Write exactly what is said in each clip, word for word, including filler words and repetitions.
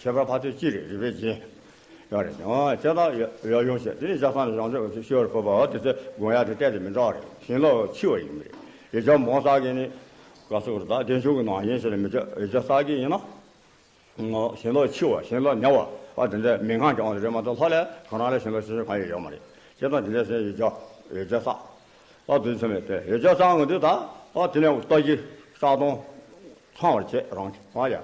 ཁྱད་པར་ཕ་ཚོད་གཅིག་རེད། རིག་པའི་རྒྱན་ཡོད་རེད། ཨོ་བྱས་ཙང་ཡོད་ཡོད་ཡོང་ཞེས། དེ་ནི་ལྕགས་ཟམ་ནས་བྱང་ཕྱོགས་ཤོར་བ་དེ་ཚོ་དགོངས་ཡག་དེ་གཏན་དུ་མི་འདྲ་བ་རེད། ཞིང་ལོ་འཆི་བ་ཡིན་པ་རེད། ཡོད་ཆ་མོ་ས་གི་ནི་ག་སོགས་རེད། ད་བདེ་མཆོག་གི་ནང་བཞིན་ཞིག་ལ་མི་ཆ་ཡོད་ཆ་ས་གི་ཡིན་ན། ཞིང་ལོ་འཆི་བ། ཞིང་ལོ་ཉལ་བ། ཨ་དེ་འདྲ་མི་ངང་གི་དབང་དུ་རེད་མ་གཏོགས་ལྷ་ལས་གང་རང་ལས་ཞིང་ལོ་འཆི་ཆོག་གང་ཡང་ཡོད་མ་རེད། བྱས་ཙང་དེ་འདྲ་ཟེར་ཡོད་ཆ་ཡོད་ཆ་ས། ཨ་དེ་ཚོ་མེད་དེ་ཡོད་ཆ་ས་ངོ་དེ་ད་ཨ་དེ་ནས་ལྟ་གི་ས་དོང་ཚང་བར་བྱེད་རང་གི་ཨ་ཡ།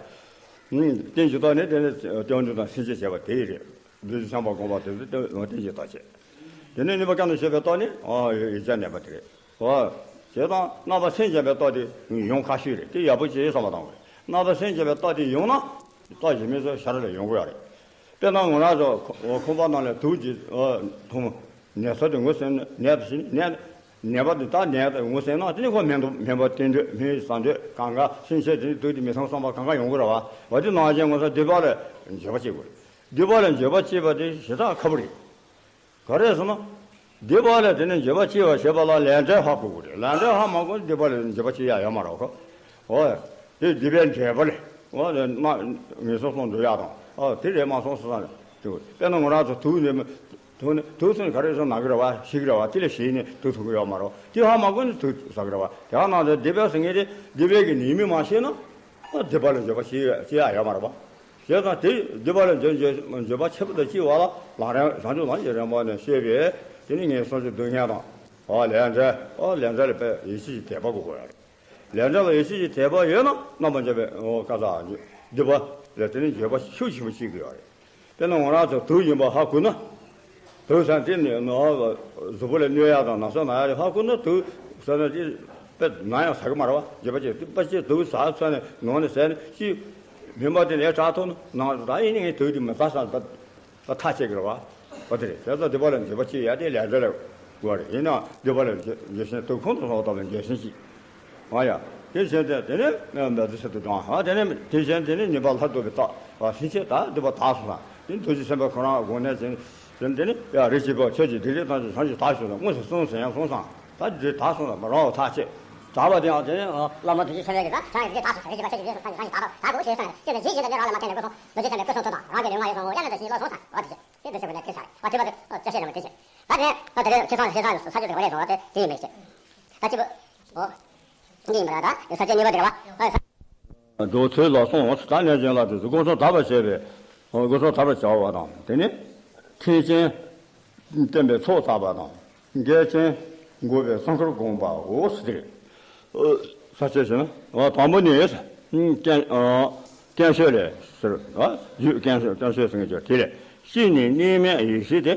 རྟེན་གྱི་ཐོག་ནས་དེ་ནས་སྟོན་འདི་དང་སེམས་ཅན་བྱེད་པ་དེ་ཡི་རེད། བདུད་རྩི་ཆང་པ་སྒོམ་པ་དེ་ཚོ་རྟེན་གྱི་ཐོག་བྱེད། དེ་ནས་ནུས་པ་བསྐྱར་དུ་བྱེད་པའི་ཐོག་ནས་ཨ་ཡོད་ཆ་གནས་པ་དེ་རེད། ཨོ། བྱས་ཙང་རྣམ་པ་སེམས་བྱས་པའི་རྟགས་དེ་ཡོང་ཁ་ཤས་རེད། དེ་ཡག་པོ་བྱས་བསམ་པ་དང་། རྣམ་པ་སེམས་བྱས་པའི་རྟགས་དེ་ཡོང་ན་རྟགས་གཞན་མི་ཚོ་ཤར་ལ་ཡོང་གི་ཡོད་རེད། དཔེར་ན་ང་རང་ཚོ་ཁོ་ཁང་པ་ནང་ལ་དུག་གི་ཨོ་ཐུང་ནད་ཚ་དེ་ངོས་ཟིན་ནད་དུ་ཕྱིན་ནད་ནད་པ་དེ་ད་ནད་དུ་ངོས་ཟིན་ན་དེ་ནི་ཁོ་སྨན་དུ་སྨན་པ་བསྟེན་འདོད་སྨན་ཟ་འདོད་གང་ག་སེམས་ཤེས་དེ་ནི་དུག་དེ་མི་ཚང་བསམ་པ་གང་ག་ཡོང་གི་རེད་བ། འོ་དེ་ནང་བཞིན་ང་ཚོ་སྡིག་པ་ལ་འགྱོད་པ་བྱེད་དགོས་རེད། སྡིག་པ་ལ་འགྱོད་པ་བྱེད་པ་དེ་ཞེ་དྲག་ཁག་པོ་རེད། ག་རེ་ཟེར་ན། སྡིག་པ་ལ་དེ་ནས་འགྱོད་པ་སྐྱེ་བར་བྱེད་པ་ལ་ལས་འབྲས་ཧ་གོ་དགོས་རེད། ལས་འབྲས་ཧ་མ་གོ་ན་སྡིག་པ་ལ་འགྱོད་པ་སྐྱེ་ཡ་ཡོད་མ་རེད་ཁོ། འོ། དེ་སྡིག་པའི་འབྲས་བུ་རེད། འོ་དེ་ན་ངན་སོང་སོང་འགྲོ་ཡ་དང་། འོ་དེ་རེད་མ་སོང་ཟེར་ས་རེད། དེ་དཔེར་ན་ང་རང་ཚོ་དུག་ནས་དུག་ནས་དུག་ཟེར་ནས་ག་རེ་ཟེར་ན་གི་རེད་བ། ཤི་གི་རེད་བ། དེ་ལ་ཤི་ནས་དུག་འཐུང་གི་ཡོད་མ་རེད། དེ་ཧ་མ་གོ་ན་དུག་ཟ་གི་རེད་བ། དེ་ཧ་ན་དེ་སྡིག་པ་ཟེར་མཁན་དེ་སྡིག་པའི་གི་ནུས་མེད་མ་ཤེས་ན། འོ་སྡིག་པ་ལ་འགྱོད་པ་སྐྱེ་ཡ་སྐྱེ་ཡ་ཡོད་མ་རེད་བ། བྱས་ཙང་དེ་སྡིག་པ་ལ་འགྱོད་འགྱོད་འགྱོད་པ་ཆེན་པོ་དང་ལྕི་བ་ལ་ལམ་རིམ་བྱང་ཆུབ་ལམ་གྱི་རིམ་པ་ནས་བཤད་པས་དེ་ནི་ངན་སོང་གི་སྡུག་བསྔལ་དང་། ཨ་ལས་འབྲས་ཨ་ལས་འབྲས་ལ་དཔེ་ཡེ་ཤེས་ཀྱི་དད་པ་དགོས་ཀྱི་ཡོད་རེད། ལས་འབྲས་ལ་ཡེ་ཤེས་ཀྱི་དད་པ་ཡོད་ན་རྣམ་པར་འབྱེད་པའི་ཨོ་ཀ་ས་སྡིག་པ་ལ་དེ་ནི་འགྱོད་པ་ཤུགས་ཆེན་པོ་སྐྱེ་གི་ཡོད་རེད། དཔེར་ན་ང་རང་ཚོ་དུག་ཡིན་པ་ཧ་གོ་ན། དུག་ཟེར་དེ་ནི་ནང་གཟུགས་པོ་ལ་གནོད་ཡ་དང་ན་ཚ་ན་ཡ་རེད་ཧ་གོ་ན་དུག་ཟེར་ན་དེ་དཔེ་ན་ཡང་ཟ་གི་མ་རེད་བ། འགྱོད་པ་སྐྱེ་དུག་པ་སྐྱེ་དུག་ཟ་ཚོད་ནས་ནང་ནས་ཟས་ནས་ཅི། མུན་པ་དེ་ནས་དྲག་ཐོག་ན་ནང་ད་ཡིན་ནི་ངས་དུག་དེ་མི་ཟ་ས་ད་ད་ཐག་བཅད་གི་རེད་བ། འོ་དེ་རེད། དེ་ཚོ་སྡིག་པ་ལ་འགྱོད་པ་སྐྱེ་ཡ་དེ་ལས་འབྲས་ལ་དགོས་རེད། ཡིན་ནའང་སྡིག་པ་ལ་འགྱོད་འགྱོད་བཞིན་དུག་ཁོང་དུ་སོང་བ་ལྟ་བུ་འགྱོད་བཞིན་སྐྱེ། ཨ་ཡ། དེ་བཞིན་དེ་དེ་ནས་མེ་ཏོག་ཆེད་དུ་དང་ཨ་དེ་ནས་དེ་བཞིན་དེ་ནས་ཉེས་པ་ལྷག་ཏུ་བའི་རྟགས་ཨ་སེམས་ཅན་ད་སྡིག་པ་དག་སོང་ན་དེ་ཐུགས་རྗེ་ཆེན་པོ་ཁོ་རང་དགོངས་གནས་ཅན་དེ་ནས་ཡ་རིགས་ཀྱི་བུ་ཁྱོད་ཀྱི་སྡིག་སྒྲིབ་ཐམས་ཅད་རང་གིས་དག་སོང་ན་དངོས་སུ་གསུངས་ཟིན་ཡང་གསུངས་སང་ད་སྒྲིབ་དག་སོང་ན་མ་རང་བ་ཐག་ཆད་དག་པ་དེ་ཡང་དེ་ནས་བླ་མ་ཐུགས་རྗེ་ཆེན་པོའི་གི་ད་རང་གི་སྒྲིབ་དག་སོང་རིགས་ཀྱི་བུ་ཁྱོད་ཀྱི་སྡིག་སྒྲིབ་ཐམས་ཅད་རང་གིས་དག་སོང་ད་དགོངས་ཞེས་གསུངས་ནས་ཅི་ལ་ཡིད་བཞིན་དུ་འདི་རང་ལ་མ་བརྟེན་ནས་སྐུ་གསུང་མི་བྱེད་ཐབས་ལས་སྐུ་གསུང་ཐོབ་པ་རང་གི་ལུས་ངག་ཡིད་གསུང་ངོ་། དབྱར་གནས་དང་ཞིང་ལོ་གསུམ་ཚར་བ་དེ་བཞིན་དེ་འདི་ཕྱི་དགོས་ནས་ཐེབས་ཚར་བ་ཐེབས་པ་དེ་ཆེ་ས་རེད་བ། ཐེབས་པ་དེ་ད་དེ་ལས་ཐེབས་སོང་ཐེབས་སོང་ས་ཆུ་དེ་ག་ལས་སོང་བ་དེ་དེ་ཡིན་མེད་ཅེས། ད་གཅིག་པུ། ཨོ། འདི་ཡིན་པ་རེད་ད་ས་ཆ་གཉིས་པ་དེ་རེད་བ། འགྲོ་ཚུལ་ལ་སོང་ད་གནས་ཅན་ལ་དེ་ཚོ་སྐུ་གསུང་ཐོབ་པར་བྱེད་པའི་སྐུ་གསུང་ཐོབ་པར་བྱ་བ་དང་དེ་ནི་མཁན་ཆེན་བསྟན་པའི་ཚོགས་བསགས་པ་དང་། འགལ་རྐྱེན་འགོག་པའི་སྲུང་འཁོར་བསྒོམ་པའོ་ཟེར། ས་བཅད་ཞུ་ན་དང་པོ་ནི་ཀྱང་ཀྱང་ཤོད་ལས་ཟེར་བ། རྒྱུད་ཀྱང་ཤོད་ཀྱང་ཤོད་ཟེར་མཁན་ཅིག་དེ་ལས་གཤིས་ནི་གཉིས་མེད་ཡེ་ཤེས་ཏེ།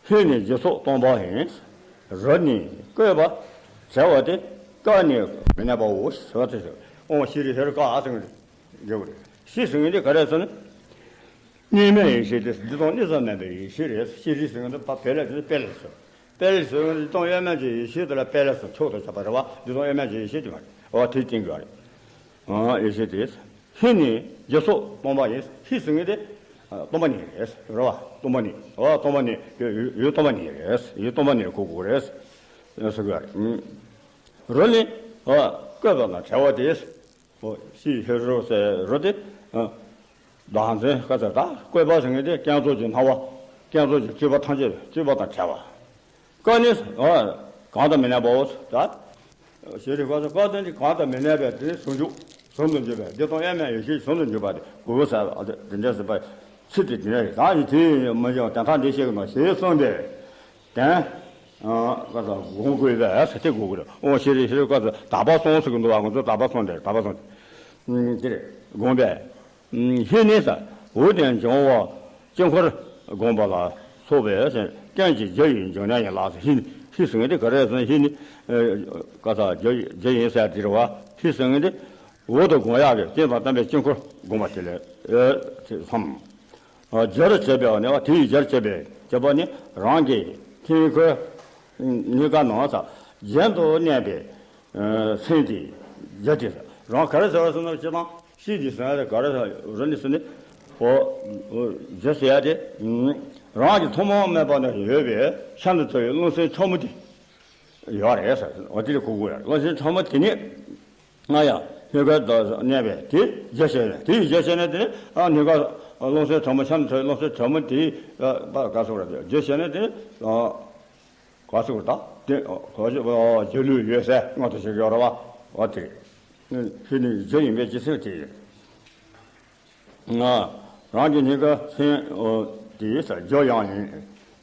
ལྷུན་ནི་རྒྱུ་ཚོགས་སྟོང་པ་ཡིན། རོ་ནི་བཀོད་པ་བྲལ་བ་སྟེ། ཀ་ནི་མི་གནས་པའོ་ཟེར་བ་དེ་ཟེར། ཨོ་ཤེས་རིག་ཧེ་རུ་ཀ་ཟེར་མཁན་དེ་འགྲོ་གི་རེད། གཤིས་ཟེར་མཁན་དེ་ག་རེ་ཟེར་ན། གཉིས་མེད་ཡེ་ཤེས་དེ་འདི་དང་གཉིས་སུ་མེད་པའི་ཡེ་ཤེས་རེད། ཤེས་རིག་ཟེར་མཁན་དེ་ཕ་བེ་ལ་དེ་པེ་ལ་ཟེར། པེ་ལ་ཟེར་མཁན་དེ་དང་དབྱེར་མེད་ཀྱི་ཡེ་ཤེས་དེ་ལ་པེ་ལ་ཟེར་ཕྱོགས་དང་ཁྱད་པར་རེད་བ། འདི་དང་དབྱེར་མེད་ཀྱི་ཡེ་ཤེས་དེ་མ་རེད། འོ་དེ་བསྟན་དགོས་རེད། ཨ་ཡེ་ཤེས་དེ། ལྷུན་ནི་རྒྱུ་ཚོགས་སྟོང་པ་ཡིན། ལྷུན་ཟེར་མཁན་དེ་སྟོང་པ་ཉིད་རེད་རེད་བ། སྟོང་པ་ཉིད། འོ་སྟོང་པ་ཉིད་ཡུལ་ཡུལ་སྟོང་པ་ཉིད་རེད། ཡུལ་སྟོང་པ་ཉིད་གོ་དགོས་རེད་ཟེར་དགོས་རེད། རོ་ནི་འོ་བཀོད་པ་དང་བྲལ་བ་དེ། འོ་ཤེས་ཧེ་རུ་ཟེར་རོ་དེ། བདག་འཛིན་བཀའ་ཟེར་ད་བཀོད་པ་ཟེར་མཁན་དེ་བསྐྱེད་རྫོགས་ཀྱི་སྣང་བ། བསྐྱེད་རྫོགས་ཀྱི་སྤྲོས་པ་ཐམས་ཅད་སྤྲོས་པ་དང་བྲལ་བ། ཀ་ནི་གང་དང་མི་གནས་པའོ། ད་ཤེས་རིག་པ་ཚོ་ཀ་དོན་གྱི་གང་དང་མི་གནས་པའི་དེ་ཟུང་འཇུག་ཟུང་དུ་འཇུག་པའི་འདི་དང་དབྱེར་མེད་ཡེ་ཤེས་ཟུང་དུ་འཇུག་པ་དེ་དགོས་ས་དེ་འདྲ་ཟེར་བ་ཚིག་དེ་འདི་འདྲ་རེད། ད་ཡིན་དུས་མི་འཇོག་དོན་དག་འདི་ཤེས་ཀྱི་ནོ་ཞེས་གསུངས་ཏེ། དོན་ཀ་ས་དགོངས་དགོས་པས་ཟེར་དེ་དགོས་ཀྱི་རེད། ཨོ་ཤེས་རིག་ཤེས་རིག་ཀ་ས་དག་པ་སོང་ཟེར་གྱི་འདུག་བ། ང་ཚོ་དག་པ་སོང་དེ་དག་པ་སོང་དེ་དེ་རེད་དགོངས་པས། ལྷུན་ནི་ས་འོད་ལྡན་འབྱུང་བ་དཀྱིལ་འཁོར་བསྒོམ་པ་ལ་སོགས་པའི་རྐྱེན་གྱིས་རྒྱུ་ཡི་འབྱུང་གནས་ཡིན་ལ་ཟེར། ལྷུན་ནི་ལྷུན་ཟེར་མཁན་དེ་ག་རེ་ཟེར་ན་ལྷུན་ནི་ཀ་ས་རྒྱུ་ཡི་རྒྱུ་ཡིན་ཟེར་དེ་རེད་བ། ལྷུན་ཟེར་མཁན་དེ་འོད་དུ་བསྒོམ་ཡག་གི་རྐྱེན་དང་ལྡན་པའི་དཀྱིལ་འཁོར་བསྒོམ་པ་དེ་ལས་དེ་བསམ། རྒྱུར་བྱེད་པའི་ནི་དེ་ཡི་རྒྱུར་བྱེད་པའི་བྱེད་པ་ནི་རང་གི་དཀྱིལ་འཁོར་གཉིས་ཀ་ནང་ས་རྒྱུན་དུ་གནས་པའི། སེམས་དེ་རྒྱུ་དེ་རང་ག་རེ་ཟེར་བ་ཟེར་ན་སྤྱིར་བཏང་གཤིས་ཀྱི་ཟེར་ཡ་དེ་ག་རེ་ཟེར་རོ་ནི་ཟེར་ནི། འོ། རྒྱུ་ཟེར་ཡ་དེ། རང་གི་ཐུན་མོང་མེད་པ་ནས་ཡོད་པའི་ཤིན་ཏུ་མཐོ་བའི་རླུང་སེམས་ཕྲ་མོ་དེ་ཡོད་རེད་ཟེར། འོ་དེ་ལ་གོ་དགོས་རེད། རླུང་སེམས་ཕྲ་མོ་དེ་ནི་ང་ཡང་ སྣོད་ཀ་དང་གནས་པས་དེ་རྒྱུ་བྱས་ནས། དེ་ཡི་རྒྱུ་བྱས་ནས་དེ་ནི་ཨ་སྣོད་ཀ་རླུང་སེམས་དྲོན་མོ་ཆམ་དྲོན་རླུང་སེམས་དྲོན་མོ་དེའི་ཨ་པ་ག་སོགས་ར་རྒྱུ་བྱས་ནས་དེ་ནི་ཨ་ག་སོགས་ར་དེ་ག་སོགས་ར་སྒྱུ་ལུས་ཡོད་ཟེར་སྔོན་དུ་ཞིག་ཡོད་ར་བ། འོ་དེ་ནི་ཕྱི་ནི་རྒྱུ་ཡིན་པའི་རྒྱུ་མཚན་དེ་ཡིན། ང་རང་གི་སྣོད་ཀ་སེམས་དེ་རྒྱུ་ཡང་ཡིན།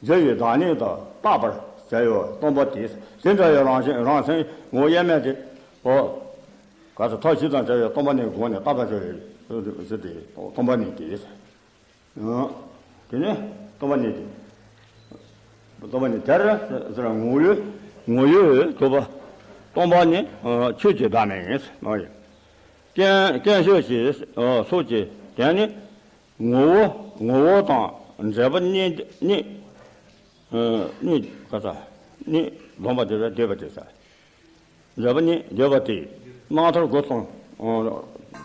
རྒྱུ་ཡི་བདག་ཉིད་དུ་བཏགས་པར་བྱ་བའི་སྟོང་པ་དེ། དེ་འདྲ་བའི་རང་བཞིན་རང་སེམས་ངོ་བོ་དབྱེར་མེད་དེ། ཨོ། ག་ཚོད་མཐའ་བཞི་དང་བྲལ་བའི་སྟོང་པ་ཉིད་སྒོ་ནས་བཏགས་པར་བྱ་བའི་གཞི་དེ་སྟོང་པ་ཉིད་དེ། དེ་ནི་སྟོང་པ་ཉིད་དེ། སྟོང་པ་ཉིད་དེ་ཟེར་ངོ་བོའི་ངོ་བོའི་ཐོབ་པ་སྟོང་པ་ཉིད་ཆོས་ཀྱི་བདག་མེད་ཡིན། ཨོ་ཡ། རྐྱེན་རྐྱེན་ཤེས་ཀྱི་ཚོགས་ཀྱི་དོན་ནི། ངོ་བོ་ངོ་བོ་དང་འབྲེལ་པ་གཉིས་གཉིས་གཉིས་ག་ས་གཉིས་སྡོམ་པ་དེ་བས་འདོད་པ་དེ་ས། འབྲེལ་པ་གཉིས་འདོད་པ་དེ་རྣམ་རྟོག་སྒོ་གསུམ་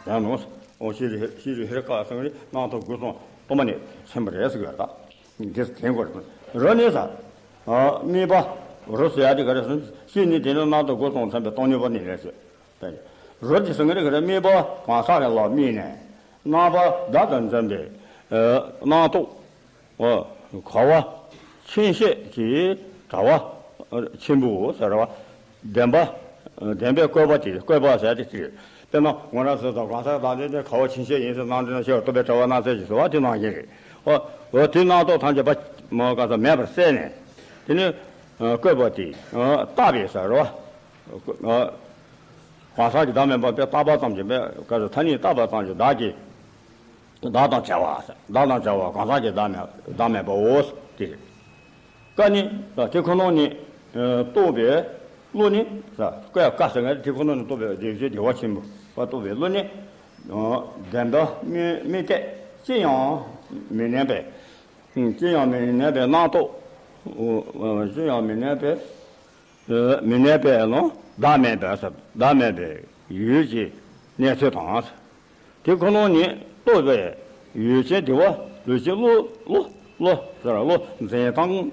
དོན་ནོ། ཨོ་ཤེས་རིག་ཤེས་རིག་ཧེ་ར་ཀ་སང་རི་རྣམ་རྟོག་སྒོ་གསུམ་སྟོང་པ་ཉིད་ཟིན་པ་རེད་ཟེར་གི་ཡོད་ད། འདི་དེ་འགོར་རོ་ནི་ས། དམིགས་པ་རོ་ཟེར་ཡ་དེ་ག་རེ་ཟེར་ཤེས་ནི་དེ་ནི་རྣམ་རྟོག་སྒོ་གསུམ་ཚང་པའི་སྟོང་ཉིད་པ་ནི་རེད་ཟེར། རོ་དེ་ཟེར་གི་རེད་ག་རེ་དམིགས་པ་གང་ཟག་གི་ལ་དམིགས་ནས་རྣམ་པ་བརྡ་དང་འཛིན་པའི་རྣམ་རྟོག་ཨོ། ག་བ་ཆེན་ཤོས་ཀྱི་གྲྭ་པ་ཆེན་པོ་ཟེར་བ། བདེན་པ། བདེན་པའི་བཀོད་པ་དེ་བཀོད་པ་ཟེར་དེ་ཅིག་དཔེར་ན་ངོ་ར་ཟེར་དང་གང་ཟག་དང་དེ་དེ་ག་བ་ཆེན་ཤོས་ཡིན་ཟེར་རྣམ་འདྲེན་ཤོར་རྟོག་པའི་གྲྭ་པ་སྣང་ཚད་ཀྱི་ཟེར་བ་དེ་ནང་བཞིན་རེད། ཨོ། ཨོ་དེ་རྣམ་རྟོག་ཐམས་ཅད་པ་མ་ག་ས་མེད་པར་བསལ་ནས། དེ་ནི་བཀོད་པ་དེ་བཏགས་པའི་ཟེར་བ། གང་ཟག་གི་བདག་མེད་པ་དེ་བཏགས་པ་ཙམ་གྱིས་མེད་ག་ས་ཐ་སྙད་བཏགས་པ་ཙམ་གྱིས་བདག་གི་བདག་དང་བྲལ་བ། བདག་དང་བྲལ་བ་གང་ཟག་གི་བདག་མེད་བདག་མེད་པའོ། དེ་རེད། ཀ་ནི་དེ་ཁོ་ན་ནི་རྟོགས་པའི་བློ་ནི། ཀ་ཀ་ཟེར་ན་དེ་ཁོ་ན་ནི་རྟོགས་པའི་བདེ་གཤེགས་བདེ་བ་ཆེན་པོ་པ་རྟོགས་པའི་བློ་ནི། བདེན་པ་དམིགས་དམིགས་གཏད་ཅི་ཡང་མི་གནས་པའི། ཅི་ཡང་མི་གནས་པའི་རྣམ་རྟོག་ཅི་ཡང་མི་གནས་པའི། མི་གནས་པའི་ལོ་བདག་མེད་པའི་བདག་མེད་པའི་ཡུལ་གྱི་གནས་ཚུལ་དང་། དེ་ཁོ་ན་ཉིད་རྟོགས་པའི་ཡུལ་ཅན་བདེ་བ་ལུས་ཅན་བློ་བློ་བློ་ཟེར་བློ་འཛིན་སྟངས་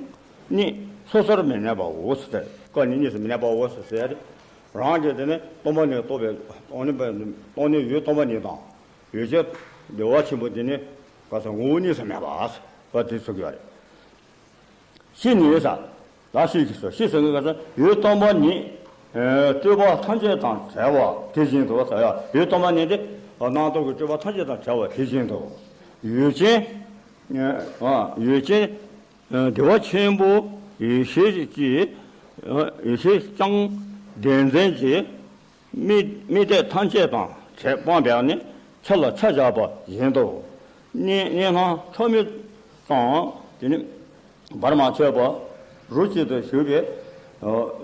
གཉིས་སོ་སོར་མི་གནས་པའོ་ཟེར། ཀ་ནི་གཉིས་སུ་མི་གནས་པའོ་ཟེར་ཟེར་ཏེ། རང་གིས་དེ་ནི་སྟོང་པ་ཉིད་རྟོགས་པའི་སྟོང་ཉིད་སྟོང་ཉིད་ཡུལ་སྟོང་པ་ཉིད་དང་ཡུལ་ཅན་བདེ་བ་ཆེན་པོ་དེ་ནི་ག་ས་ངོ་བོ་གཉིས་སུ་མེད་པ་ཟེར་བ་དེ་ཚུགས་ཡོད་རེད། ཤེས་ནི་ཡོད་ས། ད་ཤེས་ཀྱི་སོ་ཤེས་ཟེར་གི་ག་ས་ཡུལ་སྟོང་པ་ཉིད། སྤྲོས་པ་ཐམས་ཅད་དང་བྲལ་བ་དེ་བཞིན་དུ་ཟེར་ཡ་ཡུལ་སྟོང་པ་ཉིད་དེ། རྣམ་རྟོག་གི་སྤྲོས་པ་ཐམས་ཅད་དང་བྲལ་བ་དེ་བཞིན་དུ། ཡུལ་ཅན། ཡུལ་ཅན། བདེ་བ་ཆེན་པོ་ཡེ་ཤེས་ཀྱི། ཡེ་ཤེས་ཀྱང་བདེན་འཛིན་གྱི། དམིགས་དམིགས་གཏད་ཐམས་ཅད་དང་བྲལ་སྤངས་པས་ནི་ཆ་ལ་ཆ་བཞག་པ་བཞིན་དུ། གཉིས་གཉིས་སྣང་ཁྲོ་མོ་དང་དེ་ནི་བར་མ་ཆོད་པ་རོ་གཅིག་ཏུ་ཞུགས་པའི་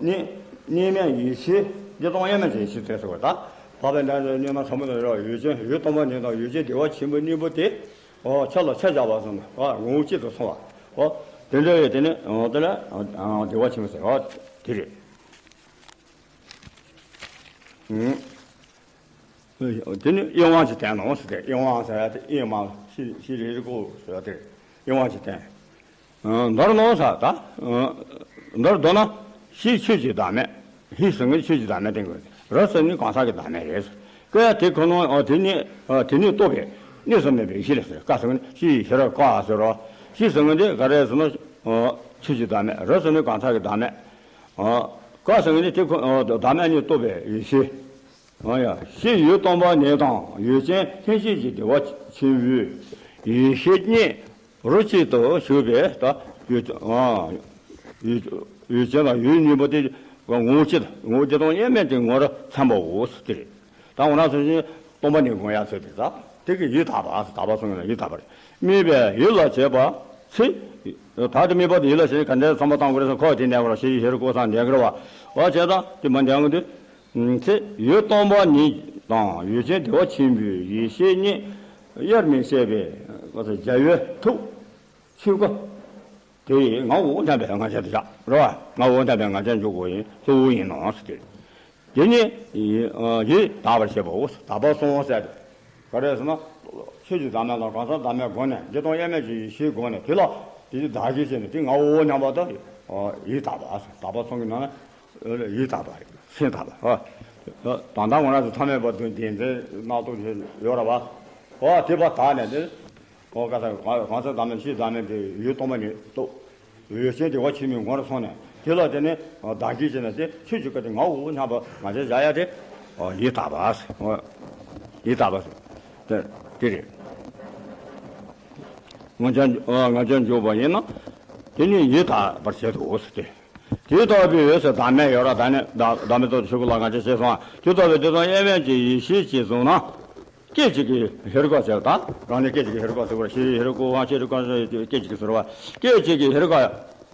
གཉིས་གཉིས་མེད་ཡེ་ཤེས་བདེ་སྟོང་དབྱེར་མེད་ཀྱི་ཡེ་ཤེས་དེ་ཟེར་བ་དང་། འཕགས་པའི་ལམ་དུ་གཉིས་སྣང་ཁྲོ་མོ་དང་ཡུལ་ཅན་ཡུལ་སྟོང་པ་ཉིད་དང་ཡུལ་ཅན་བདེ་བ་ཆེན་པོ་གཉིས་པོ་དེ། ཆ་ལ་ཆ་བཞག་པ་སོང་ན་ངོ་བོ་གཅིག་ཏུ་སོང་བ། དེ་འདྲ་བའི་དེ་ནི་དེ་ལ་བདེ་བ་ཆེན་པོ་ཟེར་བ་དེ་རེད། དེ་ནི་དབྱེ་བ་གཅིག་བསྟན་ནོ་ཟེར་ཏེ། དབྱེ་བ་ཟེར་ཡ་དེ་དབྱེ་མ་ཤི་ཤི་རི་རི་ཀོ་ཟེར་ཡ་དེ་དབྱེ་བ་གཅིག་བསྟན། མདོར་ན་ས་ད། མདོར་བསྡུ་ན་ཤེས་ཆོས་ཀྱི་བདག་མེད། ཧི་ཟེར་མཁན་ཆོས་ཀྱི་བདག་མེད་བསྟན་དགོས། ར་ཟེར་ནི་གང་ཟག་གི་བདག་མེད་རེད། ཀ་དེ་ཁོ་ན་དེ་ནི་དེ་ནི་རྟོགས་པའི་གཉིས་སུ་མེད་པའི་ཡེ་ཤེས་རེད་ཟེར། ཀ་ཟེར་མཁན་ཤེས་ཤེས་རབ་ཀ་ཟེར་རོ། ཤེས་ཟེར་མཁན་དེ་ག་རེ་ཟེར་ན་ཆོས་ཀྱི་བདག་མེད། ར་ཟེར་ནི་གང་ཟག་གི་བདག་མེད། ཀ་ཟེར་མཁན་དེ་དེ་ཁོ་བདག་མེད་གཉིས་རྟོགས་པའི་ཡེ་ཤེས། ཨ་ཡ། ཤེས་ཡུལ་སྟོང་པ་ཉིད་དང་ཡུལ་ཅན་ལྷན་སྐྱེས་ཀྱི་བདེ་བ་ཆེན་པོའི་ཡེ་ཤེས་གཉིས་རོ་གཅིག་ཏུ་ཞུགས་པའི་ད་ཡུལ་ཨ་ཡུལ་ཡུལ་ཅན་དང་ཡུལ་གཉིས་པོ་དེ་ངོ་བོ་གཅིག་དང་ངོ་བོ་བདེ་སྟོང་དབྱེར་མེད་དེ་ངོ་ར་ཚང་པའོ་ཟེར་དེ་རེད། ད་འོ་ན་སོ་སོའི་སྟོང་པ་ཉིད་དགོངས་ཡ་ཚོད་དེ་ད་དེ་གི་ཡུལ་དག་པ་དག་པ་སོང་ན་ཡུལ་དག་པ་རེད། དམིགས་པའི་ཡུལ་ལ་བྱེད་པ་ཚེ། ད་དེ་དམིགས་པ་དེ་ཡུལ་ལ་བྱེད་ག་འདྲའི་བསམ་པ་བཏང་དགོས་རེད་ཟེར་ཁོ་དེ་འདྲ་བར་ཤེས་ཡུལ་ཤེས་རབ་ཀོ་སང་འདྲ་གི་རེད་བ། འོ་བྱས་ཙང་དེ་མ་འདྲ་གི་འདུག་ཚེ་ཡུལ་སྟོང་པ་ཉིད་དང་ཡུལ་ཅན་བདེ་བ་ཆེན་པོའི་ཡེ་ཤེས་གཉིས་དབྱེར་མི་ཕྱེད་པའི་རྒྱལ་བའི་ཐུགས་ཆོས་སྐུ་དེ་ངག་དབང་རྣམ་པའི་ང་རྒྱལ་དུ་བཞག་རེད་བ། ངག་དབང་རྣམ་པའི་ང་རྒྱལ་འཇུག་སྒོ་ཡིན་གཙོ་བོ་ཡིན་ནོ་ཟེར་ཏེ། དེ་ནི་ཡིད་དག་པར་བྱེད་པའོ། དག་པ་སོང་ཟེར་ཏེ། ག་རེ་ཟེར་ན། ཆོས་ཀྱི་བདག་མེད་དང་གང་ཟག་བདག་མེད་སྒོ་ནས་བདེ་སྟོང་དབྱེར་མེད་ཀྱི་ཡེ་ཤེས་སྒོ་ནས་དེ་ལ་དེ་བདག་གིར་བྱས་ནས་དེ་ངག་དབང་རྣམ་པ་དང་ཡིད་དག་པ། དག་པ་སོང་གི་ནང་ན། ཡིད་དག་པ་རེད། སེམས་དག་པ། ཨ། ད་ལྟ་ང་རང་ཚོ་ཐ་མལ་པ་དང་བདེན་འཛིན་སྣང་སྟོབས་ཡོད་ར་བ། ཨོ་དེ་པ་དག་ནས་དེ། ཨོ་ག་ས་གང་ས་བདག་མེད་ཕྱིའི་བདག་མེད་དེ་ཡུལ་སྟོང་པ་ཉིད་རྟོགས། ཡུལ་ཅན་བདེ་བ་ཆེན་པོའི་ངོ་རུ་སོང་ནས་དེ་ལ་དེ་ནས་བདག་གིས་བྱས་ནས་དེ་ཆོས་ཀྱི་སྐད་དེ་ངའོ་སྙམ་པ་ང་ཚོས་བཞག་ཡ་དེ། ཨོ་ཡིད་དག་པ། ཨོ་ཡིད་དག་པ། དེ་དེ་རེད། ང་ཚོ་ང་ཚོ་འཇུག་པ་ཡིན་ན་དེ་ནི་ཡིད་དག་པར་བྱེད་དོ་ཟེར་ཏེ། དེ་ལྟ་བུའི་འོད་ཟེར་བདག་མེད་ཡོད་ར། ད་ནི་བདག་བདག་མེད་རྟོགས་ཆོས་སྐུ་ལ་ང་ཚོས་བྱས་སོང་། དེ་ལྟ་བུའི་དེ་དང་དབྱེ་བས་ཀྱི་ཡེ་ཤེས་ཀྱི་གཟུང་ན། སྐད་ཅིག་གིས་ཧེ་རུ་ཀ་ཟེར། ད་རང་ནི་སྐད་ཅིག་གིས་ཧེ་རུ་ཀ་ཟེར་བ། ཤེས་རིག་ཧེ་རུ་ཀ་ཧང་ཤེས་རིག་ཀ་ཟེར། སྐད་ཅིག་གིས་ཟེར་བ། སྐད་ཅིག་གིས་ཧེ་རུ་ཀ་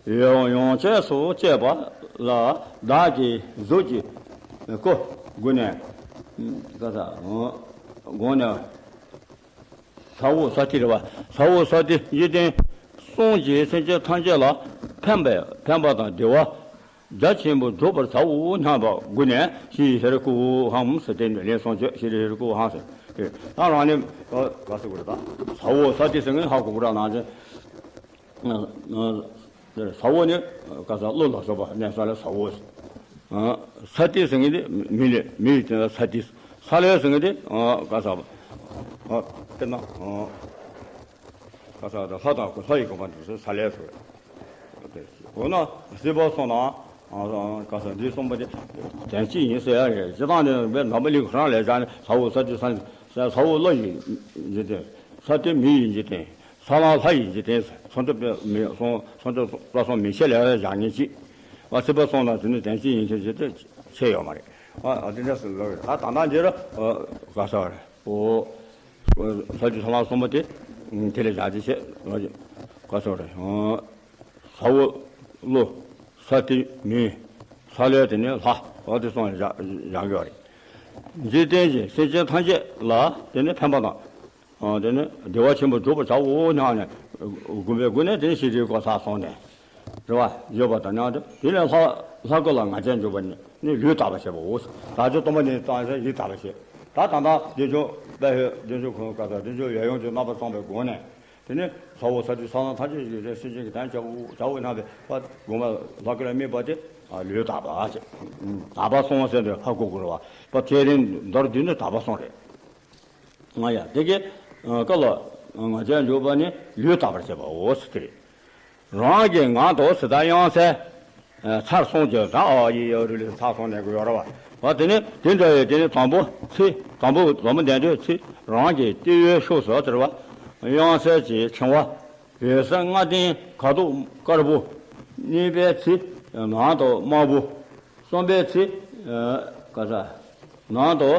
ཡོངས་ཡོངས་ཆས་སུ་སྐྱེས་པ་ལ་བདག་གི་གཟུགས་ཀྱི་སྐུ་སྒོ་ནས་ཀ་ས་སྒོ་ནས། ས་འོག་ས་ཐིག་རེད་བ། ས་འོག་ས་ཐིག་འཇིག་རྟེན་གསུམ་གྱི་སེམས་ཅན་ཐམས་ཅད་ལ་ཕན་པའི་ཕན་པ་དང་བདེ་བ་རྒྱ་ཆེན་པོ་སྒྲུབ་པར་བྱའོ་སྙམ་པའི་སྒོ་ནས་ཤེས་རིག་ཧེ་རུ་ཀ་ཧང་ཟེར་ཏེ་ལན་གསུམ་བརྗོད། ཤེས་རིག་ཧེ་རུ་ཀ་ཧང་ཟེར་ཏེ། ད་རང་ནི་ག་ཟེར་དགོས་རེད། ད་ས་འོག་ས་ཐིག་ཟེར་མཁན་ཧ་གོ་དགོས་ར། ནང་ཆེན། ས་འོག་ནི་ག་ས་བློ་ལ་སོགས་པ་གནས་ས་ལ་ས་འོག། ས་ཐིག་ཟེར་མཁན་དེ་མི་ལས་མི་ཡི་དོན་ལ་ས་ཐིག། ས་ལེ་ཟེར་མཁན་དེ་ག་ས་དཔེར་ན་ག་ས་ལྷ་དང་ལྷ་ཡི་གོ་འཕང་དུ་ས་ལེ་ཟེར། འོ་ན་སྲིད་པ་སོང་ན་ག་ས་འདི་གསུངས་པ་དེ་དོན་གཅིག་ཡིན་ཟེར་ཡ་རེད། སྤྱིར་བཏང་ནས་བའི་ནང་པ་ལི་ཁོ་རང་ལས་བྱ་ནས་ས་འོག་ས་ཐིག་ས་ས་འོག་བློ་ཡི་འཇིག་རྟེན། ས་ཐིག་མི་ཡི་འཇིག་རྟེན། ས་ལམ་ལྷ་ཡི་འཇིག་རྟེན། སངས་རྒྱས་པའི་མི་སངས་སངས་རྒྱས་བསླབ་གསུམ་མི་ཕྱེད་ལས་བཞག་ཉེན་ཅིག། ཨ་སྲིད་པ་སོང་ན་དེ་ནི་དོན་གཅིག་ཡིན་ཕྱིར་ཞེས་ཏེ་ཕྱེ་ཡོད་མ་རེད། ཨ་ཨ་དེ་འདྲ་སུ་ལོ་རེད། ད་ད་ལྟ་འདི་རུ་ག་ས་རེད། ཨོ་ས་ཐིག་ས་ལམ་གསུམ་པོ་དེ་དེ་ལས་བཞག་ཅིག་བྱས་ག་ས་རེད། ས་འོག་བློ། ས་ཐིག་མི། ས་ལེ་དེ་ནི་ལྷ། ཨོ་དེ་སོང་བཞག་བཞག་གི་རེད། འཇིག་རྟེན་གྱི་སེམས་ཅན་ཐམས་ཅད་ལ་དེ་ནི་ཕན་པ་དང་། དེ་ནི་བདེ་བ་ཆེན་པོ་སྒྲུབ་པར་བྱའོ་སྙམ་ནས་དགོངས་པའི་སྒོ་ནས་དེ་ནི་ཤེས་རིག་གོ་ས་སོང་ནས་རེ་བ་བརྗོད་པ་དང་མཉམ་དུ། དེ་ནས་ལྷ་ལྷ་སྐུ་ལ་ང་རྒྱལ་འཇུག་པ་ནི་ནི་ལུས་དག་པར་བྱེད་པའོ། བདག་ཅག་སྟོང་པ་ཉིད་དང་ཡིད་དག་པར་བྱེད། ད་ད་ལྟ་བདེ་མཆོག་དཔལ་ཧེ་བདེ་མཆོག་ཁོང་ག་ས་བདེ་མཆོག་ཡབ་ཡུམ་གྱི་རྣམ་པར་བསམ་པའི་སྒོ་ནས། དེ་ནས་ས་འོག་ས་ཐིག་ས་ལམ་ཐམས་ཅད་ཀྱི་སེམས་ཅན་གྱི་དོན་བྱའོ་བྱའོ་སྙམ་པའི་དགོངས་པ་ལྷ་སྐུ་ལ་དམིགས་པ་དེ་ལུས་དག་པ་བྱེད། དག་པ་སོང་ཟེར་དུས་ཧ་གོ་དགོས་རེད་བ། དེ་རིང་མདོར་བསྡུས་ནས་དག་པ་སོང་རེད། ང་ཡ་དེ་གའི་སྐབས་ལ་ང་རྒྱལ་འཇུག་པ་ནི་ལུས་དག་པར་བྱེད་པའོ་ཟེར་ཏེ། རང་གི་ངག་ཏོག་སི་ད་དབྱངས་གསལ་ཚར་སོང་ཀྱང་ད་ཨ་ཡི་ཡོ་རི་ལི་ཚར་སོང་ནས་གི་ཡོ་ར་བ། བ་དེ་ནི་དེ་འདྲ་ཡི་དེ་ནི་དང་པོ་ཚེ་དང་པོ་དང་པོ་ལྡན་དུས་ཚེ་རང་གི་ལྟེ་བའི་ཕྱོགས་སུ་དེར་བ་དབྱངས་གསལ་གྱི་ཕྲེང་བ། འོད་ཟེར་ལྔ་ལྡན་ཁ་དོག་དཀར་པོ། གཉིས་པའི་ཚེ་ནང་དུ་དམར་པོ། གསུམ་པའི་ཚེ་ག་ས་ནང་དུ་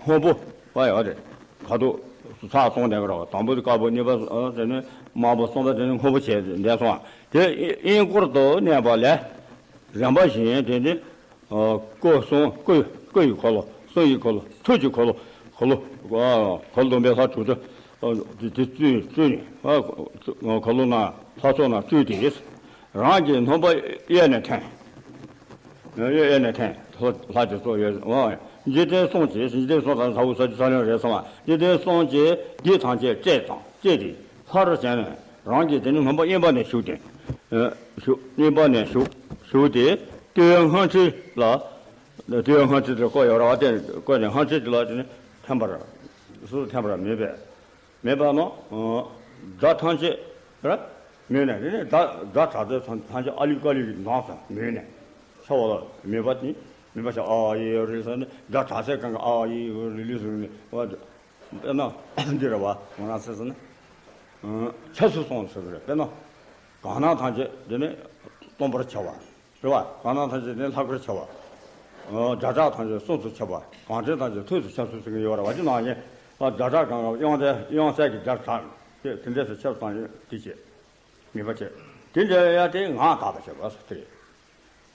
སྔོན་པོ་བ་ཡོད་རེད། ཁ་དོག་ཚར་སོང་ནས་རོ། དང་པོ་དེ་དཀར་པོ། གཉིས་པ་དེ་ནི་དམར་པོ། གསུམ་པ་དེ་ནི་སྔོན་པོ་བྱས་འདས་སོང་བ། དེ་དབྱིན་སྐོར་དུ་གནས་པ་ལས་རིམ་པ་བཞིན་དེ་ནི། སྐུ་གསུང་སྐུ་སྐུ་ཡི་འཁོར་ལོ། གསུང་ཡི་འཁོར་ལོ། ཐུགས་ཀྱི་འཁོར་ལོ། འཁོར་ལོ། འཁོར་ལོ་སྡོམ་པའི་ལྷ་དྲུག་ཅུ། དེ་དེ་བཙུན་བཙུན་ནས་འཁོར་ལོ་ན་ལྷ་ཚོགས་ན་སྤྲུལ་ཏེ། རང་གི་སྣང་བ་གཡས་ནས་འཐེན། གཡས་ནས་འཐེན། ལྷ་ལྷ་དེ་ཚོ་ཡོད། འཇིག་རྟེན་གསུམ་གྱི་འཇིག་རྟེན་གསུམ་དང་ས་འོག་ས་ཐིག་ས་ལམ་རེད་གསུངས་པ། འཇིག་རྟེན་གསུམ་གྱི་སྡེ་ཐམས་ཅད་བཅད་དང་བཅད་དེ་ལྷར་བྱས་ནས། རང་གི་དེ་ནི་སྣང་བ་གཡས་པ་ནས་ཞུགས་ཏེ། གཡས་པ་ནས་ཞུགས་ཞུགས་ཏེ་ལྟེ་བའི་སྔགས་ཕྲེང་ལ། ལྟེ་བའི་སྔགས་ཕྲེང་དེ་བཀོད་ཡོད་ར་བ། དེ་བཀོད་ནས་སྔགས་ཕྲེང་དེ་ལ་དེ་ནི་འཐེན་པར། སུ་འཐེན་པར་མེད་པས། མེད་པ་ན་སྒྲ་ཐམས་ཅད་ར་མོས་ནས། དེ་ནི་སྒྲ་སྒྲ་གྲགས་ཚད་ཐམས་ཅད་ཨ་ལི་ཀ་ལི་གི་ནང་སུ་མོས་ནས། ཤ་བ་ལ་མོས་པ་ནི་མོས་པ་ཤ་ཨ་ཡེ་རི་ས་ནི་སྒྲ་གྲགས་ཚད་གང་གི་ཨ་ཡེ་རི་ལི་ཟེར་ནས་བ། དཔེར་ན་འདི་རེད་བ། ང་རང་ཚོས་ཟེར་ན། ཆབ་སྲིད་སོང་ཟེར་གི་རེད། དཔེར་ན། གང་ན་ཐམས་ཅད་འདི་ནི་སྟོང་པར་ཁྱབ་པ་རེད་བ། གང་ན་ཐམས་ཅད་འདི་ནི་ལྷག་པར་ཁྱབ་པ། སྒྲ་གྲགས་ཐམས་ཅད་གསུམ་དུ་ཁྱབ་པ། གང་དྲན་ཐམས་ཅད་ཐོས་སུ་ཁྱབ་སོང་ཟེར་གི་ཡོད་རེད་བ། དེ་ནང་བཞིན་སྒྲ་གྲགས་གང་ག་དབྱངས་གསལ་དབྱངས་གསལ་གྱི་སྒྲ་གྲགས་དེ་དེ་འདྲས་སུ་ཁྱབ་སོང་ཡོད་དེ་བྱས། ངེས་པ་བྱས། དེ་འདྲ་ཡ་དེ་ངག་དག་པ་བྱེད་པ་ཟེར་དེ་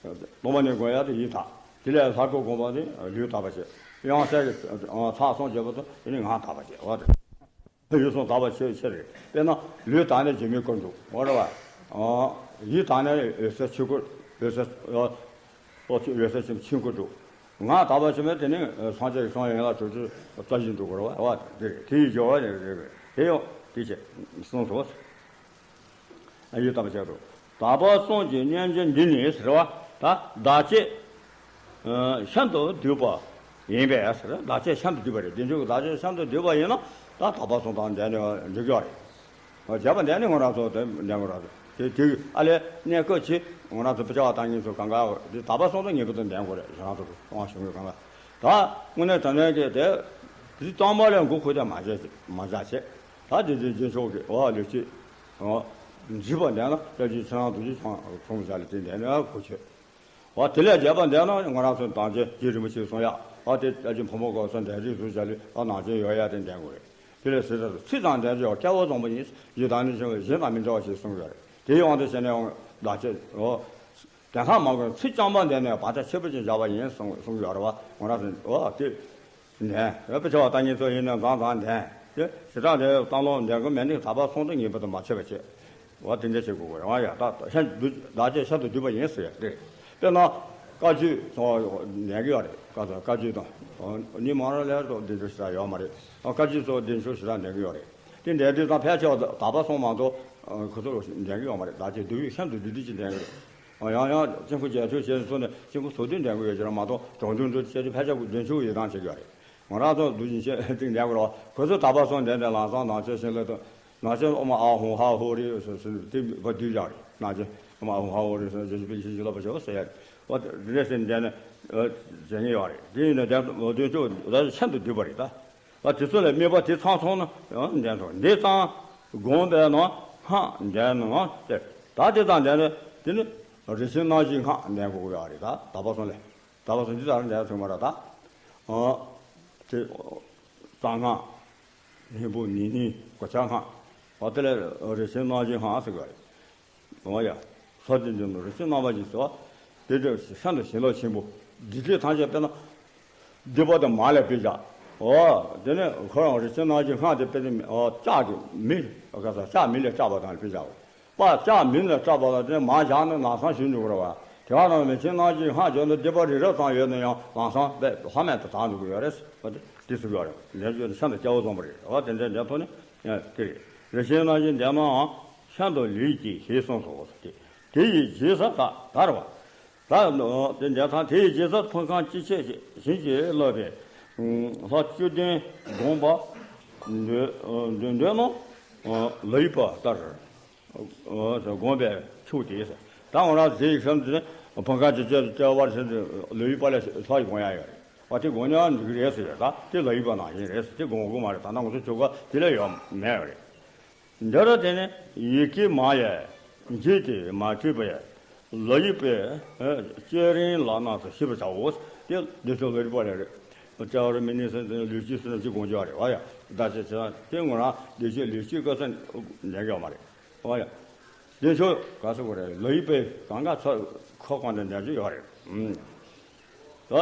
རེད། སྟོང་པ་ཉིད་སྒོམ་ཡ་དེ་ཡིད་དག། དེ་ལས་ལྷ་སྐུ་སྒོམ་པ་དེ་ལུས་དག་པ་བྱེད། དབྱངས་གསལ་གྱི་ཚར་སོང་བྱེད་པ་དང་དེ་ནི་ངག་དག་པ་བྱེད་པ་དེ། ཡུལ་སོང་དག་པ་ཆེ་ཆེ་རེད། དཔེར་ན་ལུས་དག་ནས་འཇིགས་མེད་སྐུ་འགྲུབ། འོ་རེད་བ། ཡིད་དག་ནས་འོད་གསལ་ཆོས་སྐུ། འོད་གསལ་རྟོགས་ཆོས་འོད་གསལ་ཆེན་པོ་ཆོས་སྐུ་འགྲུབ། ངག་དག་པ་ཆེན་པོ་དེ་ནི་སངས་རྒྱས་ཀྱི་གསུང་ཡན་ལག་དྲུག་ཅུ་རྩ་བཞི་འགྲུབ་དགོས་རེད་བ། དེ་རེད། དེ་ཡི་སྦྱོར་བ་རེད་རེད་རེད། དེ་ཡང་དེ་བྱས་གསུངས་སོ། ཨ་ཡུལ་དམ་བཅའ་རུ། དག་པ་གསུམ་གྱི་སྙན་བརྒྱུད་འདི་ནི་ཟེར་བ། ད་བདག་བསྐྱེད་ཤིན་ཏུ་བསྡུས་པ། ཡིན་པས་ཟེར། བདག་བསྐྱེད་གཤམ་དུ་བསྡུས་པ་རེད། བདེ་མཆོག་གི་བདག་བསྐྱེད་གཤམ་དུ་བསྡུས་པ་ཡིན་ན་ད་དག་པ་གསུམ་དང་ལྡན་ནས་འགྲིག་ཡོད་རེད། བྱས་པ་འདི་ནི་ང་རང་ཚོ་དེ་འདྲ་ང་རང་ཚོ་དེ་དེ་ཨ་ལས་གནས་སྐབས་ཀྱི་ང་རང་ཚོ་བུ་ཆ་བ་ལྟ་ངན་ཚོ་གང་ག་འདི་དག་པ་གསུམ་དང་ངེས་པར་དུ་ལྡན་དགོས་རེད། ང་རང་ཚོ་གི་དབང་ཞུ་མཁན་གང་ག་ད་དངོས་གནས་དྲང་གནས་ཀྱི་དེ་དེ་གཙང་མ་ལས་འགོ་ཁུར་དེ་མ་བྱས་མ་བྱས་བྱས་ད་དེ་དེ་རྗེས་ཕྱོགས་ཀྱི་འོ་ལས་ཅི་འོ་འཇིགས་པ་འདས་ན་ལྟ་ཅི་ཚེ་རང་དུ་ཅི་ཆང་ཚོང་བྱ་ལས་དེ་འདས་ནས་གོ་ཆོད། འོ་དེ་ལས་རྒྱས་པ་འདས་ན་ང་རང་ཚོ་དང་ཅི་རྗེ་རིན་པོ་ཆེས་གསུང་ཡ། འོ་དེ་ལྟ་ཅི་ཕོ་མོ་གོ་ས་འདས་རིགས་སུ་བྱ་ལས་འོ་ནང་ཅི་ཡོད་ཡ་དེ་འདས་དགོས་རེད། དེ་ལས་ཟེར་ཚར་ཚིག་དང་ལྡན་ཅིང་སྐྱེ་བོ་བཟང་པོ་ཡིན། ཡི་དམ་ནི་ཆེན་པོ་གཞན་དང་མི་འདྲ་བ་ཞེས་གསུངས་ཡོད་རེད། དེའི་དབང་དུ་བྱས་ནས་ཡང་བདག་བསྐྱེད་འོ་དེ་ཚང་མང་པོ་ཚིག་རྐྱང་པ་འདས་ནས་བག་ཆགས་ཆེན་པོ་ཅིག་བཞག་པ་ཡིན་གསུངས་གསུངས་ཡོད་རེད་བ། ང་རང་ཚོ་འོ་དེ་ནས་བུ་ཆ་བ་ལྟ་ངན་ཚོ་ཡིན་ན་མཛངས་མཛངས་ལྡན་དེ་ཞེ་དྲག་དེ་བཏང་ལོང་འདས་དགོས་མེད་ནི་དག་པ་གསུམ་དུ་ངེས་པར་དུ་མ་ཆད་པ་བྱེད། འོ་དེ་འདྲ་བྱེད་དགོས་རེད་བ། ཡ་ད་ཤ་བདག་བསྐྱེད་གཤམ་དུ་བསྡུས་པ་ཡིན་ཟེར་ཡ་དེ་རེད། དཔེར་ན་བཀའ་བརྒྱུད་སོགས་ལྡན་གྱི་ཡོད་རེད། བཀའ་བཀའ་བརྒྱུད་དང་ནི་མང་ར་ལས་རོགས་འདི་ཚོ་ཞེ་དྲག་ཡོད་མ་རེད། བཀའ་བརྒྱུད་སོགས་འདི་ཚོ་ཞེ་དྲག་ལྡན་གྱི་ཡོད་རེད། དེ་འདྲ་དུས་ཙང་ཕལ་ཆེར་བ་དག་པ་གསུམ་མ་གཏོགས་ཁོ་ཚོ་ལྡན་གྱི་ཡོད་མ་རེད། བདག་བསྐྱེད་བསྡུས་ཡོད་གཤམ་དུ་བསྡུས་བསྡུས་ཀྱི་ལྡན་གྱི་རེད། ཡང་ཡང་དཀྱིལ་འཁོར་རྒྱས་ཆོག་བྱས་ནས་ཚུར་ནས་དཀྱིལ་འཁོར་ཟུར་བསྡུས་ལྡན་གྱི་ཡོད་ཀྱི་རེད་མ་གཏོགས་གྲོང་ཆོག་འགྲོ་བྱས་ཏེ་ཕལ་ཆེར་བདེ་མཆོག་ཡི་དམ་བྱེད་ཀྱི་ཡོད་རེད། ང་རང་ཚོ་འདུག་ཅིང་བཤད་ཅིང་ལྡན་དགོས་རེད། ཁོ་ཚོ་དག་པ་གསུམ་ལྡན་ནས་ལམ་སང་ནང་ཆེན་ཤིང་ལ་དང་། ནང་ཆེན་ཨོ་མ་ཨ་ཧོ་ཧ་ཧོ་རི་ཟེར་ཟེར་དེ་བ་བསྡུས་བཞག་རེད། ནང་ཆེན་ཨོ་མ་ཨ་ཧོ་ཧ་ཧོ་རི་ཟེར་རྗེ་བཙུན་པད་ཤིང་བྱིན་རླབས་པ་ཞེས་པ་ཟེར་ཡ་རེད། བ་དེ་འདྲ་ཟེར་འདས་ནས་བྱེད་ངེས་ཡོད་རེད། དེ་ཡིན་ན་དེ་ལོ་དོན་ཅོག་ད་ཆེན་དུ་བསྡུས་པ་རེད་ད། བ་དེ་ཚོ་ལས་དམིགས་པ་དེ་ཚང་སོང་ན་ཡང་འདས་སོང་། འདི་ཙང་དགོངས་པས་ན་སྔགས་འདས་ན་ཟེར། ད་དེ་ཙང་འདས་ནས་དེ་ནི་རིན་ཆེན་སྣང་བཞིའི་སྔགས་འདས་དགོས་ཀྱི་ཡོད་རེད་ད། དག་པ་གསུམ་ལས། དག་པ་གསུམ་འདི་ལྟར་འདས་ཐུབ་མ་རེད་ད། ཨ། དེ། གཙང་སྔགས། སྙིང་པོ་ཉི་སྣང་གོ་ཆ་སྔགས། འོ་དེ་ལས་རིན་ཆེན་སྣང་བཞིའི་སྔགས་ཟེར་གྱི་རེད། འོ་ཡ། ས་དེ་འདི་ནི་རིན་ཆེན་སྣང་བ་ཞིག་ཟེར་བ། དེ་དེ་ཤིན་ཏུ་བྱིན་རླབས་ཆེན་པོ། འདི་དེ་ཐམས་ཅད་དཔེར་ན། སྡིག་པ་དེ་མར་ལ་ཕུད་བཞག་འོ། དེ་ནས་ཁོ་རང་རིན་ཆེན་སྣང་བཞིའི་སྔགས་དེ་དཔེར་ན་ལྕགས་ཀྱི་མེ། ག་ས་ལྕགས་མེ་ལས་སྐྲག་པ་དང་ཕུད་བཞག་འོ། པ་ལྕགས་མེ་ལ་སྐྲག་པ་ལ་དེ་མར་བཞག་ན་ལམ་སང་ཞུ་འགྲོ་གི་རེད་བ། དེ་བ་ན་རིན་ཆེན་སྣང་བཞིའི་སྔགས་བརྗོད་ན་སྡིག་པ་རི་རབ་ཙམ་ཡོད་ན་ཡང་ལམ་སང་དཔེ་ལྷག་མེད་དུ་དག་འགྲོ་གི་ཡོད་རེད། འོ་དེ་དེ་ཟེར་གི་ཡོད་རེད། ལན་བརྗོད་ན་ཤིན་ཏུ་སྐྱེ་བོ་བཟང་པོ་རེད་བ། དེ་འདྲའི་འདྲ་ཐོག་ནས་དེ་རེད། རིན་ཆེན་སྣང་བཞི་འདས་ནའང་ཤིན་ཏུ་ལེགས་ཀྱི་ཞེས་གསུངས་སོ། དེ་དེ་ཡི་རྗེས་སུ་ད་ད་རེད་བ། ད་དེ་འདས་ཚང་དེ་ཡི་རྗེས་སུ་ཕུང་ཁམས་ཅི་ཆེ་བཞིན་གྱིས་བསླབས་པའི་ལྷ་བཅུ་བདུན་བསྒོམ་པ་འདོད་འདོད་ན་ལ་ཡི་པ་ལྟར། དགོངས་པས་ཆོག་སྟེ། ད་ང་རང་ཟེར་ཡིག་སམ་དེ་ནི་ཕམ་ཁ་ཅིག་ཅེས་ཅེས་པར་ཟེར་ཏེ་ལོ་ཡི་པ་ལས་ལྷག་ཡི་དགོངས་ཡ་ཡོད་རེད། ཨ་དེ་དགོངས་ཉག་འགྲིག་རེད་ཟེར་ཡོད། ད་དེ་ལོ་ཡི་པ་ནང་བཞིན་རེད་ཟེར། དེ་དགོངས་དགོས་མ་རེད། ད་ལྟ་ང་ཚོ་ཆོ་ག་དེ་ལས་ཡོད་མེད་རེད། འདི་རུ་དེ་ནི་ཡི་གེ་མ་ཡ་འཇིག་སྟེ་མ་བྲིས་པ་ཡ། ལོ་ཡི་པའི་སྤྱན་རིང་ལག་ན་ཚུ་ཤེས་པར་བྱའོ། དེ་འདི་ཚོ་ལོ་ཡི་པ་ལས་རེད། ཅ་བ་རུ་མི་ནི་སེ་ལུས་སྤྱི་སུ་ན་ཅི་དགོངས་ཀྱི་རེད་བ་ཡ། ད་ཅེ་ཅེ་དེ་ང་རང་བདེ་སྐྱིད་ལུས་སྤྱི་སྐབས་སུ་འཇལ་གྱི་ཡོད་མ་རེད། ཨོ་ཡ། དེ་ཚོ་ག་ས་གོ་རེ་ལོ་ཡི་པའི་གང་ག་ཚོ་ཁོ་གང་དུ་འདྲ་ཅིག་ཡོད་རེད། ཨུམ། ད་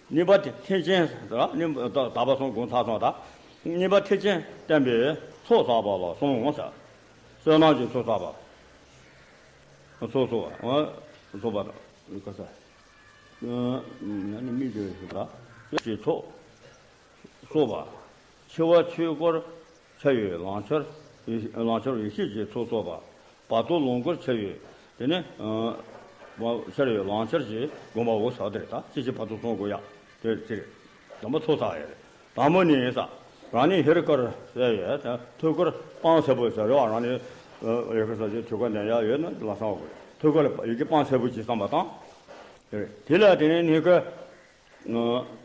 གཉིས་པ་དེ་ཐེག་ཆེན་ད་གཉིས་པ་ད་དག་པ་གསུམ་དགོངས་ཚར་སོང་ད། གཉིས་པ་ཐེག་ཆེན་བསྟན་པའི་ཚོགས་བསགས་པ་ལ་གསུངས་ཟེར། བསོད་ནམས་ཀྱི་ཚོགས་བསགས་པ། ཚོགས་གསོག་པ། ཚོགས་པ་དང་ག་ས། ཨ་ནི་མི་དེ་ཞིག་ལ་ཀྱི་ཚོགས་གསོག་པ། འཆི་བ་ཆོས་སྐོར་འཆར་བའི་ལང་ཆར་ལང་ཆར་ཡེ་ཤེས་ཀྱི་ཚོགས་གསོག་པ། བར་དོ་ལོངས་སྐོར་འཆར་བའི་དེ་ནི་འཆར་བའི་ལང་ཆར་གྱི་དགོངས་པའོ་ཟེར་དེ་རེད། ད་ཅི་ཞིག་བར་དོ་ཚོགས་དགོས་ཡ་དེ་དེ་རེད། དང་པོ་ཚོགས་བསགས་ཡ་རེད། དང་པོ་ནི་ས་རང་ཉིད་ཧེ་རུ་ཀར་ཟེར་ཡས་ཐུགས་ཀར་དཔང་གསལ་པོ་ཟེར་རོ། རང་ཉིད་ཡེ་ཤེས་ཟེར་གྱི་ཐུགས་ཀར་ནས་ཡ་ཡོད་ན་ལ་སང་བ་དགོས། ཐུགས་ཀར་ལ་ཡི་གེ་དཔང་གསལ་པོ་ཅིག་བསམ་པ་དང་། དེ་ལ་དེ་ནས་སྙིང་ག་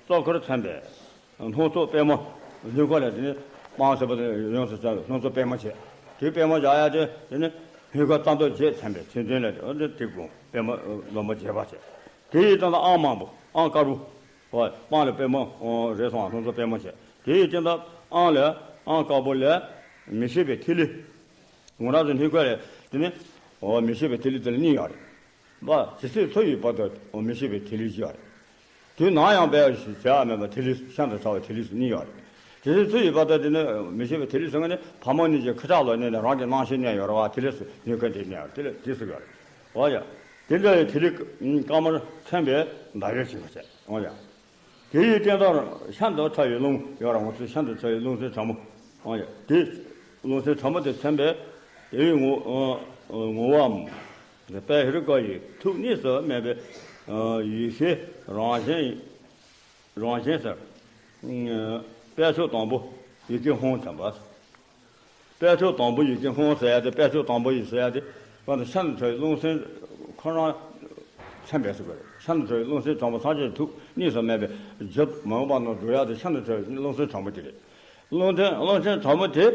རྩ་འཁོར་མཚན་པའི་སྣང་ཚོགས་པད་མ། སྙིང་ག་ལ་དེ་ནས་དཔང་གསལ་པོ་དེ་ཡོངས་སུ་བྱ་བའི་སྣང་ཚོགས་པད་མ་བྱས། དེ་པད་མ་བྱ་ཡ་དེ་དེ་ནས་སྙིང་ག་རྩ་མདོ་བརྒྱད་མཚན་པའི་མཚན་ལྡན་ལ་དེ་དེ་དགོངས་པད་མ་ལོ་མ་བརྒྱད་པ་བྱས། དེ་ཡི་སྟེང་དུ་ཨང་མང་པོ་ཨང་དཀར་པོ། ཨོ། དཔང་ལ་པད་མ་རེད་སོང་། སྣང་ཚོགས་པད་མ་བྱས། དེ་ཡི་སྟེང་དུ་ཨང་ལ་ཨང་དཀར་པོ་ལ་མི་ཤེས་པའི་ཐིག་ལེ། ང་རང་ཚོ་སྙིང་ག་ལ་དེ་ནི་ཨོ་མི་ཤེས་པའི་ཐིག་ལེ་དེ་ལ་གཉིས་ཡོད་རེད། པ་ཇི་སྲིད་འཚོ་ཡི་བར་དུ་ཨོ་མི་ཤེས་པའི་ཐིག་ལེ་ཅིག་ཡོད་རེད། དུས་ནམ་ཡང་འབད་བ་ཞིག་བྱ་མེད་པ་ཐིག་ལེ་ཤིན་ཏུ་ཕྲ་བའི་ཐིག་ལེ་སུ་གཉིས་ཡོད་རེད། དེ་ཚོའི་ཚུལ་ཡོད་པ་ལྟར་དེ་ནི་མི་ཤེས་པའི་ཐིག་ལེ་ཟེར་མཁན་ནི་ཕ་མ་གཉིས་ཀྱི་ཁ་ཕྱོགས་ལ་གནས་ནས་རང་གི་སྣང་ཤེས་གནས་ཡོད་རེད་བ། ཐིག་ལེ་སུ་ཉོན་མཁན་དེ་གནས་ཡོད་རེད། དེ་ལ་དེ་སུ་ཡོད་རེད། འོ་ཡ། དེ་འདྲ་བའི་ཐིག་ལེ་དཀར་དམར་མཚན་པའི་ཟླ་བའི་ཆེན་པོ་བྱས། འོ་ཡ། དེ་ཡི་སྟེང་དུ་ཤིན་ཏུ་ཕྲ་བའི་རླུང་ཡོད་རེད། ང་ཚོའི་ཤིན་ཏུ་ཕྲ་བའི་རླུང་སེམས་ཕྲ་མོ། འོ་ཡ། དེ་རླུང་སེམས་ཕྲ་མོ་དེ་མཚན་པའི་དེ་བའི་ངོ་ངོ་བོའམ། དཔལ་ཧེ་རུ་ཀ་ཡི་ཐུགས་གཉིས་སུ་མེད་པའི་ཡེ་ཤེས་རང་བཞིན་ རང་བཞིན་ཟེར། དཔལ་མཆོག་དང་པོ་ཡི་གེ་ཧཱུྃ་ཚན་པ། དཔལ་མཆོག་དང་པོ་ཡི་གེ་ཧཱུྃ་ཟེར་ཡ་དེ། དཔལ་མཆོག་དང་པོ་ཡི་ཟེར་ཡ་དེ། ང་ཚོ་ཤིན་ཏུ་ཕྲ་བའི་རླུང་སེམས་ཁོ་རང་མཚན་པས་ཟེར་དགོས་རེད། ཤིན་ཏུ་ཕྲ་བའི་རླུང་སེམས་དྲང་པོ་ཐམས་ཅད་ཐུགས་གཉིས་སུ་མེད་པའི་རྒྱུ་མ་འོངས་པ་རྣམས་སྒྲུབ་ཡ་དེ་ཤིན་ཏུ་ཕྲ་བའི་རླུང་སེམས་དྲང་པོ་དེ་རེད། རླུང་སེམས་རླུང་སེམས་དྲང་པོ་དེ།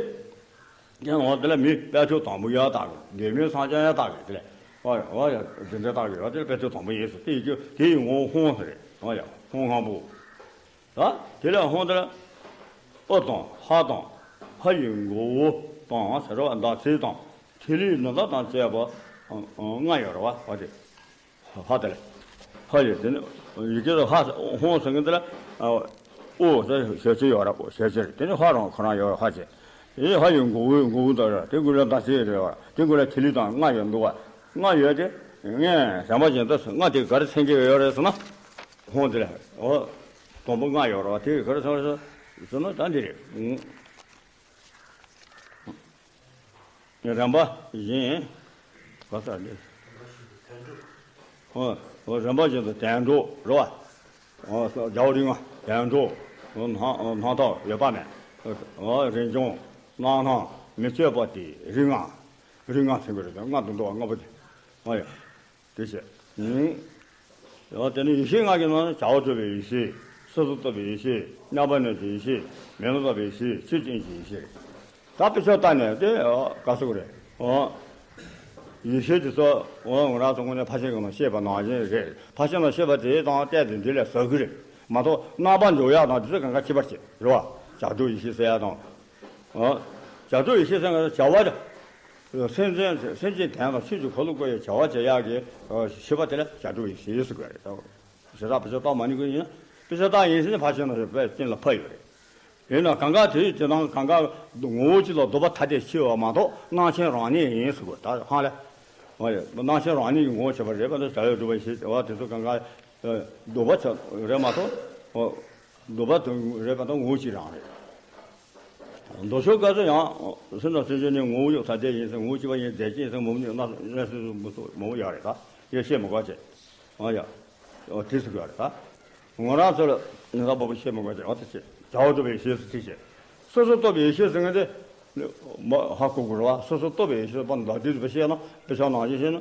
ཡང་འོ་དེ་ལ་མི་དཔལ་མཆོག་དང་པོ་ཡར་བཏགས་དགོས། འདོད་མིན་སངས་རྒྱས་ཡར་བཏགས་དགོས། དེ་ལས་འོ་འོ་ཡ་འདི་འདྲ་བཏགས་དགོས། འོ་དེ་ལ་དཔལ་མཆོག་དང་པོ་ཡིན་ཟེར། དེ་ཡི་རྒྱུ་དེ་ཡི་ངོ་བོ་ཧཱུྃ་ཟེར་རེད། འོ་ཡ་ཧཱུྃ་སྔོན་པོ། ད་དེ་ལས་ཧཱུྃ་དེ་ལ་ཨུ་དང་ཧ་དང་ཧ་ཡི་མགོ་བོ་དང་ཟེར་བ་ཟླ་ཚེས་དང་ཐིག་ལེའི་ནུས་རྩལ་དང་བཅས་པ་ལྔ་ཡོད་རེད་བ། འོ་དེ། ཧ་དེ་ལ། ཧ་ཡོད་དེ་ནི། ཡི་གེ་ལ་ཧ་ཧཱུྃ་ཟེར་མཁན་དེ་ལ། ཨོ་ཟེར་ཞབས་ཀྱུ་ཡོད་ར། ཨོ་ཞབས་ཀྱུ་རེད། དེ་ནི་ཧ་རང་ཁོ་རང་ཡོད་ར། ཧ་ཅེ། དེ་ནི་ཧ་ཡི་མགོ་བོའི་མགོ་བོ་དང་ར། དེ་མགོ་ལ་ཟླ་ཚེས་རེད་བ། དེ་མགོ་ལ་ཐིག་ལེ་དང་ལྔ་ཡོད་འདུག་བ། ལྔ་ཡོད་དེ། ངས་རིམ་པ་བཞིན་དུ་ལྔ་དེ་ག་རེ་མཚོན་གྱི་ཡོད་རེད་ཟེར་ན། ཧཱུྃ་དེ་ལ། ཨོ། དང་པོ་ལྔ་ཡོད་ར་བ། དེ་ག་རེ་མཚོན་ཟེར་ན་ད་འདི་རེད། རིམ་པ་བཞིན། ག་ས་ནི། ཨོ། ཨོ་རིམ་པ་བཞིན་དུ་དོན་གྲུབ་རེད་བ། ཨོ་རྒྱལ་བ་རིགས་ལྔ་དོན་གྲུབ། ཨོ་སྣང་སྣང་ཐག་ཡོད་པ་མེད། ཨོ་རིན་འབྱུང་རྣམ་སྣང་མི་བསྐྱོད་པ་སྟེ་རིགས་ལྔ། རིགས་ལྔ་ཟེར་གྱི་རེད། ལྔ་དུ་འདུ་བ་ལྔ་པོ་དེ། ཨོ་ཡ། དེ་བྱས། ཨུམ། ཡང་དེ་ནི་ཡེ་ཤེས་ལྔ་གི་ནང་ནས་བྱ་བ་སྒྲུབ་པའི་ཡེ་ཤེས། སོ་སོར་རྟོག་པའི་ཡེ་ཤེས། མཉམ་པ་ཉིད་ཀྱི་ཡེ་ཤེས། མེད་ལུགས་རྟོགས་པའི་ཡེ་ཤེས། ཆོས་ཅན་གྱི་ཡེ་ཤེས་རེད། ད་དཔེ་ཆ་ལྟ་ནས་དེ་ག་ཟེར་དགོས་རེད། འོ། ཡེ་ཤེས་དེ་ཚོ་འོ་ང་རང་ཚོ་དངོས་གནས་ཕར་ཕྱིན་གྱི་ནང་བཤད་པ་ནང་བཞིན་རེད། ཕར་ཕྱིན་ནང་བཤད་པ་དེ་དང་བལྟས་ཏེ་འདི་ལས་ཟབ་གི་རེད་མ་གཏོགས། རྣམ་པར་འཇོག་ཡག་དང་དེ་ཚོ་གང་ག་ཁྱད་པར་ཆེ་རེད་བ། བྱ་སྒྲུབ་ཡེ་ཤེས་ཟེར་ཡག་དང་། ཨོ། བྱ་སྒྲུབ་ཡེ་ཤེས་ཟེར་ན་བྱ་བ་སེམས་ཅན་སེམས་ཅན་དོན་དང་ཆོས་ཀྱི་འཁོར་ལོ་བསྐོར་བའི་བྱ་བ་བྱེད་ཡག་གི་ཤེས་པ་དེ་ལ་བྱ་སྒྲུབ་ཡེ་ཤེས་ཟེར་དགོས་རེད། ཞེ་དྲག་དཔེ་ཆ་ལྟ་མ་ཉན་གི་ཡིན་ན། དཔེ་ཆ་ལྟ་ཡིན་ཟེར་ནས་ཕར་ཕྱིན་ནང་བཞིན་དཔེ་གཏན་ལ་ཕབ་ཡོད་རེད། ཡིན་ན་གང་ག་དེ་དེ་དང་གང་ག་ངོ་བོ་གཅིག་ལ་ལྡོག་པ་ཐ་དད་ཕྱེ་བ་མ་གཏོགས་རྣམ་མཁྱེན་རང་ཉིད་ཡིན་ཟེར་དགོས། ད་ཧང་ལས། ཨོ་ཡ། རྣམ་མཁྱེན་རང་ཉིད་ཀྱི་ངོ་བོ་ཁྱད་པར་རེད་པ་དང་བྱ་བས་སྒྲུབ་པ་ཞེས་བྱ་བ་དེ་ཚོ་གང་ག་ལྡོག་པ་ཆ་རེད་མ་གཏོགས། ཨོ། ལྡོག་པ་དེ་རེད་པ་དང་ངོ་བོ་གཅིག་རང་རེད། མདོ་ཕྱོགས་སྐབས་སུ་ཡང་སེམས་དང་སེམས་བྱུང་གཉིས་ངོ་བོ་ཐ་དད་ཡིན་ཟེར། ངོ་བོ་གཅིག་པ་ཡིན། རྫས་གཅིག་ཡིན་ཟེར། མུ་མུ་ན་ན་སུ་སུ་མུ་སུ་མང་པོ་ཡོད་རེད། ད་ཡ་བཤད་མི་དགོས་བྱས། ཨ་ཡ། ཨོ་དེ་ཟེར་གི་ཡོད་རེད་ད། ང་རང་ཚོ་ལ་ཉེན་ཁ་སྤོབས་པོ་བཤད་མི་དགོས་བྱས། ཨོ་དེ་བྱས་བྱ་བ་སྒྲུབ་པའི་ཡེ་ཤེས་སུ་ཐིག་བྱས། སོ་སོར་རྟོག་པའི་ཡེ་ཤེས་ཟེར་མཁན་དེ། མ་ཧ་གོ་དགོས་རེད་བ། སོ་སོར་རྟོག་པའི་ཡེ་ཤེས་པ་འདྲ་དེ་ཚོ་བཤད་ན། དཔེ་ཆ་ནང་བཞིན་བཤད་ན།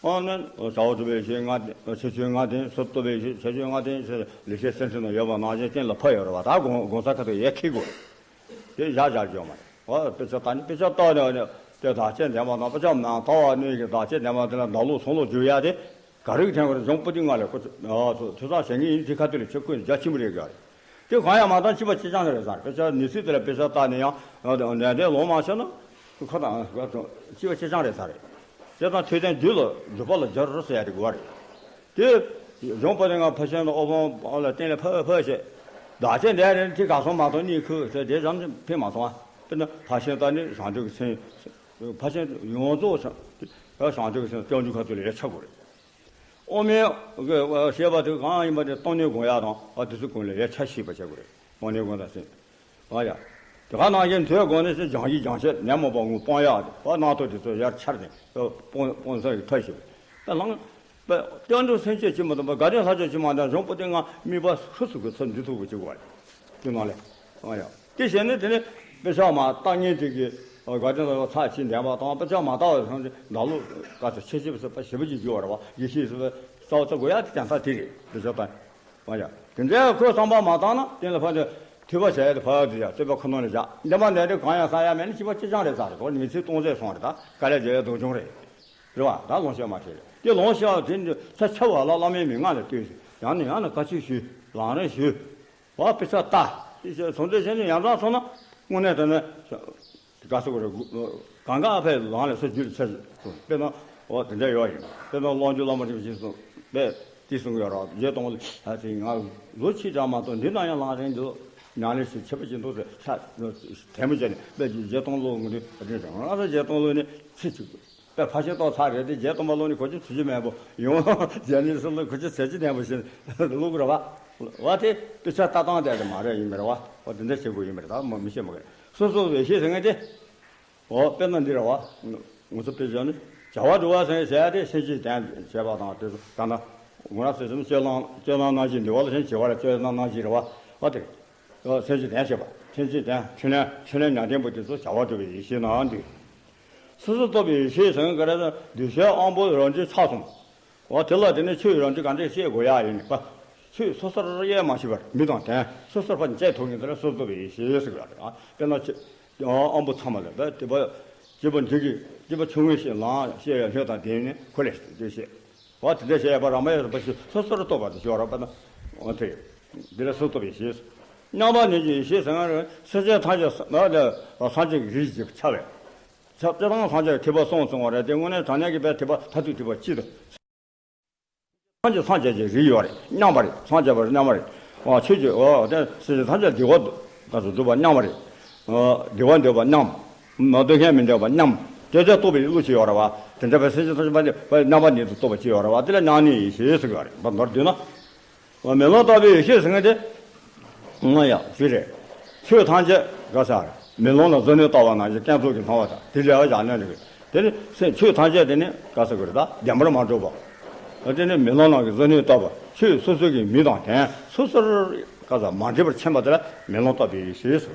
ཨ་ནི་བྱ་བ་སྒྲུབ་པའི་ཡེ་ཤེས་ལྔ་ལྡན། ཆོས་ཅན་ལྔ་ལྡན། སོ་སོར་རྟོག་པའི་ཡེ་ཤེས་ཆོས་ཅན་ལྔ་ལྡན་ཟེར་ལེགས་བཤད་གསེར་ཕྲེང་ནང་ཡོད་པ་ནང་བཞིན་གཏན་ལ་ཕབ་ཡོད་རེད་བ། ད་དགོངས་དགོངས་ས་ཁ་ཐུག་ཡར་འཁྱེར་དགོས་རེད། དེ་བཞག་བཞག་རྒྱུ་མ་རེད། ཨོ་དཔེ་ཆ་ལྟ་ནི་དཔེ་ཆ་ལྟ་ནས་དེ་བདག་བསྐྱེད་ལྡན་པ་དང་དཔེ་ཆ་མ་ལྟ་བ་གནས་ཀྱི་བདག་བསྐྱེད་ལྡན་པ་དེ་ལ་བདག་བློ་སོང་ལོ་བསྒྱུར་ཡ་དེ་ག་རེ་གི་ཐད་ཀར་གཞུང་པོ་ཏི་ལྔ་ལས་ཁོ་ཐུགས་བསམ་བཞེས་མཁན་ཡིན། དེ་ཁ་ཐུག་ལ་ཆེ་ཁུལ་རྒྱ་ཆེན་པོ་རེད་གི་རེད། དེ་གང་ཡང་མ་བཏང་། གཅིག་པ་གཅིག་རྐྱང་རེད་ས་རེད། དཔེ་ཆ་ནི་ཚིག་དེ་ལ་དཔེ་ཆ་ལྟ་ནས་ཡང་ནན་ཏན་ལོང་མ་ཤོར་ན་ཁོ་དང་གཅིག་པ་གཅིག་རྐྱང་རེད་ས་རེད། དེ་དང་ཐོས་དོན་རྒྱུད་ལ་སྒྲུབ་པ་ལ་སྦྱར་རོ་ཟེར་ཡ་དེ་དགོས་པ་རེད། དེ་གཞུང་པོ་ཏི་ལྔ་ཕར་ཕྱིན་དང་ཨོ་བོང་ལ་གཏན་ལ་ཕབ་ཕབ་བྱས། བདག་བསྐྱེད་ལྡན་རེད། དེ་ག་སོང་མ་གཏོགས་གཉིད་ཁུག་ཟེར་དེ་ཙམ་ཕན་མ་སོང་བ། དཔེར་ན་ཕར་ཕྱིན་ལྟ་ནི་བྱང་ཆུབ་ཀྱི་སེམས། ཕར་ཕྱིན་ཡོངས་རྫོགས་བྱང་ཆུབ་ཀྱི་སེམས་སྐྱབས་འཇུག་ཁ་ཐུག་ལ་ཡར་ཆགས་དགོས་རེད། དབུ་མའི་བཤད་པ་དེ་གང་ཡིན་པ་དེ་སྟོང་ཉིད་སྒོམ་ཡག་དང་ཨ་དེ་ཚོ་ཀུན་ལ་ཡར་ཆ་ཤེས་པ་བྱེད་དགོས་རེད། དབང་ལྡན་སྒོམ་དང་སེམས། ཨ་ཡ། དེ་ག་ནང་བཞིན་དོན་སྒོམ་ནས་སེམས་སྦྱང་གཞི་སྦྱང་བྱེད་ཉོན་མོངས་པ་དངོས་སྤོང་ཡག་དེ་ཨ་རྣམ་རྟོག་དེ་ཚོ་ཡར་འཆར་ནས་སྤོང་སྤོང་ས་ཡི་ཐབས་ཤེས་པ་ལང་། སྐྱབས་འགྲོ་སེམས་བསྐྱེད་ཅི་མ་གཏོགས་པ་དགའ་ལྡན་ལྷ་ཆོས་ཅི་མ་འདྲ་གཞུང་པོ་ཏི་ལྔ་དམིགས་པ་ཧྲུལ་སུ་གི་ཚུལ་འདི་ཐུག་པ་བྱེད་དགོས་པ་རེད། དེ་ནང་ལས། ཨ་ཡ། དེ་བྱས་ནས་དེ་ནས་དཔེ་ཆ་མ་བཏང་མཁན་དེ་གི་དགའ་ལྡན་ལྷ་ཚར་གཅིག་ལྡན་པ་དང་དཔེ་ཆ་མ་བལྟ་བ་སོང་ཚེ་བདག་བློ་དཀའ་ཚེགས་ཆེ་ཆེ་བ་ཞེ་པོ་ཅིག་འགྱུར་བ་རེད་བ། ཡེ་ཤེས་སུ་རྩ་བ་རྩ་དགོས་ཡ་དེ་ཀྱང་ས་དེ་རེད། དེ་ཚོ་ལྟ། ཨ་ཡ། དེ་འདྲའི་ཁོས་བསམ་པ་མ་བཏང་ན་གཏན་ལ་ཕབ་ནས་ཐོས་པ་བྱ་ཡ་དེ་ཕབ་དེ་ཡ་རྩོད་པ་ཁོ་ན་ལ་བཞག་འདི་མ་འདི་འདྲའི་གང་ཡང་བསམ་ཡ་མེད་ན་གཅིག་པ་གཅིག་རྐྱང་རེད་ས་རེད། ཁོ་མི་ཚེ་སྟོང་ཟད་སོང་རེད། ད་དཀའ་ལས་བརྒྱབ་ཡ་སྡུག་གྱོང་རེད། རེད་བ། ད་ལོངས་སྤྱོད་མ་བྱེད་རེད། དེ་ལོངས་སྤྱོད་དེ་འདི་ཚ་ཆ་བ་ལ་བླ་མའི་མན་ངག་ལ་ལྟོས་ཟེར། ཡང་ནས་ཡང་ན་བཀའ་ཆོས་ཞུ། ལམ་རིམ་ཞུ། བ་དཔེ་ཆ་ལྟ། དེ་བྱས་ཚོང་འདུས་བྱས་ནས་ཡར་འཛེགས་སོང་ན་དངོས་གནས་དྲང་གནས་དགའ་ས་གོ་རེ་གང་ག་ཨ་ཕའི་ལམ་ལ་སོ་རྒྱུད་ལ་ཆ་ཞིག་དཔེར་ན་འོ་དེ་འདྲ་ཡོད་ཡིན། དཔེར་ན་ཀློང་རྒྱུད་བླ་མ་རིན་པོ་ཆེ་གསུངས་པས་དེ་གསུང་གི་ཡོད་ར། རྗེ་དང་པོ་ལ་ཨ་ཙི་ང་ལོ་ཆེ་དྲགས་མ་གཏོགས་འདི་ན་ཡང་ལམ་རིམ་འདུག་ཉམས་ལེན་ཞིག་བྱེད་པ་ཅིག་འདུག་ཟེར་ཆ་དྲན་པོ་བྱས་ནས་དཔེ་རྗེ་དང་པོ་ལོ་ངོ་དེ་རེད། ང་ཚོ་རྗེ་དང་པོ་ལོ་ནི་ཚེ་གཅིག་དཔེ་ཕར་ཕྱིན་ཏོག་ཚར་རེད་དེ་རྗེ་དང་པོ་ལོ་ནི་གོ་ཆོད་ཚོད་ཀྱི་མེད་པོ་ཡོང་། རྗེ་ནི་སུ་ལ་གོ་ཆོད་ཚོད་ཀྱི་ལྡན་པོ་ཞིག་ལུག་རེད་བ། བ་དེ་དཔེ་ཆ་ལྟ་སྟངས་དེ་དེ་མ་རེད་ཡིན་མེད་རེད་བ། བ་དེ་འདྲ་བྱེད་དགོས་ཡིན་མེད་རེད། ད་མ་མི་ཤེས་མ་གི་སོ་སོ་ཡེ་ཤེས་ཟེར་མཁན་དེ། འོ་དཔེར་ན་འདི་རེད་བ། ང་ཚོ་དཔེ་བཞག་ནི་བྱ་བ་སྒྲུབ་པ་ཟེར་ཟེར་ཡ་དེ་སེམས་ཅན་དོན་བྱེད་པ་དང་དེ་ཚོ་ད་ན། དགོངས་རབ་གསལ་གསུམ་སྤྱོད་ལམ་སྤྱོད་ལམ་སྣ་བཞི་འདུལ་བ་ལ་ཕྱིན་བྱེད་པ་ལ་སྤྱོད་ལམ་སྣ་བཞི་རེད་བ། བ་དེ་རེད། སེམས་ཅན་དོན་བྱེད་པ་སེམས་ཅན་དོན་འཕྲིན་ལས་འཕྲིན་ལས་ཉམས་ལྡན་པོ་དེ་ཚོ་བྱ་བ་སྒྲུབ་པའི་ཡེ་ཤེས་ནང་འདུས། སོ་སོར་རྟོག་པའི་ཡེ་ཤེས་ཟེར་མཁན་ག་རེ་ཟེར་འདུས་བྱས་དབང་པོ་རང་འདྲེས་ཆགས་སོང་། འོ་དེ་ལ་དེ་ནི་ཆོས་རང་འདྲེས་ག་འདྲས་བཤད་དགོས་ཡ་ཡིན་ནི་པ། ཆོས་སོ་སོར་དབྱེ་མ་ཤེས་པར་མི་དང་དོན་སོ་སོར་ཕར་འབྱེད་ཐུབ་མཁན་དེ་ལ་སོ་སོར་རྟོག་པའི་ཡེ་ཤེས་ཟེར་གི་ཡོད་རེད། དཔེར་ན་ཆོས་དབང་པོ་ཚང་མ་ལ་བས་དེ་པ་སྐྱེས་བུ་འདི་གི་སྐྱེས་བུ་ཆུང་ངུ་ཞིག་ལངས་བཤད་ཡ་ལྷོད་དང་ལྡན་ནས་ཁོ་ལས་ཤིག་འདུས་བྱས། འོ་དེ་འདྲ་བཤད་ཡ་པ་རང་མ་ཡོད་པ་ཞིག་སོ་སོར་རྟོག་པ་དེ་ཤོར་བ་པ་ན། འོ་དེ་འདི་ལ་སོ་སོར་རྟོག་པའི་ཡེ་ཤེས། མཉམ་པ་ནི་ཡེ་ཤེས་ཟེར་ན་རེད། སེམས་ཅན་ཐམས་ཅད་ལ་སངས་རྒྱས་ཀྱི་རིགས་ཀྱི་ཆ་བས། ཆ་སྤྱིར་བཏང་སངས་རྒྱས་ཀྱི་ཐེག་པ་གསུངས་སོང་བ་རེད་དེ་དངོས་གནས་དྲང་གནས་ཀྱི་དཔེ་ཐེག་པ་མཐར་ཐུག་ཐེག་པ་གཅིག་ཏུ། སངས་རྒྱས་སངས་རྒྱས་ཀྱི་རིགས་ཡོད་རེད། མཉམ་པ་རེད། སངས་རྒྱས་པ་རེད། མཉམ་པ་རེད། ཨ་ཆོས་ཀྱི་འོ་དེ་སེམས་ཅན་ཐམས་ཅད་བདེ་བ་ག་ཚོད་འདོད་པ་མཉམ་པ་རེད། ཨ་བདེ་བ་འདོད་པ་མཉམ། མ་འདོད་མཁན་མི་འདོད་པ་མཉམ། དེ་ཚོ་རྟོགས་པའི་བློ་ཅིག་ཡོད་རེད་བ། དེ་འདྲ་བའི་སེམས་ཅན་ཐམས་ཅད་པ་དེ་མཉམ་པ་ཉིད་དུ་རྟོགས་པ་ཅིག་ཡོད་རེད་བ། དེ་ལ་མཉམ་གནས་ཡེ་ཤེས་ཟེར་གྱི་ཡོད་རེད། མདོར་བསྡུས་ན། མེ་ལོང་ལྟ་བུའི་ཡེ་ཤེས་ཟེར་མཁན་དེ། ང་ཡ་ཅི་རེད། ཆོས་ཐམས་ཅད་ག་ས་རེད། མེ་ལོང་ལ་མཛུབ་གནོན་བཏབ་པ་ནང་བཞིན་བསྐྱེད་རྫོགས་ཀྱི་སྣང་བ་དང་དེ་ལས་ཡང་ཡང་ནས་རེད། དེ་ནི་སེམས་ཆོས་ཐམས་ཅད་དེ་ནི་ག་ས་གི་རེད་ད་བདེན་པར་མ་གྲུབ་པ། དེ་ནི་མེ་ལོང་ནང་གི་མཛུབ་གནོན་བཏབ་པ་ཆོས་སོ་སོ་གི་མི་དང་དོན་སོ་སོར་ག་ས་མ་འདྲེས་པར་མཁྱེན་པ་དེ་ལ་མེ་ལོང་ལྟ་བུའི་ཡེ་ཤེས་སོ།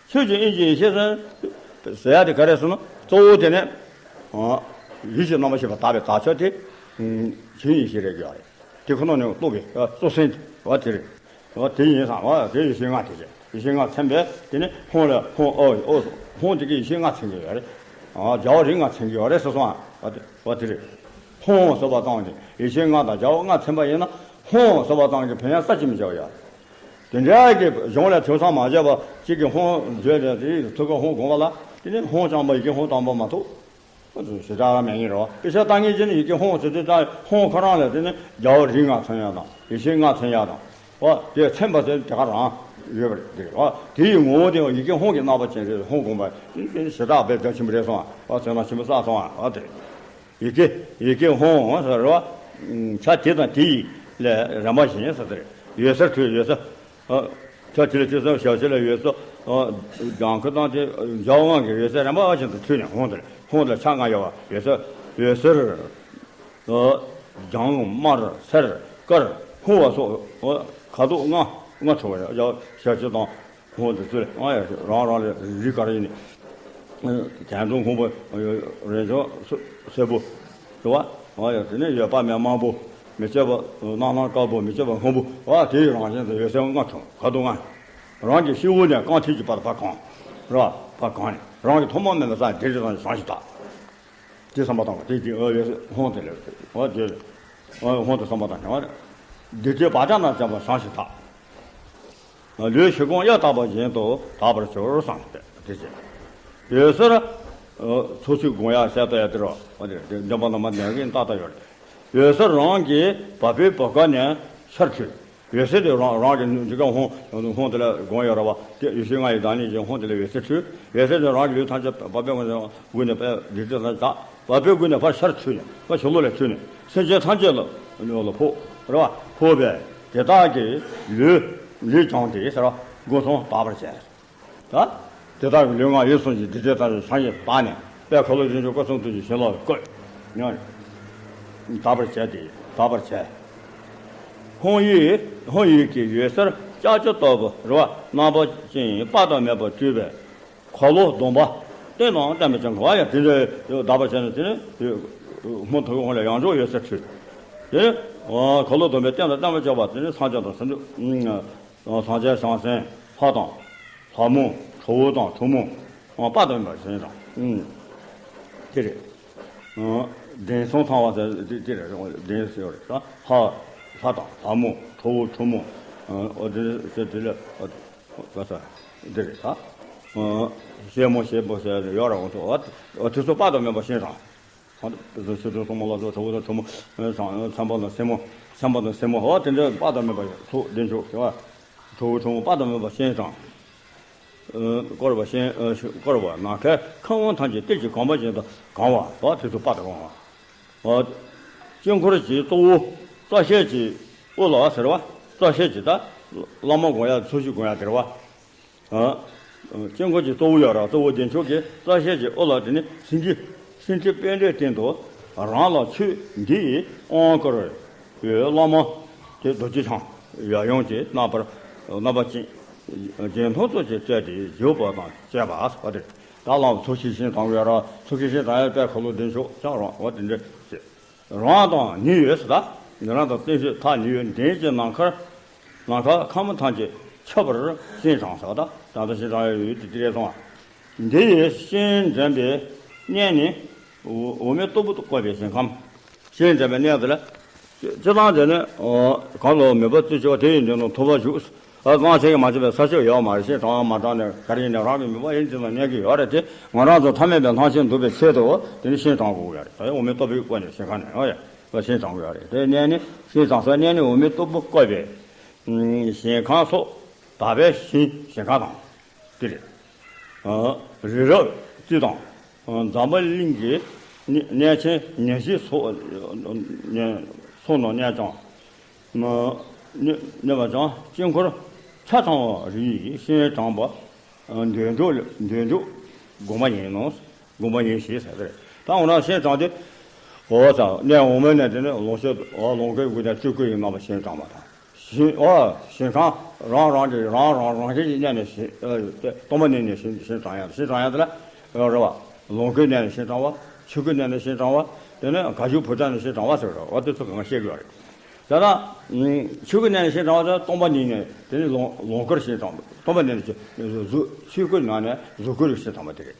ཆོས་ཀྱི་དབྱིངས་ཀྱི་ཡེ་ཤེས་ཟེར་ཟེར་ཡ་དེ་ག་རེ་ཟེར་ན་གཙོ་བོ་དེ་ནི། ཡིད་ཀྱི་རྣམ་པར་ཤེས་པ་དག་པའི་དག་ཆ་དེ། ཆོས་དབྱིངས་ཡེ་ཤེས་རེད་ཀྱི་ཡོད་རེད། དེ་ཁོ་ན་ནས་རྟོགས་པའི་གཙོ་སེམས་བ་དེ་རེད། བ་དེ་ཡིན་ཙང་བ་དེ་ཡེ་ཤེས་ལྔ་དེ་རེད། ཡེ་ཤེས་ལྔ་མཚོན་པས་དེ་ནི་ཧོང་ལ་ཧོང་ཨོ་ཨོ་ཧོང་དེ་གའི་ཡེ་ཤེས་ལྔ་མཚོན་གྱི་ཡོད་རེད། རྒྱལ་བ་རིགས་ལྔ་མཚོན་གྱི་ཡོད་རེད་ཟེར་སོང་ཨ། བ་དེ་བ་དེ་རེད། ཧོང་ཟེར་བ་ཙམ་གྱིས་ཡེ་ཤེས་ལྔ་དང་རྒྱལ་བ་ལྔ་མཚོན་པ་ཡིན་ན་ཧོང་ཟེར་བ་ཙམ་གྱིས་ཕན་ཡང་ས་ཅི་མི་བྱ་བ་ཡོད་རེད། དེ་འདྲ་གི་གཞུང་ལས་ཐོས་བསམ་མ་བྱས་པ་གཅིག་གིས་ཧོང་བརྗོད་ནས་དེ་ཐུགས་ཀ་ཧོང་དགོངས་པ་ལ་དེ་ནི་ཧོང་རྐྱང་པ་ཡི་གེ་ཧོང་དང་པོ་མ་ཐུག་ཞེ་དྲག་མེད་ངེས་རོ། དཔེ་ཆ་ལྟ་ངེས་ཀྱི་ནི་ཡི་གེ་ཧོང་ཟེར་དུས་ད་ཧོང་ཁོ་རང་ལ་དེ་ནི་རྒྱལ་བ་རིགས་ལྔ་མཚོན་ཡ་དང་ཡེ་ཤེས་ལྔ་མཚོན་ཡ་དང་། ཨོ་དེ་མཚོན་པ་ཟེར་དེ་ག་རང་ཡོད་པ་རེད། ཨོ་དེ་ཡི་ངོ་བོ་དེ་ཡི་གེ་ཧོང་གི་རྣམ་པ་ཅན་རེད། ཧོང་དགོངས་པ་དེ་ཞེ་དྲག་དཔེ་རྒྱ་ཆེན་པོ་རེད་སོང་ཨ། ཨོ་མཚོན་རྣམ་ཆེན་པོ་བསགས་སོང་ཨ། ཨོ་དེ། ཡི་གེ་ཡི་གེ་ཧོང་ཟེར་བ། ཆ་དེ་དང་དེ་ཡི་ལས་རིམ་པ་བཞིན་ཟེར་དེ་རེད། ཡོད་ཟེར་ཐོས་ཡོད་ཟེར། ཆ་དེ་ལ་ཅི་ཟེར་ཞབས་ཕྱི་ལ་ཡོད་ཟེར། ལྗང་ཁུ་དང་དེ་འཇའ་འོད་ཀྱི་ཡོད་ཟེར་རིམ་པ་བཞིན་དུ་ཐོས་ནས་ཧོང་དེ་རེད། ཧོང་དེ་ལ་ཆ་ལྔ་ཡོད་པ་ཡོད་ཟེར། ཡོད་ཟེར། ལྗང་དམར་སེར་དཀར་ཧོང་བ་སོགས་ཁ་དོག་ལྔ་ལྔ་ཐོབ་པ་རེད། ཞབས་ཕྱི་དང་། ཧོང་དེ་ཚོ་ལ་ཨ་ཡ་རང་རང་ལ་རིགས་ག་རེ་ཡིན་ནི། གྱེན་དྲུང་ཁུང་པ་རེ་འཇོག་སེར་པོ་རེད་བ། ཨ་ཡ་དེ་ནས་ཡོད་པ་མེད་དམར་པོ། མི་བསྐྱོད་པ་རྣམ་སྣང་དཀར་པོ། མི་བསྐྱོད་པ་སྔོན་པོ། ཨ་དེ་ཡི་རང་བཞིན་དུ་ཡོད་ཚད་ལྔ་བྱུང་ཁ་དོག་ལྔ། རང་གི་སྤྱི་བོ་ནས་རྐང་མཐིལ་གྱི་བར་ཕར་གང་ར་ཕར་གང་ནས་རང་གི་ཐོག་མ་མེད་པ་སངས་རྒྱས་རིགས་དང་བྱང་ཞིང་དག་དེ་བསམ་པ་བཏང་བ་དེ་དེ་ཨ་ཡོད་ཚད་ཧོང་དེ་ལས་ཨ་དེ་ཨ་ཧོང་དེ་བསམ་པ་བཏང་བྱུང་བ་རེད། འདི་ལྟའི་བག་ཆགས་རྣམས་བྱང་བ་བྱང་ཞིང་དག་ལུས་ཕྱི་གོང་གཡའ་དག་པ་བཞིན་དུ་དག་པར་གྱུར་བསམ་སྟེ་དེ་བཞིན་ཡོད་ཟེར། ཚོགས་ཚུལ་དགོངས་ཡ་གསལ་བཏབ་ཡ་དེ་རོ། འདོན་པ་རྣམ་པ་ལྡན་གྱིས་ཏག་ཏག་ཡོད་རེད། ཡོད་ཟེར་རང་གི་བ་སྤུའི་བུ་ག་ནས་ཤར་འཕྲོས། ཡོད་ཟེར་དེ་རང་རང་གི་འདི་ག་ཧོང་ཧོང་དེ་ལ་དགོངས་ཡོད་རེད་བ། དེ་ཡེ་ཤེས་ལྔ་ཡི་བདག་ཉིད་ཀྱི་ཧོང་དེ་ལ་ཡོད་ཟེར་འཕྲོས། ཡོད་ཟེར་དེ་རང་གི་ལུས་ཐམས་ཅད་བ་སྤུའི་ངོས་ནས་དགུ་ནས་པའི་སྡིག་སྒྲིབ་ལ་དག་བ་སྤུའི་མགུལ་ནས་ཕར་ཤར་འཕྲོས་ནས་ཕར་ཕྱི་ལོགས་ལ་འཕྲོས་ནས་སེམས་ཅན་ཐམས་ཅད་ལ་ལ་ཕོག་རེད་བ། ཕོག་པས་དེ་དག་གི་ལུས་ལུས་ཀྱང་དེ་ཟེར་བ་སྒོ་གསུམ་དག་པར་བྱས། ད་དེ་དག་གི་ལུས་ངག་ཡིད་གསུམ་གྱི་སྡིག་སྒྲིབ་ཐམས་ཅད་བྱང་ཞིང་དག་ནས་དཔལ་འཁོར་ལོ་བདེ་མཆོག་སྐུ་གསུང་ཐུགས་ཀྱི་བྱིན་རླབས་བཀོད། དག་པར་བྱས་ཏེ་དག་པར་བྱས། ཧོང་ཡིག་ཧོང་ཡིག་གི་ཡོད་ཟེར་ལྕགས་ཀྱུ་ལྟ་བུ་རེད་བ། རྣམ་པ་ཅན་དཔག་ཏུ་མེད་པ་སྤྲུལ་པའི། འཁོར་ལོ་སྡོམ་པ་བསྟན་དང་བསྟན་པའི་ཅང་ག་བ་ཡང་དེ་འདྲ་དག་པར་བྱས་ནས་དེ་ནི་ཧོང་དུ་ཧོང་ལ་ཡང་འཇོག་ཡོད་ཟེར་ཁྲིད། དེ་ནི་འཁོར་ལོ་སྡོམ་པའི་བསྟན་དང་བསྟན་པ་ཅོག་པ་དེ་ནི་སངས་རྒྱས་དང་སངས་རྒྱས་སངས་རྒྱས་བྱང་སེམས་ལྷ་དང་ལྷ་མོ་ཁྲོ་བོ་དང་ཁྲོ་མོ་དཔག་ཏུ་མེད་པ་ཞིང་དང་དེ་རེད། གདན་སྲུང་ཚང་བ་ཟེར་དེ་རེད། གདན་ཟེར་རེད། ལྷ་ལྷ་དང་ལྷ་མོ་ཁྲོ་བོ་ཁྲོ་མོ་འོ་དེ་དེ་ལ། ག་ས། འདི་རེད་ད། ཞལ་མོ་ཞལ་པོ་ཟེར་ཡོད་ར་འོང་ཚོ། འོ་དེ་ཚོ་དཔག་ཏུ་མེད་པ་ཤིང་རང་། ཚང་དེ་ཚོ་ཆོས་སྐྱོང་སྲུང་མ་ལ་སོགས་ཁྲོ་བོ་དང་ཁྲོ་མོ། ཚངས་པ་དང་སྲིན་མོ། ཚངས་པ་དང་སྲིན་མོ་འོ་དེ་འདྲ་དཔག་ཏུ་མེད་པ་ཚོགས་བདེ་མཆོག་ཟེར་བ། ཁྲོ་བོ་ཁྲོ་མོ་དཔག་ཏུ་མེད་པ་ཤིང་རང་། བསྐོར་བ་ཤིང་བསྐོར་བ་ནམ་མཁའི་ཁམས་དབང་ཐམས་ཅད་གཏེར་གྱིས་གང་བ་བཞིན་དུ་གང་བ་འོ་དེ་ཚོ་དཔག་ཏུ་གང་བ། དཀྱིལ་འཁོར་གྱི་གཙོ་བོ་རྩ་ཤེས་ཀྱི་དབུ་ལ་ཟེར་བ། རྩ་ཤེས་ཀྱི་ད་བླ་མ་དགོངས་ཡ་ཚོགས་ཞིང་དགོངས་ཡ་དེ་རེད་བ། དཀྱིལ་འཁོར་གྱི་གཙོ་བོ་ཡོད་ར་གཙོ་བོ་བདེ་མཆོག་གི་རྩ་ཤེས་ཀྱི་དབུ་ལ་དེ་ནི་སེང་གེ་སེང་ཁྲི་པད་ཟླའི་སྟེང་དུ་རང་ལ་ཆོས་འདི་ཡི་དབང་བསྐུར། པའི་བླ་མ་དེ་རྡོ་རྗེ་འཆང་ཡབ་ཡུམ་གྱི་རྣམ་པར་རྣམ་པ་ཅན་རྗེས་མཐུན་ཚོགས་ཀྱིས་སྤྲས་ཏེ་བཞུགས་པ་དང་བཅས་པ་སོགས་ཏེ། ད་བླ་མ་ཚོགས་ཞིང་བཞེངས་དང་ཡ་ར་ཚོགས་ཞིང་བཞེངས་དང་ཡ་དཔལ་འཁོར་ལོ་བདེ་མཆོག་ཀྱང་རང་བ་དེ་འདྲ་བྱས། རང་དང་ཉེ་བའི་ས་དག་ཉེ་རང་དང་བརྟན་བཞུགས་ཐག་ཉེ་བའི་གདན་གྱི་ནམ་མཁར་ནམ་མཁའ་ཁམས་ཐམས་ཅད་ཁྱབ་པར་སྤྱན་དྲངས་ས་དག་དང་དུ་སྤྱན་དྲངས་ཡོད་དེ་དེ་རེད་སོང་བ། འདི་ཡི་སྤྱན་འདྲེན་པའི་གནས་ནི་འོ་མའི་སྟུག་པོ་བཀོད་པའི་ཞིང་ཁམས། སྤྱན་འདྲེན་པའི་གནས་དེ་ལ་སྤྱི་བཏང་དེ་ནི་གང་ལ་མོས་པ་བརྩོན་ཆེ་བ་དེ་ཡི་འདི་ནང་ཐོབ་པར་བཞུགས། ཨ་སྣང་ཆེན་གྱིས་མ་བྱས་པའི་ས་ཕྱོགས་ཡོད་མ་རེད། སྤྱན་དྲངས་མ་དྲངས་ནས་ག་རེ་ཡིན་ནའི་རང་གི་མོས་པ་ཡིན་ཅི་ཙམ་གནས་ཀྱི་ཡོད་རེད་དེ། ང་རང་ཚོ་ཐ་མལ་པའི་སྣང་ཆེན་འདུལ་བའི་ཆེད་དུ་དེ་ནི་སྤྱན་དྲངས་དགོས་ཀྱི་ཡོད་རེད། ད་འོ་མའི་སྟུག་པོའི་སྐོར་ནས་ཞིང་ཁམས་ནས་ཨོ་ཡ་སྤྱན་དྲངས་དགོས་ཡོད་རེད། དེ་གནས་ནི་སྤྱན་དྲངས་སའི་གནས་ནི་འོ་མའི་སྟུག་པོ་བཀོད་པའི་ཞིང་ཁམས་སོགས་དག་པའི་ཞིང་ཞིང་ཁམས་དང་། དེ་རེད། རི་རབ་རྩི་དང་། འཛམ་བུ་གླིང་གི་གནས་ཆེན་ཉེར་བཞི་སོགས་སོགས་ནང་གནས་ཀྱང་། གནས་པ་ཀྱང་དཀྱིལ་འཁོར་ཆ་ཚང་བ་རི་ཡི་སྤྱན་དྲངས་པ། འདོད་འཇོ་འདོད་འཇོ་དགོངས་པ་ཡིན་ནོ། དགོངས་པ་ཡིན་ཞེས་ཟེར་ཏེ། ད་འོ་ན་སྤྱན་དྲངས་ཏེ། འོ་ཙང་གནས་འོ་མའི་གནས་དེ་ནི་ལོངས་སྤྱོད་འོ་ལོངས་སྐུའི་སྐུ་ནས་སྤྲུལ་སྐུ་ཡི་རྣམ་པ་སྤྱན་དྲངས་པ་དང་། ཞིང་། ཨོ། ཞིང་ཁམས་རང་རང་གི་རང་རང་རང་བཞིན་གྱི་གནས་ནས་ཞིང་། ཨ། སྟོང་པ་ཉིད་ནས་ཞིང་ཞིང་དྲངས་ཡ། ཞིང་དྲངས་ཡ་དེ་ལ། ཨ། རེད་བ། ལོངས་སྐུའི་གནས་ནས་ཞིང་དྲངས་པ། ཆོས་སྐུའི་གནས་ནས་ཞིང་དྲངས་པ། དེ་ནས་ག་ཞུ་བུ་ཏྲ་ནས་ཞིང་དྲངས་པ་ཟེར་རོ། འོ་དེ་ཚོ་གང་བཤད་དགོས་རེད། ད་ལྟ་ཆོས་སྐུའི་གནས་ནས་ཞིང་དྲངས་པ་དེ་སྟོང་པ་ཉིད་ནས་དེ་ནས་ལོངས་ལོངས་སྐུར་ཞིང་དྲངས་པ། སྟོང་པ་ཉིད་ནས་གཟུགས། ཆོས་སྐུའི་ནང་ནས་གཟུགས་སྐུ་རུ་ཞིང་དྲངས་པ་དེ་རེད།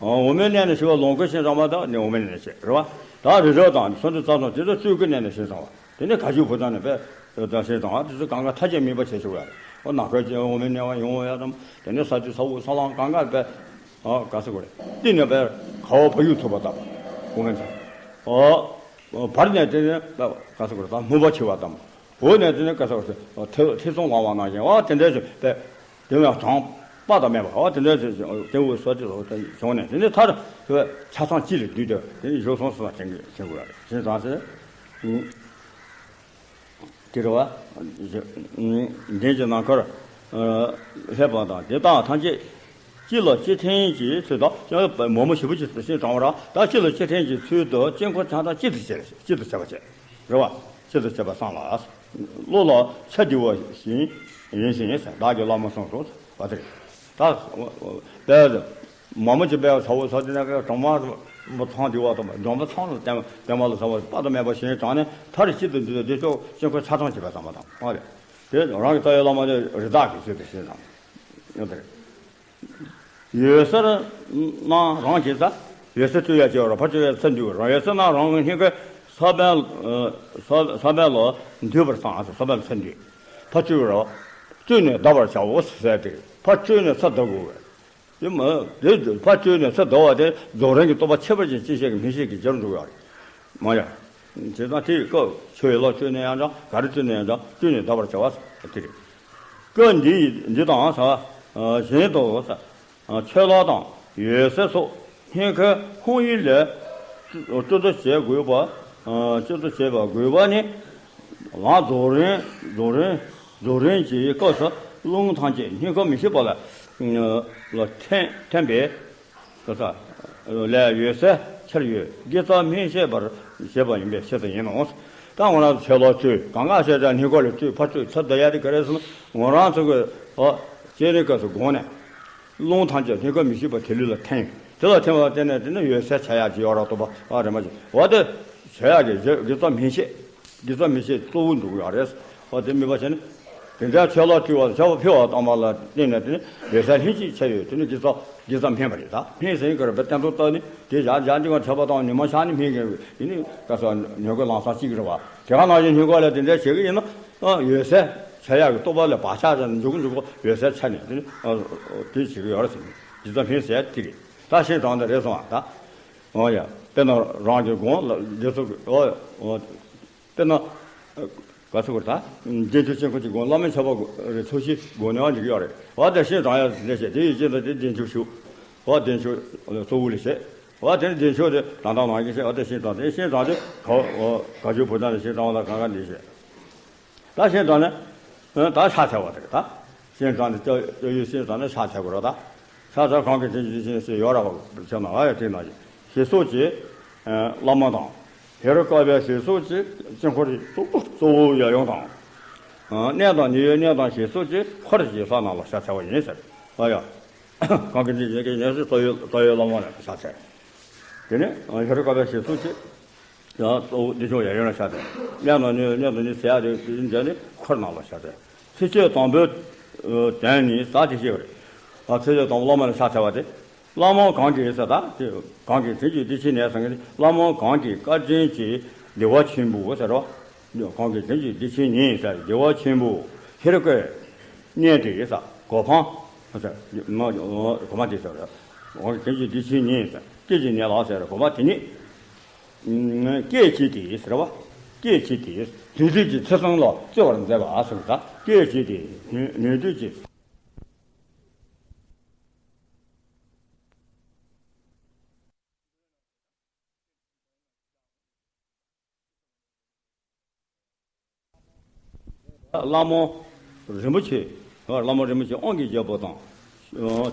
འོ་མའི་གནས་ནས་ཞི་བ་ལོངས་སྐུ་ཞིང་དྲངས་པ་དག་ནི་འོ་མའི་གནས་ནས་བྱེད་རེད་བ། ད་རི་རབ་དང་སོ་འདི་རྩ་ཚང་དེ་ཚོ་སྤྲུལ་སྐུའི་གནས་ནས་ཞིང་དྲངས་པ། དེ་ནས་ག་ཞུ་བུ་ཏྲ་ནས་པས་ད་ཞིང་དྲངས་པ་དེ་ཚོ་གང་ག་མཐའ་རྒྱས་དམིགས་པ་བྱེད་ཆོག་ཡ་རེད། འོ་ནམ་མཁའི་འོ་མའི་གནས་པ་ཡོང་ཡ་དང་། དེ་ནས་ས་དེ་ས་འོག་ས་གླང་གང་ག་པས། ཨ། ག་ས་གོ་རེད། སྟེང་ནས་པས་ག་བ་བ་ཡུག་ཚུགས་པ་ལྟ་བུ་འོ་མའི་ཚ། ཨོ། བར་ནས་དེ་ནས་པས་ག་ས་གོ་རེད། ད་སྨུག་པ་འཁྱིལ་བ་ལྟ་བུ། འོ་ནས་དེ་ནས་ག་ས་གོ་རེད། ཐེ་ཐེ་ཚོམ་ལངས་པ་ནང་བཞིན། ཨོ་དེ་འདྲ་ཞིག་པས། དེ་ནས་གྲངས་དཔག་ཏུ་མེད་པ། ཨོ་དེ་འདྲ་ཞིག་དེ་འུ་སོ་དེ་བྱུང་ནས་དེ་ནས་མཐར་ཆ་ཚང་གཅིག་ལ་བསྡུས་ཏེ་དེ་ནས་བཞུགས་སོང་ཟེར་བ་དྲན་གྱི་དྲན་དགོས་རེད། དེ་དང་ཚེ། དེ་རེད་བ། གདན་གྱི་ནམ་མཁར་སླེབས་པ་དང་དེ་དག་ཐམས་ཅད་གཅིག་ལ་གཅིག་འཐེན་གྱི་ཚུལ་དུ། མོག་མོག་ཞེ་པོ་ཅིག་ཏུ་ཤིང་དྲངས་པ་ར། ད་གཅིག་ལ་གཅིག་འཐེན་གྱི་ཚུལ་དུ་དཀྱིལ་འཁོར་ཆ་ཚང་གཅིག་ཏུ་བྱས། གཅིག་ཏུ་བྱས་པ་བྱས། རེད་བ། གཅིག་ཏུ་བྱས་པ་སང་ལ། བློ་ལ་ཆ་འདི་བ་བཞིན་ཡིན་ཞིང་བདག་གི་བླ་མ་གསུངས་སོ། བ་དེ་རེད། ད་དཔེ། མོག་མོག་ཅིག་པས་ཚ་བོ་ཚ་དེ་ནས་གྲོང་པ་མོ་ཚང་དེ་བ་དང་གྲོང་པ་ཚང་ལ་བསྟན་བསྟན་པ་ལ་ཚ་བོ་དཔག་ཏུ་མེད་པ་ཞིང་དྲངས་ནས་མཐར་གཅིག་ཏུ་འདུས་ཏེ་དེ་ཕྱོགས་དཀྱིལ་འཁོར་ཆ་ཚང་བྱས་པ་ཙམ་པ་དང་། ཨ་རེད། དེ་རང་གི་རྩ་བའི་བླ་མ་དེ་རི་དྭགས་ཀྱི་ཚུལ་དུ་ཞིང་དྲངས། ཡོད་དེ་རེད། འོད་གསལ་རྣམས་རང་གི་ས། འོད་གསལ་སྤྲོས་ཡ་ཅེས་པ་ར་ཕར་སྤྲོས་ཡ་ས་འདུས་པ་ར། འོད་གསལ་རྣམས་རང་གི་སྙིང་གའི་ས་བོན། ས་ས་བོན་ལ་འདུས་པར་བསམ། ས་བོན་ལ་ས་འདུས། ཕར་སྤྲོས་པ་ར། སྤྲོས་ནས་བརྡར་བར་བྱའོ་ཟེར་ཏེ། ཕར་སྤྲོས་ནས་ས་བརྡར་དགོས་པས། དེ་མ་དེ་ཕར་སྤྲོས་ནས་ས་བརྡར་བ་དེ་རྫོགས་རིམ་གྱི་རྟོགས་པ་ཁྱད་པར་ཅན་སྤྱི་བཤད་ཀྱི་མིང་བཤད་ཀྱི་རྒྱར་འཇུག་ཡོད་རེད། མ་ཡ། བྱས་ཙང་དེའི་སྐབས་ཆོས་ལ་སྤྲོས་ནས་ཡང་འདྲ། ག་རེ་སྤྲོས་ནས་ཡང་འདྲ། སྤྲོས་ནས་བརྡར་བར་བྱ་བ་དེ་རེད། སྐབས་འདི་ཡི་འདི་དང་ས། གཞན་དུ་ས། ཆོས་ལ་དང་འོད་གསལ་སོགས་སྙིང་གའི་ཁོང་ཡུལ་ལས་སྤྲོ་བསྡུ་བྱེད་དགོས་པ། སྤྲོ་བསྡུ་བྱེད་པ་དགོས་པ་ནི། ལམ་རྫོགས་རིམ་རྫོགས་རིམ་རྫོགས་རིམ་གྱི་སྐབས་སུ་རླུང་ཐམས་ཅད་སྙིང་ཁར་མི་ཤིགས་པ་ལ་ལ་ཐིམ་ཐིམ་པས། ག་ས་ལས་འོད་གསལ་འཆར་ཡོད་དགེ་རྩ་སྨིན་བྱེད་པར་བྱེད་པ་ཡིན་པའི་ཕྱིར་དུ་ཡིན་ནོ། ད་ང་རང་ཚོ་ཆོས་ལ་སྤྲོས་གང་ག་བཤད་ཀྱང་སྙིང་ཁར་ལ་སྤྲོས། ཕར་སྤྲོས་ཚུར་བརྡར་ཡ་དེ་ག་རེ་ཟེར་ན། ང་རང་ཚོ་གི་ཨ་སྤྱན་རས་གཟིགས་དགོངས་ནས། རླུང་ཐམས་ཅད་སྙིང་ཁར་མི་ཤིགས་པ་དེ་ལུས་ལ་ཐིམ། དེ་ལ་ཐིམ་པ་བརྟེན་ནས་དེ་ནི་འོད་གསལ་འཆར་ཡག་ཅིག་ཡོད་ར། རྟོགས་པ་ཨ་རེ་མ་ཅིག་འོ་དེ་འཆར་ཡག་གི་དགེ་རྩ་སྨིན་བྱེད། དགེ་རྩ་སྨིན་བྱེད་གཙོ་བོ་འདུག་ཡོད་རེད། འོ་དེ་སྨིན་པ་བྱས་ནས། དེ་འདྲ་ཆོས་ལ་སྤྲོས་པ་ཆར་པ་ཕུལ་བ་ཙམ་པ་ལ་བརྟེན་ནས་དེ་ནི་འོད་གསལ་ལྷན་ཅིག་འཆར་ཡོད་དེ་ནི་དགེ་རྩ་དགེ་རྩ་སྨིན་པ་རེད། ད་སྨིན་ཟེར་གི་རེད་པས། བསྟན་དོན་ལྟར་ནི་དེ་ཞག་བཞག་འདི་ག་འཆར་པ་དང་ཉི་མ་ཤར་ནི་སྨིན་གི་ཡིན་ནི། ག་ས་ཉོ་གི་ལང་ས་གཅིག་རེད་བ། དེ་ག་ནང་བཞིན་སྙིང་ཁར་ལ་དེ་འདྲ་བྱེད་གི་ཡིན་ན། འོད་གསལ་འཆར་ཡག་གི་རྟོགས་པ་ལ་བག་ཆགས་ཅན་འཇུག་གི་འཇུག་གི་འོད་གསལ་འཆར་ནས་དེ་ནི་དེ་བྱེད་གི་ཡོད་རེད་ཟེར་ནས་དགེ་རྩ་སྨིན་ཟེར་དེ་རེད། ད་ཤིང་དྲངས་དེ་རེད་སོང་བ་ད། འོ་ཡ། དཔེར་ན་རང་གི་དགོངས་ལ་འདི་ཚོ་གི་འོ་འོ། དཔེར་ན། ག་ཚོད་གོ་ད། རྗེས་འཇུག་ཆེན་པོ་གཅིག་དགོངས། བླ་མའི་ཆོས་པ་རེ་ཚོགས་ཞིག་དགོངས་ནས་འཇུག་ཡོད་རེད། འོ་དེ་ཤིང་དྲངས་ཡ་ལས་བྱེད་དེ་ཡི་རྗེས་འདི་དེ་རྗེས་འཇུག་ཞུ། འོ་རྗེས་འཇུག་གཙོ་བོ་ལས་བྱེད། འོ་དེ་ནི་རྗེས་འཇུག་དེ་དྲང་དྲང་ནང་བཞིན་བྱེད། འོ་དེ་ཤིང་དྲངས་དེ་ཤིང་དྲངས་དེ་ག་འོ་ག་ཇོ་བུ་དྲངས་དེ་ཤིང་དྲངས་བ་ལ་གང་ག་འདི་བྱེད། ད་ཤིང་དྲངས་ནས། ད་ཕྱག་འཚལ་བ་དེ་རེད་ད། ཤིང་དྲངས་ནས་སྐྱབས་སྐྱབས་ཡུལ་ཤིང་དྲངས་ནས་ཕྱག་འཚལ་དགོས་རེད་ད། ས་ཆ་གང་གི་དེ་ཇི་བཞིན་ཞེས་ཡོད་ར་བ་ཆེ་ན་ཨ་ཡ་དེ་ན་ཞེས་སོགས་ཀྱི་བླ་མ་དང་ ཧེ་རུ་ཀ་བའི་ཞེས་སོགས་ཀྱི་དཀྱིལ་འཁོར་གཙོ་བོ་ཡབ་ཡུམ་དང་། གནས་དང་ནི་ཡོད་གནས་དང་ཞེས་སོགས་ཀྱི་འཁོར་གྱི་ལྷ་རྣམས་ལ་ཕྱག་འཚལ་བ་ཡིན་ཟེར། ཨ་ཡ། གང་གི་འདི་ཡོད་ཀྱི་ནས་སུ་ད་ཡོད་ད་ཡོད་བླ་མ་ལ་ཕྱག་འཚལ། དེ་ནས་ཧེ་རུ་ཀ་བའི་ཞེས་སོགས་ཀྱི། ཡང་གཙོ་བོ་བདེ་མཆོག་ཡབ་ཡུམ་ལ་ཕྱག་འཚལ། གནས་དང་ནི་ཡོད་གནས་དང་ནི་ཟེར་ཡ་དེ་དེ་འདྲ་ནི་འཁོར་རྣམས་ལ་ཕྱག་འཚལ། ཚིགས་བཅད་དང་པོའི་དོན་ནི་ཟག་བཅས་ཤེས་པ་རེད། ཚིགས་བཅད་དང་པོ་བླ་མ་ལ་ཕྱག་འཚལ་བ་དེ། བླ་མ་གང་གིས་ཟེར་ད་དེ་གང་གིས་དེ་ཀྱི་བདེ་ཆེན་ནས་ཟེར་མཁན་དེ་བླ་མ་གང་གིས་བཀའ་དྲིན་གྱིས་བདེ་བ་ཆེན་པོ་ཟེར་རོ། གང་གིས་དེ་ཀྱི་བདེ་ཆེན་ཉིད་ཟེར་བདེ་བ་ཆེན་པོ་ཧེ་རུ་ཀའི་གནས་དེ་ཟེར་གོ་འཕང་ཟེར་མ་གོ་འཕང་དེ་ཟེར་རོ། གང་གིས་དེ་ཀྱི་བདེ་ཆེན་ཉིད་ཟེར་སྐད་ཅིག་ཉིད་ལ་ཟེར་གོ་འཕང་དེ་ཉིད། སྐད་ཅིག་དེ་ཟེར་བ། སྐད་ཅིག་དེ་དུས་དུས་ཀྱི་ཚེ་གསུམ་ལ་སྩོལ་བར་མཛད་པ་ཟེར་ད་སྐད་ཅིག་དེ་ནུས་ནུས་དུས་ཀྱི། བླ་མ་རིན་པོ་ཆེ། བླ་མ་རིན་པོ་ཆེ་དབང་གི་རྒྱལ་པོ་དང་།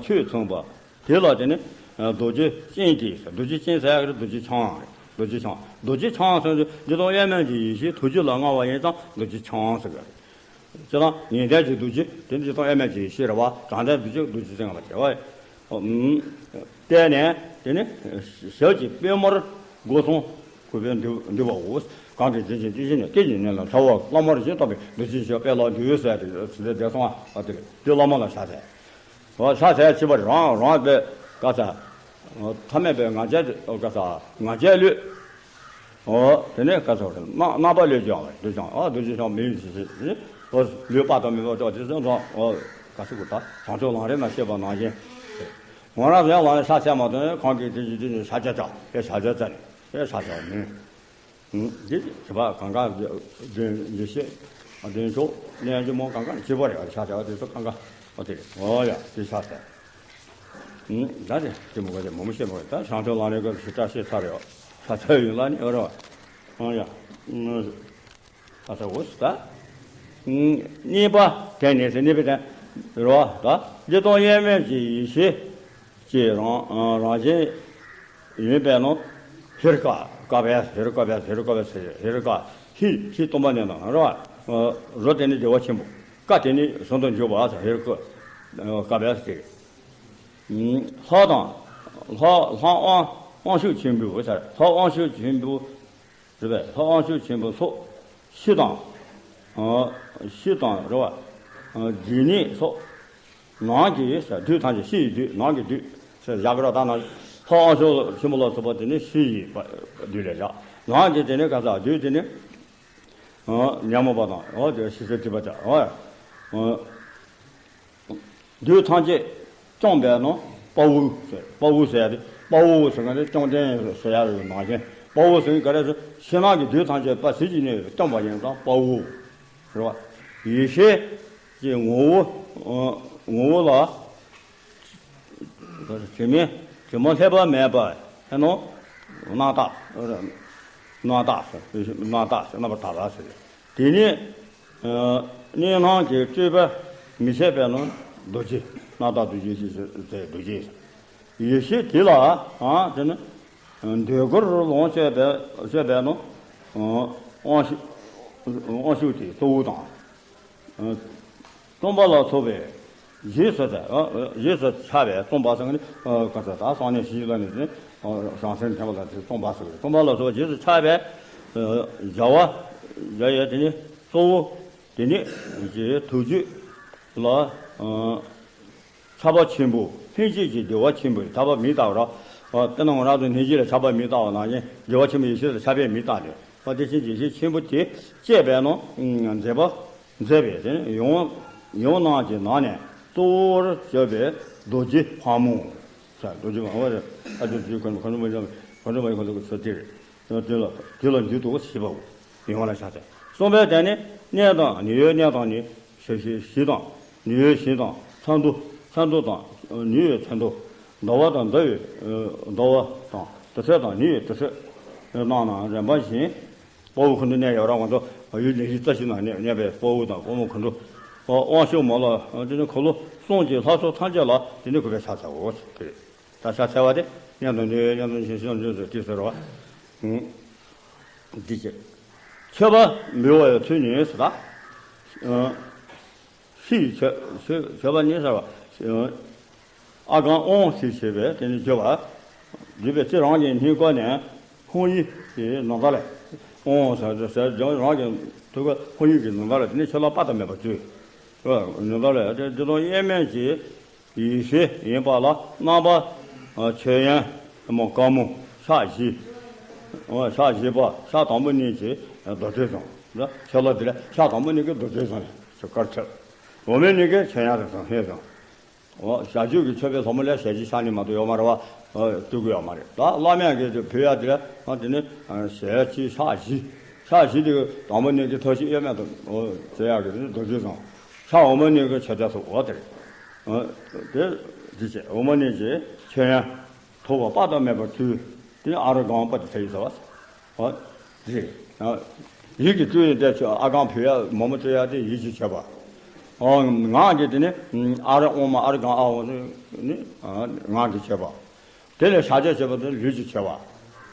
ཆོས་མཚུངས་པ། དེ་ལ་དེ་ནི་རྡོ་རྗེ་ཅན་གྱི་རྡོ་རྗེ་ཅན་ཟེར་ཡག་རེད། རྡོ་རྗེ་འཆང་རེད། རྡོ་རྗེ་འཆང་། རྡོ་རྗེ་འཆང་ཟེར་དུས་འདི་དང་དབྱེར་མེད་ཀྱི་ཡེ་ཤེས་ཐུགས་རྒྱུད་ལ་མངའ་བ་ཡིན་ཙང་རྡོ་རྗེ་འཆང་ཟེར་གི་རེད། ཅི་ལ་ཡོན་ཏན་གྱི་རྡོ་རྗེ་དེ་ནི་ཅི་ལྟར་དབྱེར་མེད་ཀྱི་ཡེ་ཤེས་རེད་བ། དྲང་ལྡན་རྡོ་རྗེ་རྡོ་རྗེ་ཟེར་བ་དེ་བ། བལྟས་ནས་དེ་ནི་ཞབས་ཀྱི་པད་མོར་སྒོ་གསུམ་གུས་པས་འདུད་འདུད་པའོ། གང་གིས་དེ་བཞིན་དེ་བཞིན་ནས་སྐད་ཅིག་ཉིད་ལ་ཐལ་བ་བླ་མར་བཞིན་རྟོགས་པའི་རྡོ་རྗེ་ཞབས་པད་ལ་འདུད་ཟེར་ཏེ་དེ་འདྲ་སོང་བ་དེ་རེད། དེ་བླ་མ་ལ་ཕྱག་འཚལ། ཕྱག་འཚལ་ཅེས་པ་རང་རང་དེ་ག་ས། ཐ་མལ་པའི་ང་རྒྱལ་ག་ས་ང་རྒྱལ་ལུས། འོ། དེ་ནས་ག་ཚོད་རེད། རྣམ་རྣམ་པ་ལུས་ཀྱང་རེད། ལུས་ཀྱང་ཨ་རྡོ་རྗེ་འཆང་མིང་ཞེས་ཞེས་ཨོ་ལུས་པ་དང་མི་པ་ཅོག་ཅེས་སོང་ཙང་ཨོ་ག་ཚོད་གུ་ད་བྱང་ཆུབ་ལམ་རིམ་ན་བཤད་པ་ནང་བཞིན། ང་རང་ཡང་ལམ་ལ་ཕྱག་འཚལ་མ་ཐོན་གང་གིས་དེ་བཞིན་དེ་ནི་ཕྱག་རྒྱ་བྱ་དེ་ཕྱག་རྒྱ་བྱ་ནི་དེ་ཕྱག་རྒྱ་མིན། འདི་བྱེད་པ་གང་ག་འདོན་འདོན་ཤེས་འདོན་ཆོག་གནས་ཀྱི་མོ་གང་ག་བྱེད་པ་རེད། ཕྱག་བྱ་བ་དེ་ཚོ་གང་ག་ཨོ་དེ་རེད། ཨོ་ཡ་དེ་ཕྱག་འཚལ། ད་དེ་དེ་མོ་ག་དེ་མོ་མོ་བཤད་མོ་ད་བྱང་ཆུབ་ལམ་རིམ་སྐབས་སུ་བཀྲ་ཤིས་ཚར་ཡོད། ས་ཚ་ཡིན་ལ་ནི་ཨོ་རོ། ཨང་ཡ། ས་ཚ་འོ་སི་ད། གཉིས་པ་དེ་ནི་སེ་གཉིས་པའི་དེ་རོ་ད་འདི་དང་དབྱེར་མེད་ཀྱི་ཡེ་ཤེས་ཀྱི་རང་རང་བཞིན་ཡིན་པས་ན། ཧེ་རུ་ཀ་ཀ་བས་ཧེ་རུ་ཀ་བས་ཧེ་རུ་ཀ་བས་ཧེ་རུ་ཀ་ཧི་ཧི་སྟོང་པ་ཉིད་དང་རོ། རོ་དེ་ནི་བདེ་བ་ཆེན་པོ། ཀ་དེ་ནི་གཟུང་དུ་འཇུག་པ་ཧེ་རུ་ཀ་ཀ་བས་ཟེར། ལྷ་དང་། ལྷ་ལྷ་དབང་དབང་ཕྱུག་ཆེན་པོའི་ཟེར། ལྷ་དབང་ཕྱུག་ཆེན་པོ། རེད་པས། ལྷ་དབང་ཕྱུག་ཆེན་པོ་སོགས་ཕྱི་དང་། ཕྱི་དང་རེད་པ། རྗེས་གནས་སོགས། ནང་གི་ཟེར་བདུད་ཐམས་ཅད་ཕྱི་ཡི་བདུད་ནང་གི་བདུད་ཟེར་བཞག་གི་རོ། ད་ནང་ལྷ་དབང་ཕྱུག་ཆེན་པོ་ལ་སོགས་པ་དེ་ནི་ཕྱི་ཡི་བདུད་ལས་བཞག་ནང་གི་དེ་ནི་ག་ས་བདུད་དེ་ནི། ཉོན་མོངས་པ་དང་ཨོ་དེ་ཤི་སོ་དྲི་བ་ཅག་ཨོ། བདུད་ཐམས་ཅད་བཅོམ་པས་ན་དཔའ་བོ་ཟེར། དཔའ་བོ་ཟེར་ཡ་དེ་དཔའ་བོ་ཟེར་མཁན་དེ་བཅོམ་ལྡན་ཟེར་ཡ་རེད། ནང་བཞིན་དཔའ་བོ་ཟེར་མཁན་ག་རེ་ཟེར། ཕྱི་ནང་གི་བདུད་ཐམས་ཅད་དཔའ་ཟིལ་གྱིས་གནོན་བཏང་བ་ཡིན་ཙང་དཔའ་བོ་རེད་བ། ཡེ་ཤེས་ཀྱི་ངོ་བོ་ངོ་བོ་ལ། དྲི་མ་དྲི་མ་ལྷད་པ་མེད་པ་ཨེ་ནོ། རྣམ་དག་རྣམ་དག་རྣམ་དག་རྣམ་པར་དག་པ་ཟེར། དེ་ནི་གནས་སྣང་གི་སྤྲོས་པ་མི་བྱེད་པས་ན་རྡོ་རྗེ། རྣམ་དག་རྡོ་རྗེ་ཞེས་ཟེར་རྡོ་རྗེ། ཡེ་ཤེས་དེ་ལ་དེ་ནི་འདོད་རྒུར་ལོངས་སྤྱོད་པས་སྤྱོད་པས་ན་དབང་ཕྱུག་དབང་ཕྱུག་དེ་གཙོ་བོ་དང་། རྩོམ་པ་ལ་སོགས་པའི་རྗེས་སུ་ཆ་རྗེས་སུ་ཆགས་པའི་རྩོམ་པ་ཟེར་ནི་ག་ཚོད་ད་སང་ཉིན་ཞིག་ལ་ནི་བྱང་སེམས་འཕེན་པ་ལ་དེ་རྩོམ་པ་ཟེར། རྩོམ་པ་ལ་སོགས་པའི་རྗེས་སུ་ཆགས་པའི་བྱ་བ་བྱ་ཡས་དེ་ནི་གཙོ་བོ་དེ་ནི་ཐུགས་རྒྱུད་ལ། ཆགས་པ་ཆེན་པོ་ལྷན་སྐྱེས་ཀྱི་བདེ་བ་ཆེན་པོའི་ཐར་པ་མི་ལྟ་བ་ར། དཔེར་ན་ང་རང་ཚོ་ལྷན་སྐྱེས་ལ་ཆགས་པ་མི་ལྟ་བ་ནང་བཞིན་བདེ་བ་ཆེན་པོ་ཡེ་ཤེས་ལ་ཆགས་པས་མི་ལྟ་ནས་དེ་བཞིན་ཡེ་ཤེས་ཆེན་པོ་དེ་སྐྱེས་པས་ན་མཛད་པ་མཛད་པས་དེ་ནི་ཡང་ཡང་སྣང་གི་ནང་ནས་གཙོ་བོར་བྱས་པའི་རྡོ་རྗེ་ཕག་མོ། ས་རྡོ་རྗེ་ཕག་མོ་རེད། ཨ་ཅོ་རྗེ་ཁོ་ཁོ་ཁོ་ཁོ་ཁོ་ཁོ་ཁོ་ཁོ་ཁོ་ཁོ་དེ་རེད། དེ་ལ་དེ་ལ་འདུད་དོ་ཞེས་པའོ། ཡོངས་ལ་ཕྱག་འཚལ། གསུམ་པའི་དོན་ནི་གནས་དང་ནི་ཡོད་གནས་དང་ནི་ཞེས་བྱ་བཞི་དང་ནི་ཡོད་བཞི་དང་མཚན་དུ་མཚན་དུ་དང་ནི་ཡོད་མཚན་དུ་ཟླ་བ་དང་ཟླ་བའི་ཟླ་བ་དང་དུར་ཁྲོད་དང་ནི་ཡོད་དུར་ཁྲོད་རྣམས་ན་རིམ་པ་བཞིན་དཔའ་བོ་ཁོ་ཚོ་གནས་ཡོད་ར། ང་ཚོ་ཡུལ་ལས་གཞི་རྩ་ཞིག་ནང་གནས་གནས་པའི་དཔའ་བོ་དང་དཔའ་མོ་ཁོ་ཚོ་དབང་ཕྱུག་མ་ལ་དེ་ནི་འཁོར་ལོ་གསུམ་གྱི་ལྷ་ཚོགས་ཐམས་ཅད་ལ་དེ་ནི་གུས་པས་ཕྱག་འཚལ་ལོ། ད་ཕྱག་འཚལ་བ་དེ་གནས་དང་ནི་ཡོད་གནས་དང་ཞེས་བྱ་བཞི་དུ་ཟེར་བ། འདི་བྱེད། མཆོད་པ་འབུལ་བའི་ཚུལ་ནི་ཟེར་ད། ཨ། ཤིས་མཆོད་མཆོད་མཆོད་པ་ནི་ཟེར་བ། ཨ། ཨརྒྷཾ་ཨོཾ་ཞེས་བྱས་པས་དེ་ནི་བརྗོད་པ། བརྗོད་པའི་ཚེ་རང་གི་སྙིང་ཁོག་ནས་ཧཱུྃ་ཡིག་གི་ནམ་མཁའ་ལ། ཨོཾ་ཟེར་ཟེར་ཟེར་རང་གི་ཐུགས་ཀ་ཧཱུྃ་ཡིག་གི་ནམ་མཁའ་ལ་དེ་ནི་ཆད་ལྷག་དཔག་ཏུ་མེད་པ་སྩོལ། ནམ་མཁའ་ལ་དེ་དེ་དང་དབྱེར་མེད་ཀྱི་ཡེ་ཤེས་ཡིན་པ་ལ་རྣམ་པ། ཨ། མཆོད་ཡོན་མོ་དཀར་མོ་ཕྱག་བཞི། ཨ། ཕྱག་བཞི་པ་ཕྱག་དང་པོ་གཉིས་ཀྱིས་རྡོ་རྗེ་བཟུང་། ཆད་ལྷག་དེ་ལ་ཕྱག་དང་པོ་གཉིས་ཀྱིས་རྡོ་རྗེ་བཟུང་ནས་དཀར་ཆག་འོག་མའི་གཉིས་ཀྱིས་མཆོད་ཡོན་དེ་བཟུང་ཧེ་བཟུང་། འོ། བྱ་རྒྱུད་ཀྱི་མཆོད་པའི་ལྷ་མོ་ལས་ཞལ་གྱི་ཕྱག་གཉིས་མ་གཏོགས་ཡོད་མ་རེད་བ། ཨ། བཏུལ་དགོས་ཡོད་མ་རེད། ད་བླ་མས་ཀྱི་ཕུལ་ཡག་དེ་ལ། ཨ། དེ་ནི། ཨ། ཞལ་གྱི་ཕྱག་བཞི། ཕྱག་བཞི་དེ་དང་པོ་གཉིས་ཀྱིས་ཐབས་ཤེས་དབྱེར་མེད་དུ། ཨོ། མཆོད་ཡག་གི་དེ་ནི་རྡོ་རྗེ་བཟུང་། ཕྱག་འོག་མ་གཉིས་ཀྱིས་མཆོད་རྫས་སོགས། འོ་དེ་རེད། ཨ། དེ་དེ་བྱས་འོག་མ་གཉིས་ཀྱིས་མཆོད་ཡོན་ཐོགས་པ་དཔག་ཏུ་མེད་པ་སྩོལ། དེ་ནི་ཨརྒྷཾ་པོ་ཏི་ཚ་ཡིག་ཟེར་བ། ཨོ། དེ། ཨ། ཡིད་ཀྱིས་སྤྲུལ་ཡོད་དེ་ཨརྒྷཾ་ཕུལ་ཡག་མོག་མོག་སྤྲུལ་ཡག་དེ་ཡིད་ཀྱི་མཆོད་པ། ཨོ། ངག་གིས་དེ་ནི། ཨ། ཨརྒྷཾ་ཨརྒྷཾ་ཨཱཿཧཱུྃ་ནི། ཨ། ངག་གི་མཆོད་པ། དེ་ལས་ཕྱག་རྒྱ་བྱེད་པ་དེ་ལུས་ཀྱི་མཆོད་པ།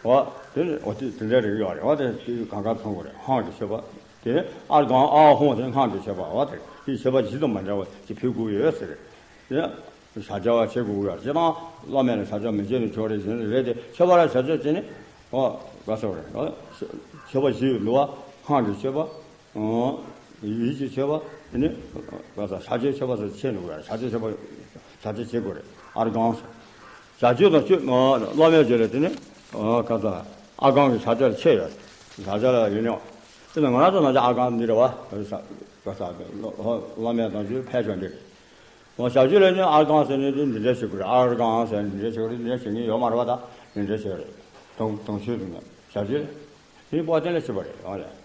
ཨོ། དེ་ནི། ཨོ། དེ་དེ་འདྲ་རེ་ཡོད་རེད། ཨོ། དེ་དེ་གང་ག་མཐོང་དགོས་རེད། ཧཾ་གི་མཆོད་པ། དེ་ནི་ཨརྒྷཾ་ཨཱཿཧཱུྃ་དེ་ཧཾ་གི་མཆོད་པ། ཨོ། དེ་དེ་མཆོད་པ་བཞི་དང་མ་འདྲ་བ་ཅིག་ཕུལ་དགོས་ཡོད་ཟེར། དེ་ནི། བྱ་བྱ་བ་བྱེད་དགོས་ཡོད། སྤྱིར་བཏང་བླ་མས་ནི་བྱ་བྱ་མི་བྱེད་ནས་ཆོག་རེད་ཟེར་ནི་རེད་དེ། ཁྱད་པར་བྱ་བྱ་བྱེད་ནི། ཨོ། ག་ཟེར་བ་རེད། ཨོ། མཆོད་པ་བཞི་ཡོད་འདུག་བ། ཧཾ་གི་མཆོད་པ། ཨོ། ཡིད་ཀྱི་མཆོད་པ། དེ་ནི། ག་ཟེར། ཕྱག་རྒྱའི་མཆོད་པ་ཟེར་ཆེ་འདུག་བ། ཕྱག་རྒྱའི་མཆོད་པ། ཕྱག་རྒྱ་བྱེད་དགོས་རེད། ཨརྒྷཾ་ཟེར། བྱ་རྒྱུད་དང་སྤྱོད། ཨོ། བླ་མའི་རྒྱུད་ལ་དེ་ནི། ཨོ། ག་ཟེར། ཨརྒྷཾ་གི་ཕྱག་རྒྱ་ལ་ཆེ་ཡོད། ཕྱག་རྒྱ་ལ་ཡིན་ནོ། དེ་ནི་ང་རང་ཚོ་ནང་བཞིན་ཨརྒྷཾ་འདི་རེད་བ། ག་ཟེར། བླ་མའི་དང་ཆོས་ཕལ་ཆེར་འདི་རེད། འོ། བྱ་རྒྱུད་ལ་ནི་ཨརྒྷཾ་ཟེར་ནས་དེ་འདི་འདྲ་བྱེད་དགོས་རེད། ཨརྒྷཾ་ཟེར་ནས་འདི་འདྲ་བྱེད་དགོས་རེད། འདི་འདྲ་བྱེད་མཁན་ཡོད་མ་རེད་པ། ད་འདི་འདྲ་བྱེད་རེད། དུང་དུང་ཆོས་དུ་ནས་བྱ་རྒྱུད་ལ། དེ་དཔལ་ལྡན་ལ་བྱེད་པ་རེད། འོ་ལས།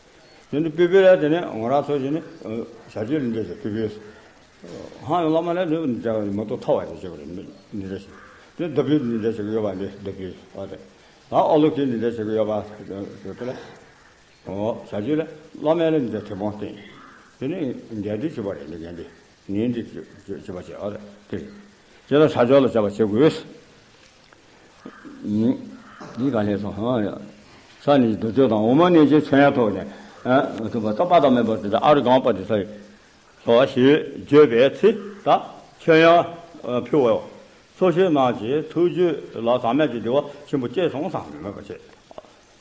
དེ་ནི་པི་པི་ལ་དེ་ནས་ང་རང་ཚོ་བྱས་ནས། ཨ། བྱ་རྒྱུད་ལ་འདི་འདྲ་བྱེད། པི་པི། ཧཾ་ཡང་བླ་མ་ལ་འདི་འདྲ་མ་གཏོགས་ཐོགས་པ་དེ་བྱེད་དགོས་རེད། འདི་འདྲ་བྱེད། དེ་ཌ་བྷི་འདི་འདྲ་བྱེད་ཀྱི་ཡོད་པ། འདི་ཌ་བྷི། འོ་དེ། ད་ཨོ་ལོ་ཀི་འདི་འདྲ་བྱེད་ཀྱི་ཡོད་པ། དེ་ལ། འོ། བྱ་རྒྱུད་ལ་བླ་མ་ལ་འདི་འདྲ་དེ་སྤོང་བསྟེན། དེ་ནས་འགལ་འདུ་བྱེད་པ་རེད། འདི་འགལ་འདུ། ངན་འདུ་བྱེད་པ་བྱེད། ཨ། དེ་རེད། དེ་ལ་བྱ་རྒྱུད་ལ་བྱ་བ་བྱེད་དགོས། འདི་ག་ལས་སོང་། ཧ་ཡ། ས་ནི་རྡོ་རྗེ་དང་འོ་མ་གཉིས་ཀྱིས་མཆོད་ཡོན་ཐོགས་ནས། ཨ། ཐུབ་པ་དང་དཔག་ཏུ་མེད་པ་དེ་དག་ཨརྒྷཾ་པོ་ཏི་ཚ་ཡིག་ཟེར་བ་ཞེས་བརྗོད་པའི་ཚེ་ད་མཆོད་ཡོན་ཕུལ་བའོ། ཚོགས་ཞིང་རྣམས་ཀྱི་ཐུགས་རྒྱུད་ལ་ཟག་མེད་ཀྱི་བདེ་བ་ཆེན་པོ་སྐྱེས་སོང་ཟེར་མོས་པ་བྱས།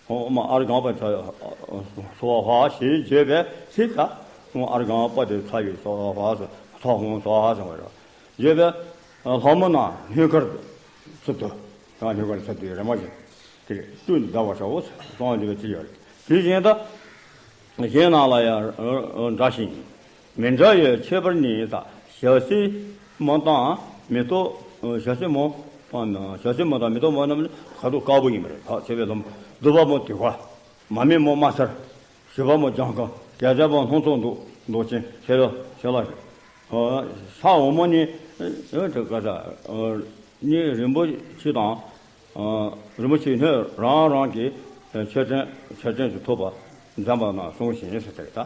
ཨོཾ་ཨརྒྷཾ་པོ་ཏི་སྭཱ་ཧཱ་ཞེས་བརྗོད་པའི་ཚེ་ད། ཨོཾ་ཨརྒྷཾ་པོ་ཏི་ཚ་ཡིག་སྭཱ་ཧཱ་ཟེར། སྭཱ་ཧཱ་ཟེར་བ་རེད། བརྗོད་པའི་ལྷ་མོ་རྣམས་སྙིང་ཁར་ཚུར་དུ། རང་སྙིང་ཁར་ཚུར་དུ་རེ་མ་ཞིག་དེ་བཏུད་ནས་བདའ་བར་བྱའོ་ཟེར། གསང་བ་འདུས་པའི་ཚིག་ཡོད་རེད། དེ་བཞིན་དུ། གཞན་རྣམས་ལ་ཡང་འདྲ་ཞིང་མི་འདྲ་བའི་ཁྱད་པར་ནི། ད་ཞལ་ཟས་མོ་དང་མེ་ཏོག་ཞལ་ཟས་མོ་དང་། ཞལ་ཟས་མོ་དང་མེ་ཏོག་མོ་རྣམས་ནི་ཁ་དོག་དཀར་པོ་ཡིན་པ་རེད། ད་བྱེད་པའི་ལྷ་མོ་བདུག་པ་མོ་དུད་ཁ། མ་སྨད་མོ་དམར་སེར། ཞི་བ་མོ་ལྗང་ཁ། རྒྱ་བཟའ་མོ་སྣུམ་ཚོན་མདོག་མདོག་ཅན། ཁྱེད་ལ་ཁྱེད་ལ། ཨ། ས་འོག་མ་གཉིས། ཨ། དེ་ག་ས། ཨ། གཉིས་རིན་པོ་ཆེ་དང་། ཨ། རིན་པོ་ཆེའི་སྣོད་རང་རང་གི་མཆོད་སྤྲིན་མཆོད་སྤྲིན་གྱི་ཐུབ་པ་འཛིན་པ་རྣམས་གསུངས་ཤིང་ཟེར་ཏེ། ད་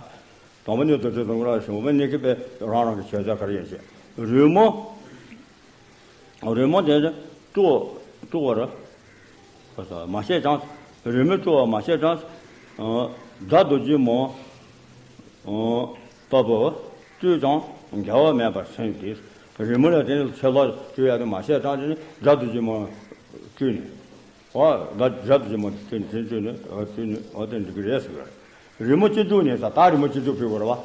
དང་པོ་ནི་རྡོ་རྗེ་དང་ཀུན་ར་ཞིང་། འོག་མ་གཉིས་ཀྱིས་པའི་རང་རང་གི་མཆོད་རྫས་ག་རེ་ཡིན་ཞེས། རོལ་མོ། རོལ་མོ་དེ་དཀྲོལ་དཀྲོལ་བར་མ་བྱས་ཀྱང་། རོལ་མོས་དཀྲོལ་བར་མ་བྱས་ཀྱང་། ཨ། སྒྲ་རྡོ་རྗེ་མོ། ཨ། ལྟ་བུ་དཀྲོལ་ཀྱང་འགལ་བ་མེད་པར་སེམས་ཏེ། རོལ་མོ་ལ་དེ་ནི་ཆད་ལྷག་དཀྲོལ་ཡག་དེ་མ་བྱས་ཙང་དེ་ནི་སྒྲ་རྡོ་རྗེ་མོ་དཀྲོལ་ནས། ཨ། སྒྲ་སྒྲ་རྡོ་རྗེ་མོ་དཀྲོལ་ནས། དེ་དཀྲོལ་ནས། ཨ། དཀྲོལ་ནས། ཨ། དེ་འགྲིག་གི་རེད་ཟེར་གི་རེད། རོལ་མོ་སྤྱི་སྒྲོགས་ནས་ཟེར། ད་རོལ་མོ་སྤྱི་སྒྲོགས་ཕུལ་དགོས་རེད་བ།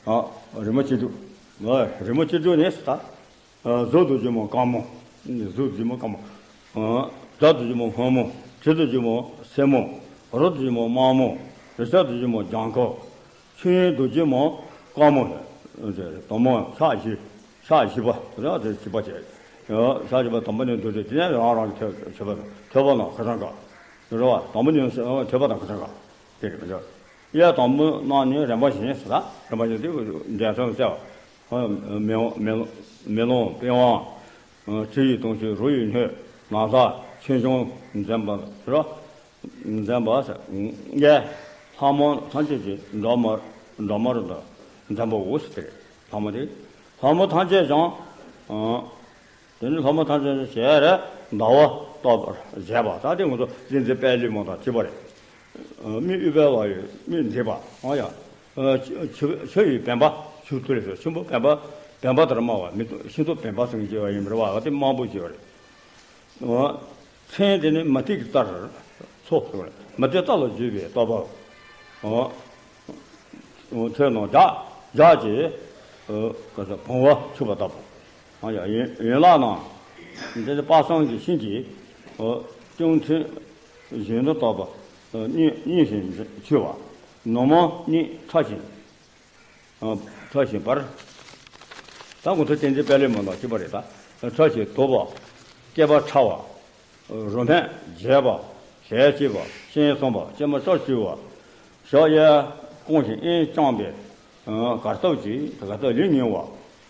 ཨ། རོལ་མོ་སྤྱི་སྒྲོགས། ཨ། རོལ་མོ་སྤྱི་སྒྲོགས་ནས་ཟེར། ད། ཨ། གཟུགས་རྡོ་རྗེ་མོ་དཀར་མོ། གཟུགས་རྡོ་རྗེ་མོ་དཀར་མོ། ཨ། སྒྲ་རྡོ་རྗེ་མོ་སྔོན་མོ། དྲི་རྡོ་རྗེ་མོ་སེར་མོ། རོ་རྡོ་རྗེ་མོ་དམར་མོ། རེག་བྱ་རྡོ་རྗེ་མོ་ལྗང་ཁུ། ཆོས་དབྱིངས་རྡོ་རྗེ་མོ་དཀར་མོ། དང་པོ་ཕྱག་བཞི། ཕྱག་བཞི་པ་རེད། དེ་བཞི་པ་བྱས། ཕྱག་བཞི་པ་དང་པོ་ནི་རྡོ་རྗེ། དེ་ནས་རང་རང་གི་ཐོད་པ་དང་། ཐོད་པ་དང་ཁ་སང་ག་རེད་བ། དང་པོ་ནི་ཐོད་པ་དང་ཁ་སང་ག་དེ་རེད། གཡས་དང་པོ་རྣམས་ནི་རིམ་པ་བཞིན་ཟེར། རིམ་པ་བཞིན་དེ་འགྲེལ་ཚུལ་གསལ་བ། མེ་མེ་མེ་ལོང་པི་ཝང་། དྲི་ཡི་དུང་ཆོས་རོ་ཡི་སྣོད། ན་བཟའ་ཆོས་འབྱུང་འཛིན་པ་ཟེར། འཛིན་པ་ཟེར། གཡས་ལྷ་མོ་ཐམས་ཅད་ཀྱི་འབྲུ་མར། འབྲུ་མར་དུ་འཛིན་པའོ་ཟེར། དེ་རེད། ལྷ་མོ་དེ། ལྷ་མོ་ཐམས་ཅད་ཀྱང་། དེ་ནི་ལྷ་མོ་ཐམས་ཅད་ཀྱང་ཞལ་རས་ཟླ་བ་ལྟ་བུར་བཞད་པ། ད་དེ་ང་ཚོ་བསྟན་འཛིན་དཔལ་ལྡན་མོ་དང་གཅིག་པ་རེད། མི་དབུལ་བའི་བ་ཡོད་མི་འདེབས་པ་ཨང་ཡ། ཆུ་ཆུ་ཡི་བེམ་པ་ཆུ་ཐུར་ལས་ཆུན་པོ་བེམ་པ་བེམ་པ་ལྟར་སྨྲ་བ་མི་ཤིན་ཏུ་བེམ་པ་སེང་གེ་ཅེས་པ་ཡིན་པར་བ་དེ་མང་པོ་ཅིག་ཡོད་རེད། མཚན་དེ་ནི་མུ་ཏིག་ལྟར་མཚོ་མུ་ཏིག་ལྟ་ལ་བརྗོད་པའི་བསྟོད་པའོ། མཚོན་ནོ་ལྗགས་ལྗགས་ཀྱི་བུང་བ་འཁྱུད་པ་ལྟ་བུ། ཡོན་ཡན་ལག་ནང་འདི་ནི་དཔག་བསམ་གྱི་ཤིང་གི་ལྕང་ཕྲེང་བཞིན་དུ་བཏོག་པ་གཉིས་གཉིས་ཤིང་འཁྱུད་པ་ནུ་མོ་གཉིས་ཕྲ་ཞིང་ཕྲ་ཞིང་འབར། ད་ཁོ་ཚོ་བསྟན་འཛིན་དཔལ་ལས་མང་དང་གཅིག་པ་རེད་ད། ཕྲ་ཞིང་དུ་བ་སྐེད་པ་ཕྲ་བ། རུ་སྨད་རྒྱས་པ། ཞལ་གཅིག་པ་སྤྱན་གསུམ་པ་སྐྱེད་མོས་ལྕགས་ཀྱུ་བ། ཞབས་གཡས་བསྐུམ་ཞིང་དབྱེན་བརྐྱངས་པའི་གར་སྟབས་ཀྱིས་གར་སྟབས་ལེགས་ཉེ་བ་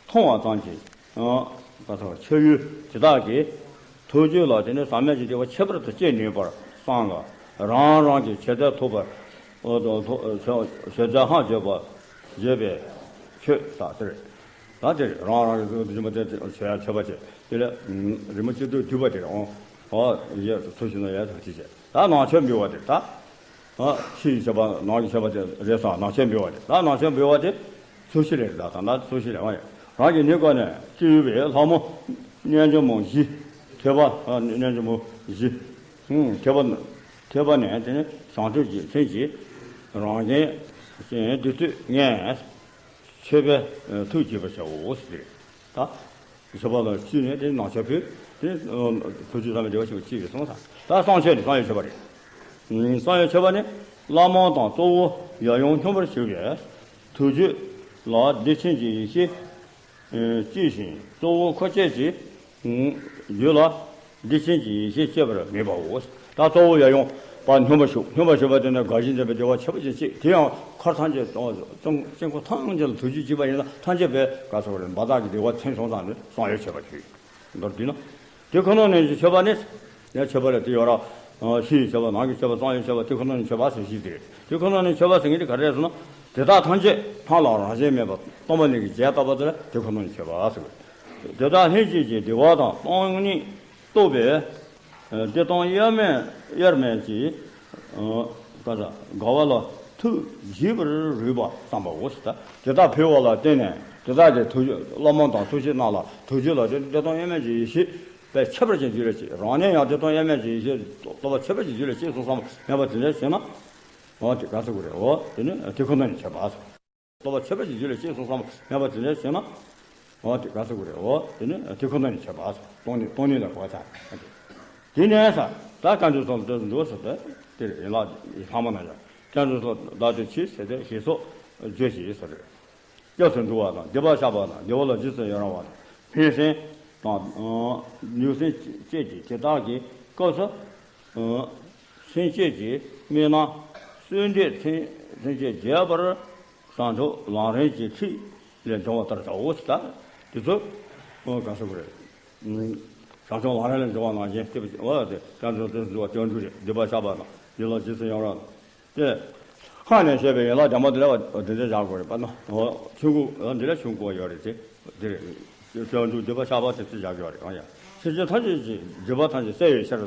མཐོང་བ་ཙམ་གྱིས་ག་ཐོག་ཆོས་ཡུལ་དེ་དག་གི་ཐུགས་རྒྱུད་ལ་དེ་ནི་ཟག་མེད་ཀྱི་བདེ་བ་ཁྱད་པར་དུ་སྐྱེ་ནུས་པར་བསམ་ལ་རང་རང་གི་བྱས་རྗེས་ཐོབ་པར་བྱས་རྗེས་ཧང་བརྗོད་པ་བརྗོད་པའི་ཆོས་དག་དེ་རེད། ད་དེ་རེད་རང་རང་གི་རིམ་པ་དེ་བྱས་ཆོས་པ་བྱས་དེ་ལས་རིམ་པ་སྤྱི་བསྡུས་བསྡུས་པ་དེ་རེད་འོང་། ཨོ་ཡ་ཚུལ་ཤིང་ན་ཡ་ཐུགས་རྗེ་ཆེ། ད་ནང་ཆོས་འབུལ་བ་དེ་ད། ཨ་ཕྱི་ཡི་མཆོད་པ་ནང་གི་མཆོད་པ་དེ་རེད་སོང་ནང་ཆོས་འབུལ་བ་དེ་ད་ནང་ཆོས་འབུལ་བ་དེ་ཚུལ་ཤིང་ལས་རེད་ད་ད་ད་ཚུལ་ཤིང་ལས་ཨ་ཡ་རང་གི་ནི་བཀོད་ནས་སྤྲུལ་པའི་ལྷ་མོ་རྣལ་འབྱོར་མ་བཞི་ཐོས་པ་ཨ་རྣལ་འབྱོར་མ་བཞི་ཐོས་པ་ཐོས་པ་ནས་དེ་ནི་བྱང་ཆུབ་ཀྱི་སེམས་ཀྱིས་རང་གཞན་བདུད་རྩི་ལྔས་མཆོད་པའི་ཐུགས་དགྱེས་པར་བྱའོ་ཟེར་ད། མཆོད་པ་ལ་བཅུག་ནས་དེ་ནང་ཆོས་ཕུལ། དེ་ཐུགས་རྗེ་བསམ་པའི་བདེ་བ་ཆེན་པོ་སྐྱེས་པའི་གསུངས་ས། ད་གསང་མཆོད་ནི་གསང་བའི་མཆོད་པ་རེད། གསང་བའི་མཆོད་པ་ནི་བླ་མ་དང་གཙོ་བོ་ཡབ་ཡུམ་སྙོམས་པར་ཞུགས་པའི་ཐུགས་རྒྱུད་ལ་བདེ་ཆེན་གྱི་ཡེ་ཤེས་སྐྱེས་ཤིང་གཙོ་བོ་ཁོ་ཆོས་ཀྱི་རྒྱུད་ལ་བདེ་ཆེན་གྱི་ཡེ་ཤེས་སྐྱེ་བར་མོས་པའོ། ད་གཙོ་བོ་ཡབ་ཡུམ་པ་སྙོམས་པར་ཞུགས། སྙོམས་པར་ཞུགས་པ་དེ་ནི་དགའ་བཞིན་ལྡན་པའི་བདེ་བ་ཆེན་པོ་ཅན་སྐྱེས། དེ་ཡང་མཁར་ཐམས་ཅད་དང་དཀྱིལ་འཁོར་ཐམས་ཅད་ལ་ཐུགས་རྒྱུད་གཅིག་པ་ཡིན་ན་ཐམས་ཅད་པའི་དགའ་ཚོར་བའི་འབའ་ཐག་གི་བདེ་བ་ཚིམ་སོང་ཙང་ནི་གསང་བའི་མཆོད་པ་ཞུ། མདོར་བསྡུས་ན། དེ་ཁོ་ན་ཉིད་ཀྱི་མཆོད་པ་ནི། ཡང་མཆོད་པ་ལ་དེ་ཡོད་ར། ཕྱི་ཡི་མཆོད་པ་ནང་གི་མཆོད་པ་གསང་བའི་མཆོད་པ་དེ་ཁོ་ན་ཉིད་མཆོད་པ་ཟེར་ཞིག་དེ་རེད། དེ་ཁོ་ན་ཉིད་མཆོད་པ་ཟེར་མཁན་དེ་ག་རེ་རེད་ཟེར་ན། དེ་དག་ཐམས་ཅད་སྣང་ལ་རང་བཞིན་མེད་པ་སྟོང་པ་ཉིད་ཀྱི་རྒྱས་བཏབ་པ་དེ་ལ་དེ་ཁོ་ན་ཉིད་མཆོད་པ་ཟེར་བས། དེ་དག་ལྷན་སྐྱེས་ཀྱི་བདེ་བ་དང་སྟོང་ཉིད་རྟོགས་པའི་བདེ་སྟོང་དབྱེར་མེད་དབྱེར་མེད་ཀྱི་ཀ་ས་དགའ་བ་ལ་ཐུགས་དགྱེས་པར་རོལ་པ་བསམ་པའོ་ཟེར། དེ་དག་ཕུལ་བ་ལ་བརྟེན་ནས་དེ་དག་གི་ཐུགས་བླ་མ་དང་ཐུགས་རྗེ་རྣམས་ལ་ཐུགས་རྗེ་ལ་བརྟེན་བདེ་སྟོང་དབྱེར་མེད་ཀྱི་ཡེ་ཤེས་པས་ཁྱད་པར་ཅན་རྒྱུད་ལ་སྐྱེས། རང་ཉིད་ཡང་བདེ་སྟོང་དབྱེར་མེད་ཀྱི་ཡེ་ཤེས་རྟོགས་པ་ཁྱད་པར་ཅན་རྒྱུད་ལ་སྐྱེས་སོང་བསམ་མེད་པ་དེ་འདྲ་བྱས་ན། འོ་དེ་ག་ཟེར་དགོས་རེད། འོ་དེ་ནི་དེ་ཁོ་ན་ཉིད་མཆོད་པ་ཟེར། རྟོགས་པ་ཁྱད་པར་ཅན་རྒྱུད་ལ་སྐྱེས་སོང་བསམ་མེད་པ་དེ་འདྲ་བྱས་ན། འོ་དེ་ག་ཟེར་དགོས་རེད། འོ་དེ་ནི་དེ་ཁོ་ན་ཉིད་མཆོད་པ་ཟེར། སྟོང་ཉིད་སྟོང་ཉིད་ལ་གོ་བ་ཆགས། དེ་ནས་ས་ད་བཀའ་འགྱུར་སོགས་ལ་ལྟོས་སུ་འགྲོ་ཟེར་ཏེ་དེ་རེད། ཡན་ལག་ལྷག་མ་ན་ཡང་བསྐྱར་འགྲོ་སོགས་བདག་ཏུ་མཆི་ཟེར་ཏེ་ཞེས་སོགས་བརྗོད་ཅིག་ཟེར། སྐྱབས་སུ་འགྲོ་བ་དང་སྡིག་པ་བཤགས་པ་དང་བདེ་བ་ལ་རྗེས་སུ་ཡི་རང་བ་དང་ཕན་སེམས་དང་ནུས་སེམས་བཅས་ཀྱི་དེ་དག་གི་སྐབས་སུ་སེམས་བསྐྱེད་ཀྱི་དམིགས་རྣམ་གསོལ་འདེབས་ཐམས་ཅད་རྒྱས་པར་བྱང་ཆུབ་ལམ་རིམ་གྱི་ཁྲིད་ལས་འབྱུང་བ་ལྟར་བྱའོ་ཟེར། ད་དེ་ཚོ་ག་ཟེར་དགོས་རེད། བྱང་ཆུབ་ལམ་རིམ་ལས་འབྱུང་བ་ནང་བཞིན་སྐྱེས་པ་ཅིག་འོ་དེ་བསྐྱར་འགྲོ་ལྟོས་སུ་འགྲོ་བ་སྐྱབས་འགྲོ་རེད། སྡིག་པ་བཤགས་པ་དང་བདེ་བ་ལ་རྗེས་སུ་ཡི་རང་བ་དང་། དེ། ཧ་ནས་བཤད་པའི་ཡན་ལག་རྒྱ་མ་དེ་ལ་བ་དེ་འདྲ་བཞག་དགོས་རེད་པ་ན། འོ་ཆུང་ཀུ་འོ་འདི་ལ་ཆུང་ཀུ་བ་ཡོད་རེད་དེ། དེ་རེད། སྤྱོད་འཇུག་སྡིག་པ་བཤགས་པ་དེ་ཚོ་བཞག་ཡོད་རེད་ཨང་ཡ། སེམས་ཅན་ཐམས་ཅད་ཀྱི་སྒྲིབ་པ་ཐམས་ཅད་སེལ་བའི་ཕྱིར་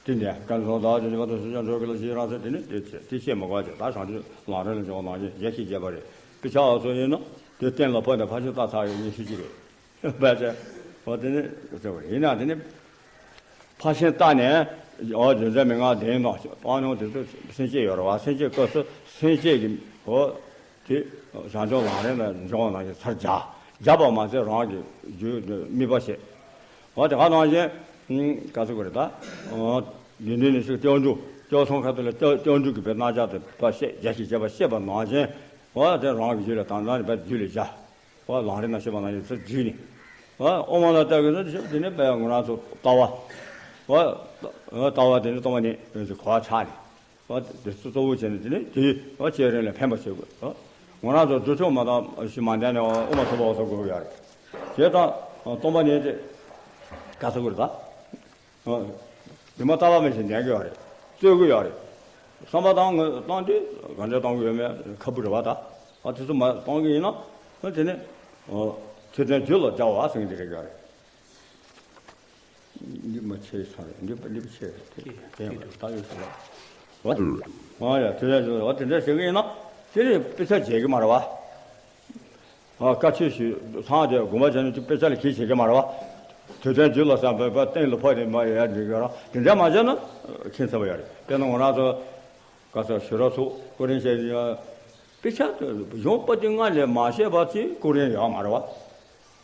ད། དེ་ནས་བསྐྱར་འགྲོ་ལྟ་བ་དེ་ནི་བར་དུ་སེམས་ཅན་འགྲོ་གི་ལ་ཞེས་རང་ཚེ་དེ་ནི་དེ་ཚེ་དེ་བཤད་མ་དགོས་ཀྱི་ད་བྱང་ཆུབ་ལམ་རིམ་ལ་འབྱུང་བ་ནང་བཞིན་རྒྱས་ཤིང་རྒྱས་པ་རེད། དཔེ་ཆ་བ་ཚོ་ཡིན་ན་དེ་གཏན་ལ་ཕབ་ནས་ཕར་ཕྱིན་བལྟས་ཚར་ཡོད་ངེས་ཤེས་ཀྱི་རེད། བས་ཏེ། འོ་དེ་ནི་ཟེར་བ་ཡིན་ན་དེ་ནི། ཕར་ཕྱིན་བལྟས་ནས། འོ་རྗེས་འབྲང་མན་ངག་ལྡན་དང་བཏང་སྙོམས་དེ་ཚོ་སེམས་བསྐྱེད་ཡོད་རེད་བ། སེམས་བསྐྱེད་སྐབས་སུ་སེམས་བསྐྱེད་ཀྱི། འོ། དེ། བྱང་ཆུབ་ལམ་རིམ་ལ་འབྱུང་བ་ནང་བཞིན་ཚར་བཞག་བཞག་པ་མ་ཟད་རང་གི་རྒྱུད་དམིགས་པ་བྱེད། འོ་དེ་ག་ནང་བཞིན། ག་ཚོད་དགོས་རེད་ད། འོ། དགེ་འདུན་ནི་ཞིག་སྐྱབས་འཇུག་སྐྱབས་མཚམས་ཁ་ཐུག་ལ་སྐྱབས་སྐྱབས་འཇུག་གི་བེད་སྣ་ཆ་དེ་ཕར་བཤད་རྒྱས་ཤིང་རྒྱས་པ་བཤད་པ་ནང་བཞིན། འོ་དེ་རང་གི་རྒྱུད་ལ་དང་དང་རིག་པ་རྒྱུད་ལ་སྦྱར། འོ་ལམ་རིམ་ན་བཤད་པ་ནང་བཞིན་ཚུར་བསྒྲིལ་ནས། འོ་དབུ་མ་ལ་ལྟ་དགོས་ན་དེ་ནི་དཔེ་ང་རང་ཚོ་ལྟ་བ། འོ། ལྟ་བ་དེ་ནི་སྟོང་པ་ཉིད་ཀྱི་གོ་བ་ཆགས་ནས། འོ་དེ་ཚོ་གཙོ་བོ་བྱས་ནས་དེ་ནི་དེ་འོ་བསྐྱེད་རིམ་ལ་ཕན་པ་བྱེད་དགོས། འོ་ང་རང་ཚོ་སྒྲུབ་ཕྱོགས་མ་དང་ཞིག་མ་འདྲ་ནས་འོ་དབུ་མ་ཐོབ་པ་འོ་ཚོ་དགོས་ཀྱི་ཡོད་རེད། དེ་དང་སྟོང་པ་ཉིད་དེ་ག་ཚོད་དགོས་རེད་ད། ཉི་མ་རྟག་པ་མེད་ཞིག་ཉན་གི་ཡོད་རེད། རྩོད་གི་ཡོད་རེད། བསམ་པ་བཏང་ངོས་བཏང་དུས་ག་འདྲ་གཏོང་གི་ཡོད་མེད་ཁ་སྤུ་རེད་བ་ད། ཨ་དེ་ཚོ་མ་གཏོང་གི་ཡིན་ན། དེ་ནི། ཚུལ་ལྡན་རྒྱུད་ལ་སྦྱར་བ་ཟེར་གི་འདི་རེད་ཡོད་རེད། འདི་མ་ཆེ་ས་རེད། འདི་འདི་ཆེ་རེད་དེ། དེ་ཡང་ད་ཡོད་ས་ལ། ཨ་ཡ་དེ་འདྲ་ཞིག་འོ་དེ་འདྲ་བྱེད་ཀྱི་ཡིན་ན་དེ་ནི་དཔེ་ཆ་བརྗེད་ཀྱི་མ་རེད་བ། ཨ་བཀའ་ཆོས་ཞུས་ཚང་དེ་དགོངས་པ་བཞེས་ནས་དཔེ་ཆ་ལ་གིས་བྱེད་ཀྱི་མ་རེད་བ། དུས་དོན་རྒྱུད་ལ་བསམ་པའི་པ་གཏན་ལ་ཕབ་ནས་མ་ཡ་འགྲིག་གི་ར་དེ་འདྲ་མ་བྱས་ན་ཁྱད་མཚར་བ་ཡོད་རེད། དཔེར་ན་ང་རང་ཚོ་ག་ས་ཞུ་རོགས་ཚོ་ཀུ་རིན་བཤད་ཡ་དཔེ་ཆ་དེ་གཞུང་པོ་ཏི་ལྔ་ལས་མ་བཤད་པ་ཅིག་ཀུ་རིན་ཡོད་མ་རེད་བ།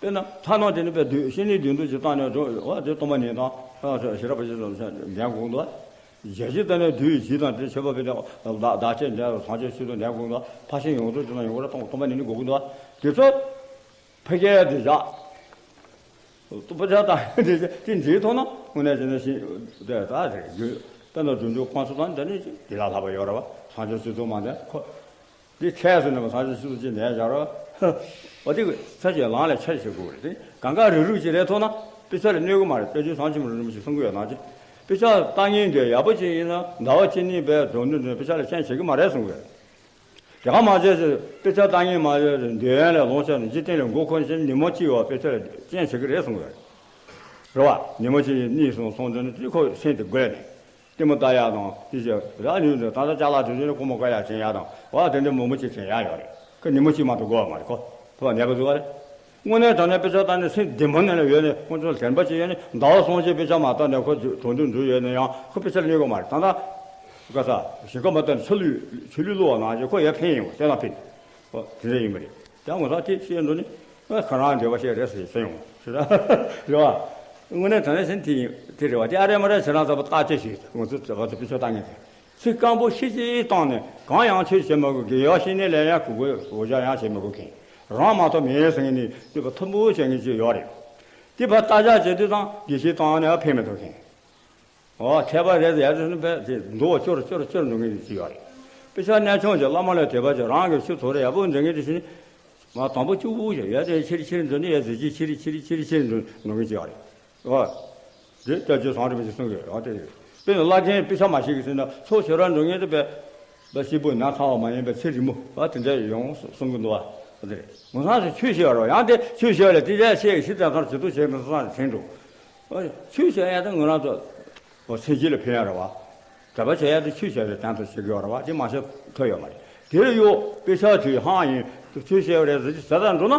དཔེར་ན་ཐ་ན་དེ་ནི་དཔེ་བདུད་བཤེས་གཉེན་བདུད་འདུལ་གྱི་སྟེང་ནས་འགྲོ་བ་དེ་སྟོང་པ་ཉིད་དང་ཤེས་རབ་པ་ཞེས་སོགས་ལྡན་དགོས་འདུག་བ། ཞལ་བཞི་ལྟ་ནས་བདུད་བཞི་དང་དེ་མཆོད་པ་ཕུལ་ཏེ་བདག་བདག་བསྐྱེད་འདྲ་སངས་རྒྱས་ཆོས་སུ་ལྡན་དགོས་འདུག་ཕར་ཕྱིན་ཡོངས་རྫོགས་ཀྱི་ནང་ཡོང་བར་སྟོང་སྟོང་པ་ཉིད་ནི་དགོས་ཀྱི་འདུག་དེ་ཚོ་ཕ་གིའི་དེ་བཞག་སྟོང་པ་ཆ་དང་དེ་དེ་འདིའི་ཐོག་ན་དངོས་གནས་བྱས་ན་ཤིང་དེ་ད་རེད་རྒྱུ་དཔེར་ན་སྒྲུབ་འཇུག་ཁོང་ཚོ་དང་འདྲ་ནི་དེ་ལ་ལྷག་པ་ཡོད་རེད་བ། སངས་རྒྱས་ཆོས་ཚོགས་མ་འདྲ་ཁོ། འདི་ཁྱད་སོ་ནས་མ་སངས་རྒྱས་ཆོས་ཚོགས་ཅིག་ནས་བཞག་རོགས། འོ་དེ་ཚ་ཞིག་ལང་ལས་ཆ་ཞིག་དགོས་རེད་དེ་གང་ག་རུག་རུག་ཅིག་རེད་ཐོག་ན་དཔེ་ཆ་ལ་གནོད་གི་མ་རེད། དཔེ་ཆོས་བཟང་ཆེན་མོ་རིན་པོ་ཆེ་གསུང་གི་ཡོད་ནང་ཆེ། དཔེ་ཆ་ལྟ་མཁན་དེ་ཡག་པོ་ཅིག་ཡིན་ན་ཟླ་བ་གཅིག་གཉིས་པའི་སྒྲུབ་འདོན་དེ་དཔེ་ཆ་ལ་རྐྱེན་བྱེད་གི་མ་རེད་གསུང་གི་ཡོད། དེ་ག་མ་བྱས་ཚེ་དཔེ་ཆ་ལྟ་མཁན་མ་ཡོད་རེད། འདོད་ཡོན་ལས་ལོངས་སྤྱོད་ནས་འཇིག་རྟེན་ལས་མགོ་འཁོར་ཕྱིན་ཉིན་མོ་གཅིག་ཡོད་དཔེ་ཆ་ལ་རྐྱེན་བྱེད་གི་རེད་གསུང་གི་ཡོད། རེད་བ། ཉིན་མོ་གཅིག་གཉིས་གསུམ་སོང་དུས་ནི་དེ་ཁོ་སེམས་དེ་དགོས་ནས། ལྟད་མོ་ལྟ་ཡག་དང་དེ་བྱས་ར་ཉུང་དུ་ད་ལྟ་ཅ་ལག་དེ་ཚོ་ནི་ཁོ་མོ་དགའ་ཡག་དྲན་ཡག་དང་བ་དེ་འདྲ་མང་པོ་ཅིག་དྲན་ཡག་ཡོད་རེད། ཁོ་ཉིན་མོ་གཅིག་མ་གཏོགས་དགོས་པ་མ་རེད། ཁོ་ཐུབ་པ་ནད་པ་བཟོ་བ་རེད། དངོས་གནས་དྲང་གནས་དཔེ་ཆ་ལྟ་ནས་སེམས་བདེ་མོ་ནས་ལ་ཡོད་ནས་ཁོ་ཚོ་དྲན་པ་ཅིག་ཡོད་ནས་ཟླ་བ་སོང་ཅིག་དཔེ་ཆ་མ་ལྟ་ནས་ཁོ་གྲོང་དུ་འགྲོ་ཡོད་ན་ཡང་ཁོ་དཔེ་ཆ་ལ་གནོད་གི་མ་རེད། ད་ལྟ་ག་ས་ཞིང་ཁ་མ་ལྟ་ནས་ཆུ་ལུད་ཆུ་ལུད་བླུགས་པ་ནང་བཞིན་ཁོ་ཡར་འཕེན་ཡོང་བ་སེམས་ལ་འཕེན། ཨོ་དེ་འདྲ་ཡིན་པ་རེད། ད་ངོ་ཚ་དེ་བཤད་འདུག་ནི། ཨ་ཁ་རང་འདོད་པ་བཤད་རེད་ཟེར་ཟེར་ཡོང་ཞེ་ད། རེད་བ། དངོས་གནས་དྲང་གནས་ཟིན་དེ་ཡིན་དེ་རེད་བ། དེ་ཨ་རེ་མ་རེད་ཟེར་ན་ཚ་པོ་བརྟག་དཔྱད་བྱེད་ངོ་ཚ་ཚ་པོ་ཚ་པོ་ཆོས་བརྟག་ངེས་དེ། ཚིག་སྐམ་པོ་ཤི་ཅིག་བཏང་ནས་གང་ཡང་ཆོས་བྱེད་མ་དགོས། དགེ་བ་བཤེས་གཉེན་ལས་ཡང་གུས་པས་འོ་ཅག་ཡང་བྱེད་མ་དགོས་མཁན། རང་མ་གཏོགས་མེད་ཟེར་མཁན་ནི་སྤྱོད་པ་མཐུན་པོ་བྱེད་མཁན་ཅིག་ཡོད་རེད། དེ་བར་བརྟག་དཔྱད་བྱེད་དུས་དང་དགེ་བཤེས་བཏང་ནས་ཕན་མི་ཐོགས་མཁན། ཨོ་ཐེག་པ་རེད་ཟེར་ཡ་དེ་ནི་བས་དེ་མདོ་བ་སྐྱོར་སྐྱོར་སྐྱོར་འགྲོ་མཁན་ཅིག་ཡོད་རེད། དཔེ་ཆ་གནས་ཆུང་ཅིག་བླ་མ་ལ་དད་པ་ཅིག་རང་གི་ཆུ་ཚོད་རེ་ཡག་པོ་འཛིན་མཁན་དེ་བཞིན་མ་དང་པོ་སྐྱུག་པོ་ཞིག་ཡ་དེ་ཕྱིར་ཕྱིར་འགྲོ་ནི་ཡ་གཟི་བརྗིད་ཕྱིར་ཕྱིར་ཕྱིར་ཕྱིར་འགྲོ་འགྲོ་མཁན་ཅིག་ཡོད་རེད། ཨོ་དེ་སྐྱབས་རྗེ་ཟམ་རིན་པོ་ཆེ་གསུང་གི་ཡོད་དེ་རེད། དཔེ་ནི་བླ་ཆེན་དཔེ་ཆ་མ་ཤེས་གི་ཟེར་ན་ཚོགས་ཆོས་ར་འགྲོ་མཁན་དེ་བས་བ་སྐྱིད་པོ་ན་ཚ་བ་མ་ཡིན་པའི་ཚེ་རིང་མོ་བ་དེ་འདྲ་ཡོང་གསུང་གི་འདུག་བ་དེ་རེད། ངོ་ཚ་ཞིག་ཆོས་བཤད་པ་རེད་བ། ཡང་དེ་ཆོས་བཤད་པ་ལས་དེ་འདྲ་བཤད་གི་ཤི་ཙམ་ཚར་ཇི་ལྟར་བྱས་མི་སོང་ཟེར་འགྲོ། ཆོས་བྱ་ཡ་དེ་ང་རང་ཚོ་སེམས་ཅན་ལ་ཕན་ཡ་རེད་བ། གྲྭ་པ་བྱ་ཡ་དེ་ཆོས་བྱ་བའི་དོན་དུ་བྱེད་ཀྱི་ཡོད་རེད་བ། དེ་མ་བྱས་ཐབས་ཡོད་མ་རེད། དེ་ལ་ཡོད་དཔེ་ཆ་དུས་ཧང་ཡིན་ཆོས་བྱ་བ་རེད་ཟེར་གྱི་ཟ་ད་འགྲོ་ན་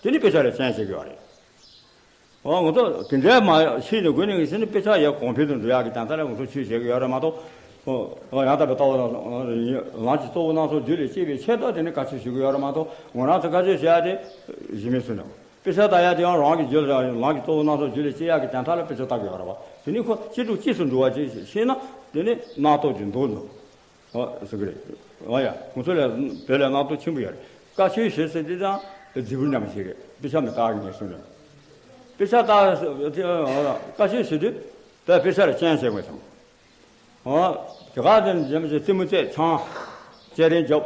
དེ་ནི་དཔེ་ཆ་ལ་རྐྱེན་བྱེད་ཀྱི་ཡོད་རེད། ཨོ་ང་ཚོ་དེ་འདྲའི་མ་ཤེས་ནས་དགོས་ནས་ངས་ཟེར་ནས་དཔེ་ཆ་ཡ་གོང་འཕེལ་དུ་འགྲོ་ཡག་གི་དོན་དག་ལ་ང་ཚོ་ཆོས་བྱེད་ཀྱི་ཡོད་རེད་མ་གཏོགས། ཨོ་ཡང་དག་པའི་ལྟ་བ་ལམ་གྱི་གཙོ་བོ་སྣ་ཚོགས་རྒྱུད་ལས་སྐྱེས་པའི་ཆེད་དུ་དེ་ནི་བཀའ་ཆོས་ཞུ་གི་ཡོད་རེད་མ་གཏོགས་ང་རང་ཚོ་བཀའ་ཆོས་བྱེད་ཡ་དེ་གཞི་མེད་སུ་ནས། དཔེ་ཆ་ལྟ་ཡ་དེ་ཡང་རང་གི་རྒྱུད་ལ་ལམ་གྱི་གཙོ་བོ་སྣ་ཚོགས་རྒྱུད་ལས་སྐྱེ་ཡག་གི་དོན་དག་ལ་དཔེ་ཆ་ལྟ་དགོས་པ་རེད་བ། དེ་ནི་ཁོ་སྐྱེ་དྲུག་སྐྱེས་སུ་འགྲོ་བ་ཅིག་ཤེས་ན་དེ་ནི་རྣམ་རྟོག་ཅིག་འདུག་འདུག་ཨོ་ཟེར་གི་རེད། ཨོ་ཡ་ང་ཚོ་ལ་བོད་ལ་རྣམ་རྟོག་ཆེན་པོ་ཡོད་རེད། བཀའ་ཆོས་ཞུ་ཟེར་དེ་དང་རྫིག་པོ་རྣམས་ཞིག་རེད། དཔེ་ཆ་མི་ལྟ་གི་ངེས་སོང་རེད། དཔེ་ཆ་ལྟ་བཀའ་ཆོས་ཞུ་དུས་བོད་དཔེ་ཆ་ལ་རྐྱེན་བྱེད་དགོས་སམ། ཨོ། དེ་ག་དེ་འཇམ་ཞིག་རྩེད་མོ་རྩེད་ཆང་། ཅེ་རེ་འཇོབ།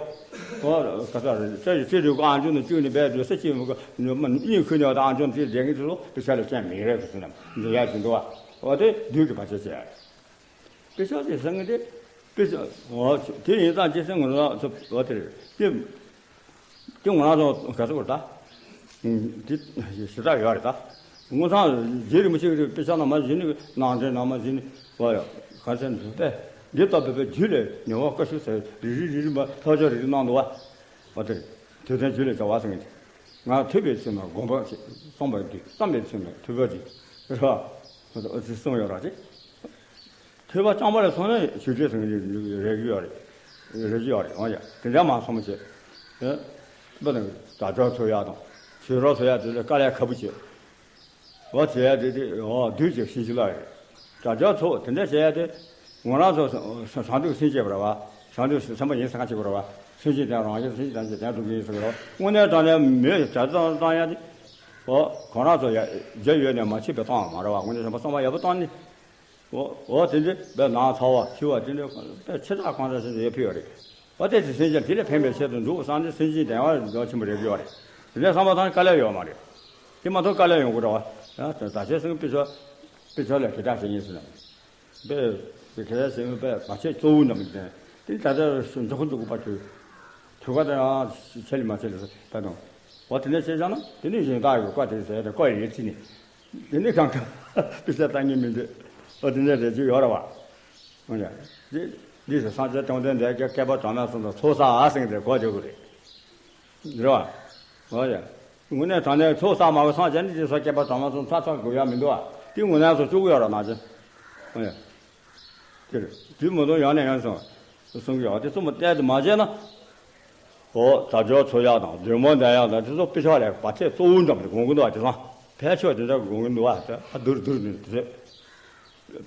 ཨོ། ག་ས་རེད་ཅེ་ཅེ་རེ་ག་ཨང་ཅོ་ནས་བཅུག་ནས་བས་དུས་ས་ཅི་མི་ག་གཉིད་ཁུག་ནས་ད་ཨང་ཅོ་ནས་དེ་བསྡད་མཁན་དེ་ཚོ་དཔེ་ཆ་ལ་རྐྱེན་མེད་རེད་ཟེར་ནས་འཇོག་ཡ་ཅིག་འདུག་བ། ཨོ་དེ་བདུད་ཀྱི་བར་ཆད་བྱས། དཔེ་ཆ་ཅེས་ཟེར་མཁན་དེ་དཔེ་ཆ་ཨོ་དེ་ཡིན་ཙང་ཅི་ཟེར་ངོ་ལ་ཚོ་ཨོ་དེ་རེད་དེ། དེ་ང་རང་ཚོ་ག་ཚོད་རེད་ད། དེ་ཞེ་དྲག་ཡོད་རེད་ད། དངོས་སང་རྗེ་རིན་པོ་ཆེ་གི་དཔེ་ཆ་ནང་མ་གཞི་ནས་ནང་འདྲེན་ནང་མ་གཞི་ནས་བ་ཡ་ག་ཚད་འདུག་པས། འདི་ལྟ་བུ་པའི་རྒྱུད་ལས་ཉེ་བར་བཀའ་ཤོག་ཟེར་རི་རི་རི་རི་མ་ཐག་ཆོད་རི་རི་གནང་འདུག་བ། བ་དེ་རེད། དུས་མཐའི་རྒྱུད་ལས་བྱ་བ་ཟེར་མཁན་དེ། ང་ཐོས་པའི་ཚུལ་ན་སྒོམ་པ་ཅིག་བསམ་པའི་རྒྱུད་བསམ་པའི་ཚུལ་ན་ཐོས་པ་ཅིག་རེད་བ། ཨ་ཙི་གསུངས་ཡོད་ར་ཅིག་ཐོས་པ་རྐྱང་པ་ལ་སོང་ན་ཆོས་འབྲེལ་ཟེར་མཁན་རེད་ཀྱི་ཡོད་རེད། རེད་ཀྱི་ཡོད་རེད། འོ་ཡ་དེ་འདྲ་མ་སོང་བ་བྱས། ཨེ། པ་དང་དྲ་ཇག་ཚོ་ཡག་དང་ཆོས་རོགས་ཚོ་ཡག་དེ་ལ་དཀའ་ལས་ཁག་པོ་བྱས། འོ་དེ་ཡ་དེ་དེ་འོ་བདུད་ཀྱི་ཤིང་གཅིག་ལ་རེད། དྲ་ཇག་ཚོ་དེ་འདྲ་བྱས་ཡ་དེ་ང་རང་ཚོ་བཟང་སྡུག་སེམས་བསྐྱེད་པ་རེད་བ། བཟང་སྡུག་སེམས་པ་ཡིན་ས་ག་ཅིག་པ་རེད་བ། སེམས་ཅན་དང་རང་གཞན་སེམས་ཅན་དང་དེ་འདྲ་སྡུག་གི་ཡིན་ས་གི་རེད་བ། དངོས་གནས་དྲང་གནས་མོས་དྲ་ཇག་བཏང་ཡ་དེ། འོ་ཁོ་རང་ཚོ་ཡ་རྒྱ་ཡོད་ནས་མ་ཕྱིན་པའི་བཏང་བ་མ་རེད་བ། དངོས་གནས་བསམ་པ་བསམ་པ་ཡག་པོ་བཏང་ནི། འོ་འོ་དེ་འདྲ་བས་ནང་ཚ་བ་འཆི་བ་དེ་འདྲ་དཔེ་ཆེ་ཐག་གང་འདྲ་ཞིག་ཡོད་ཕི་ཡོད་རེད། འོ་དེ་དེ་སེམས་ཅན་དེ་ལ་ཕན་པའི་ཆེད་དུ་འདུག་བསམ་སྟེ་སེམས་ཅན་དེ་བ་འཇོག་ཆེན་པོ་རེད་ཡོད་རེད། དེ་འདྲ་བསམ་པ་དང་དཀའ་ལས་ཡོད་མ་རེད། དེ་མ་གཏོགས་དཀའ་ལས་ཡོང་གི་རེད་བ། ད་ད་ཆེ་སེང་དཔེ་ཆ་དཔེ་ཆ་ལས་དེ་དག་བྱེད་ཉེན་སྲིད་ན། དཔེ་དེ་དེ་ཟེར་བའི་དཔེ་མ་ཆེ་གཙོ་བོ་རྣམས་ཀྱི་དེ་ད་ལྟ་འཇོག་གི་འདུག་པ་དུས། དུས་ཀ་དེ་ཡང་ཆེ་ལ་མ་ཆེ་ལ་ད་དུང་། འོ་དེ་འདྲ་བྱས་ཙང་ན་དེ་ནི་གཞན་དག་གི་བཀའ་དེ་ཟེར་ཏེ་བཀའ་ཡི་ཚིག་ནི། དེ་ནི་གང་གང་དཔེ་ཆ་ལྟ་ཉན་མི་འདུག་འོ་དེ་འདྲ་རེ་ཅིག་ཡོད་རེད་བ། འོ་ཡ། དེ་ འདི་ཟེར་སངས་རྒྱས་བཅོམ་ལྡན་འདས་ཀྱིས་བསྐལ་པ་གྲངས་མེད་གསུམ་དུ་ཚོགས་བསགས་ཟེར་མཁན་དེ་གོ་བརྗོད་དགོས་རེད། རེད་བ། འོ་ཡ། དངོས་གནས་དྲང་གནས་ཚོགས་བསགས་མ་དགོས། སངས་རྒྱས་ནི་ཅི་སོགས་བསྐལ་པ་གྲངས་མེད་གསུམ་ཚ་ཚ་དགོས་ཡ་མི་འདུག་བ། དེ་དངོས་གནས་སུ་བཅུག་གི་ཡོད་ར་ནང་ཆེན། འོ་ཡ། དེ་རེད། དུས་མ་དུས་ཡང་ནས་ཡང་སོང་གསུང་གི་ཡོད། དེ་གསུམ་པོ་བལྟས་ཏེ་མ་བྱས་ན། འོ་དལ་འབྱོར་འཚོལ་ཡག་དང་བདེ་མོ་བསྡད་ཡག་དང་དེ་ཚོ་དཔེ་ཆ་ལས་བར་ཆད་གཙོ་བོ་འཇོམས་ཏེ་དགོངས་ཀྱི་འདུག་བ། དེ་ཚང་ཕལ་ཆེར་དེ་འདྲ་དགོངས་ཀྱི་འདུག་བ། དེ་ཨ་བསྡུར་བསྡུར་ནས་དེ་ཚོ།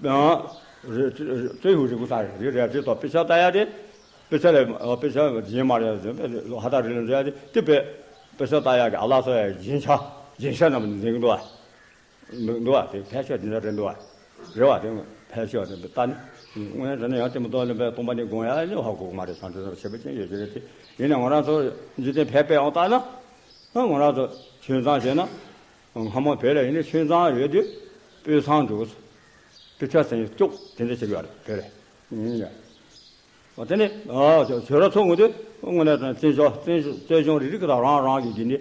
ཡང་། རེ་རེ་རེ་ཧུ་རེ་ཀུ་ས་རེ་རེ་ཅེས་དང་དཔེ་ཆ་ལྟ་ཡག་དེ། དཔེ་ཆ་ལས་དཔེ་ཆ་རྗེས་མ་རེ་ཧ་ད་རེ་ལ་འཛིན་ཡག་དེ་དེ་དཔེ་དཔེ་ཆ་ལྟ་ཡག་གི་ཨ་ལ་སོ་ཡ་རྒྱན་ཆ་རྒྱན་ཆ་རྣམས་འཛིན་གྱི་འདུག་བ། འདུག་འདུག་བ། དེ་ཕལ་ཆེར་དེ་འདྲ་རེད་འདུག་བ། རེད་བ། དེ་ཕལ་ཆེར་དེ་ལྟ་ནི། དངོས་ཡང་དེ་ནི་ཡང་དེ་མ་གཏོགས་ལས་པའི་སྟོང་པ་ཉིད་སྒོམ་ཡག་ནི་ཧ་གོ་གི་མ་རེད། བྱང་ཆུབ་སེམས་བྱེད་པ་ཅན་ཡོད་ཀྱི་རེད་དེ། ཡིན་ནའང་ང་རང་ཚོ་འཇིག་རྟེན་ཕལ་པའི་ཡང་ལྟ་ན། ང་རང་ཚོ་ཆོས་ཚང་བྱས་ན། སྔ་མོ་བོད་ལ་ཡིན་ནའི་ཆོས་ཚང་ཡོད་དུས་དཔེ་ཚང་འདུག་དཔེ་ཆ་ཟིན་བཅུག་དེ་འདྲ་བྱེད་ཀྱི་ཡོད་རེད་བོད་ལ། ཡིན་ཡ། འོ་དེ་ནི་ཨ་བྱོས་ར་ཚོ་ངོས་དེ་དངོས་གནས་དང་བཙན་བྱོལ་བཙན་བཙན་གཞུང་རིགས་རིགས་ཀྱི་རང་རང་གི་འདི་ནི་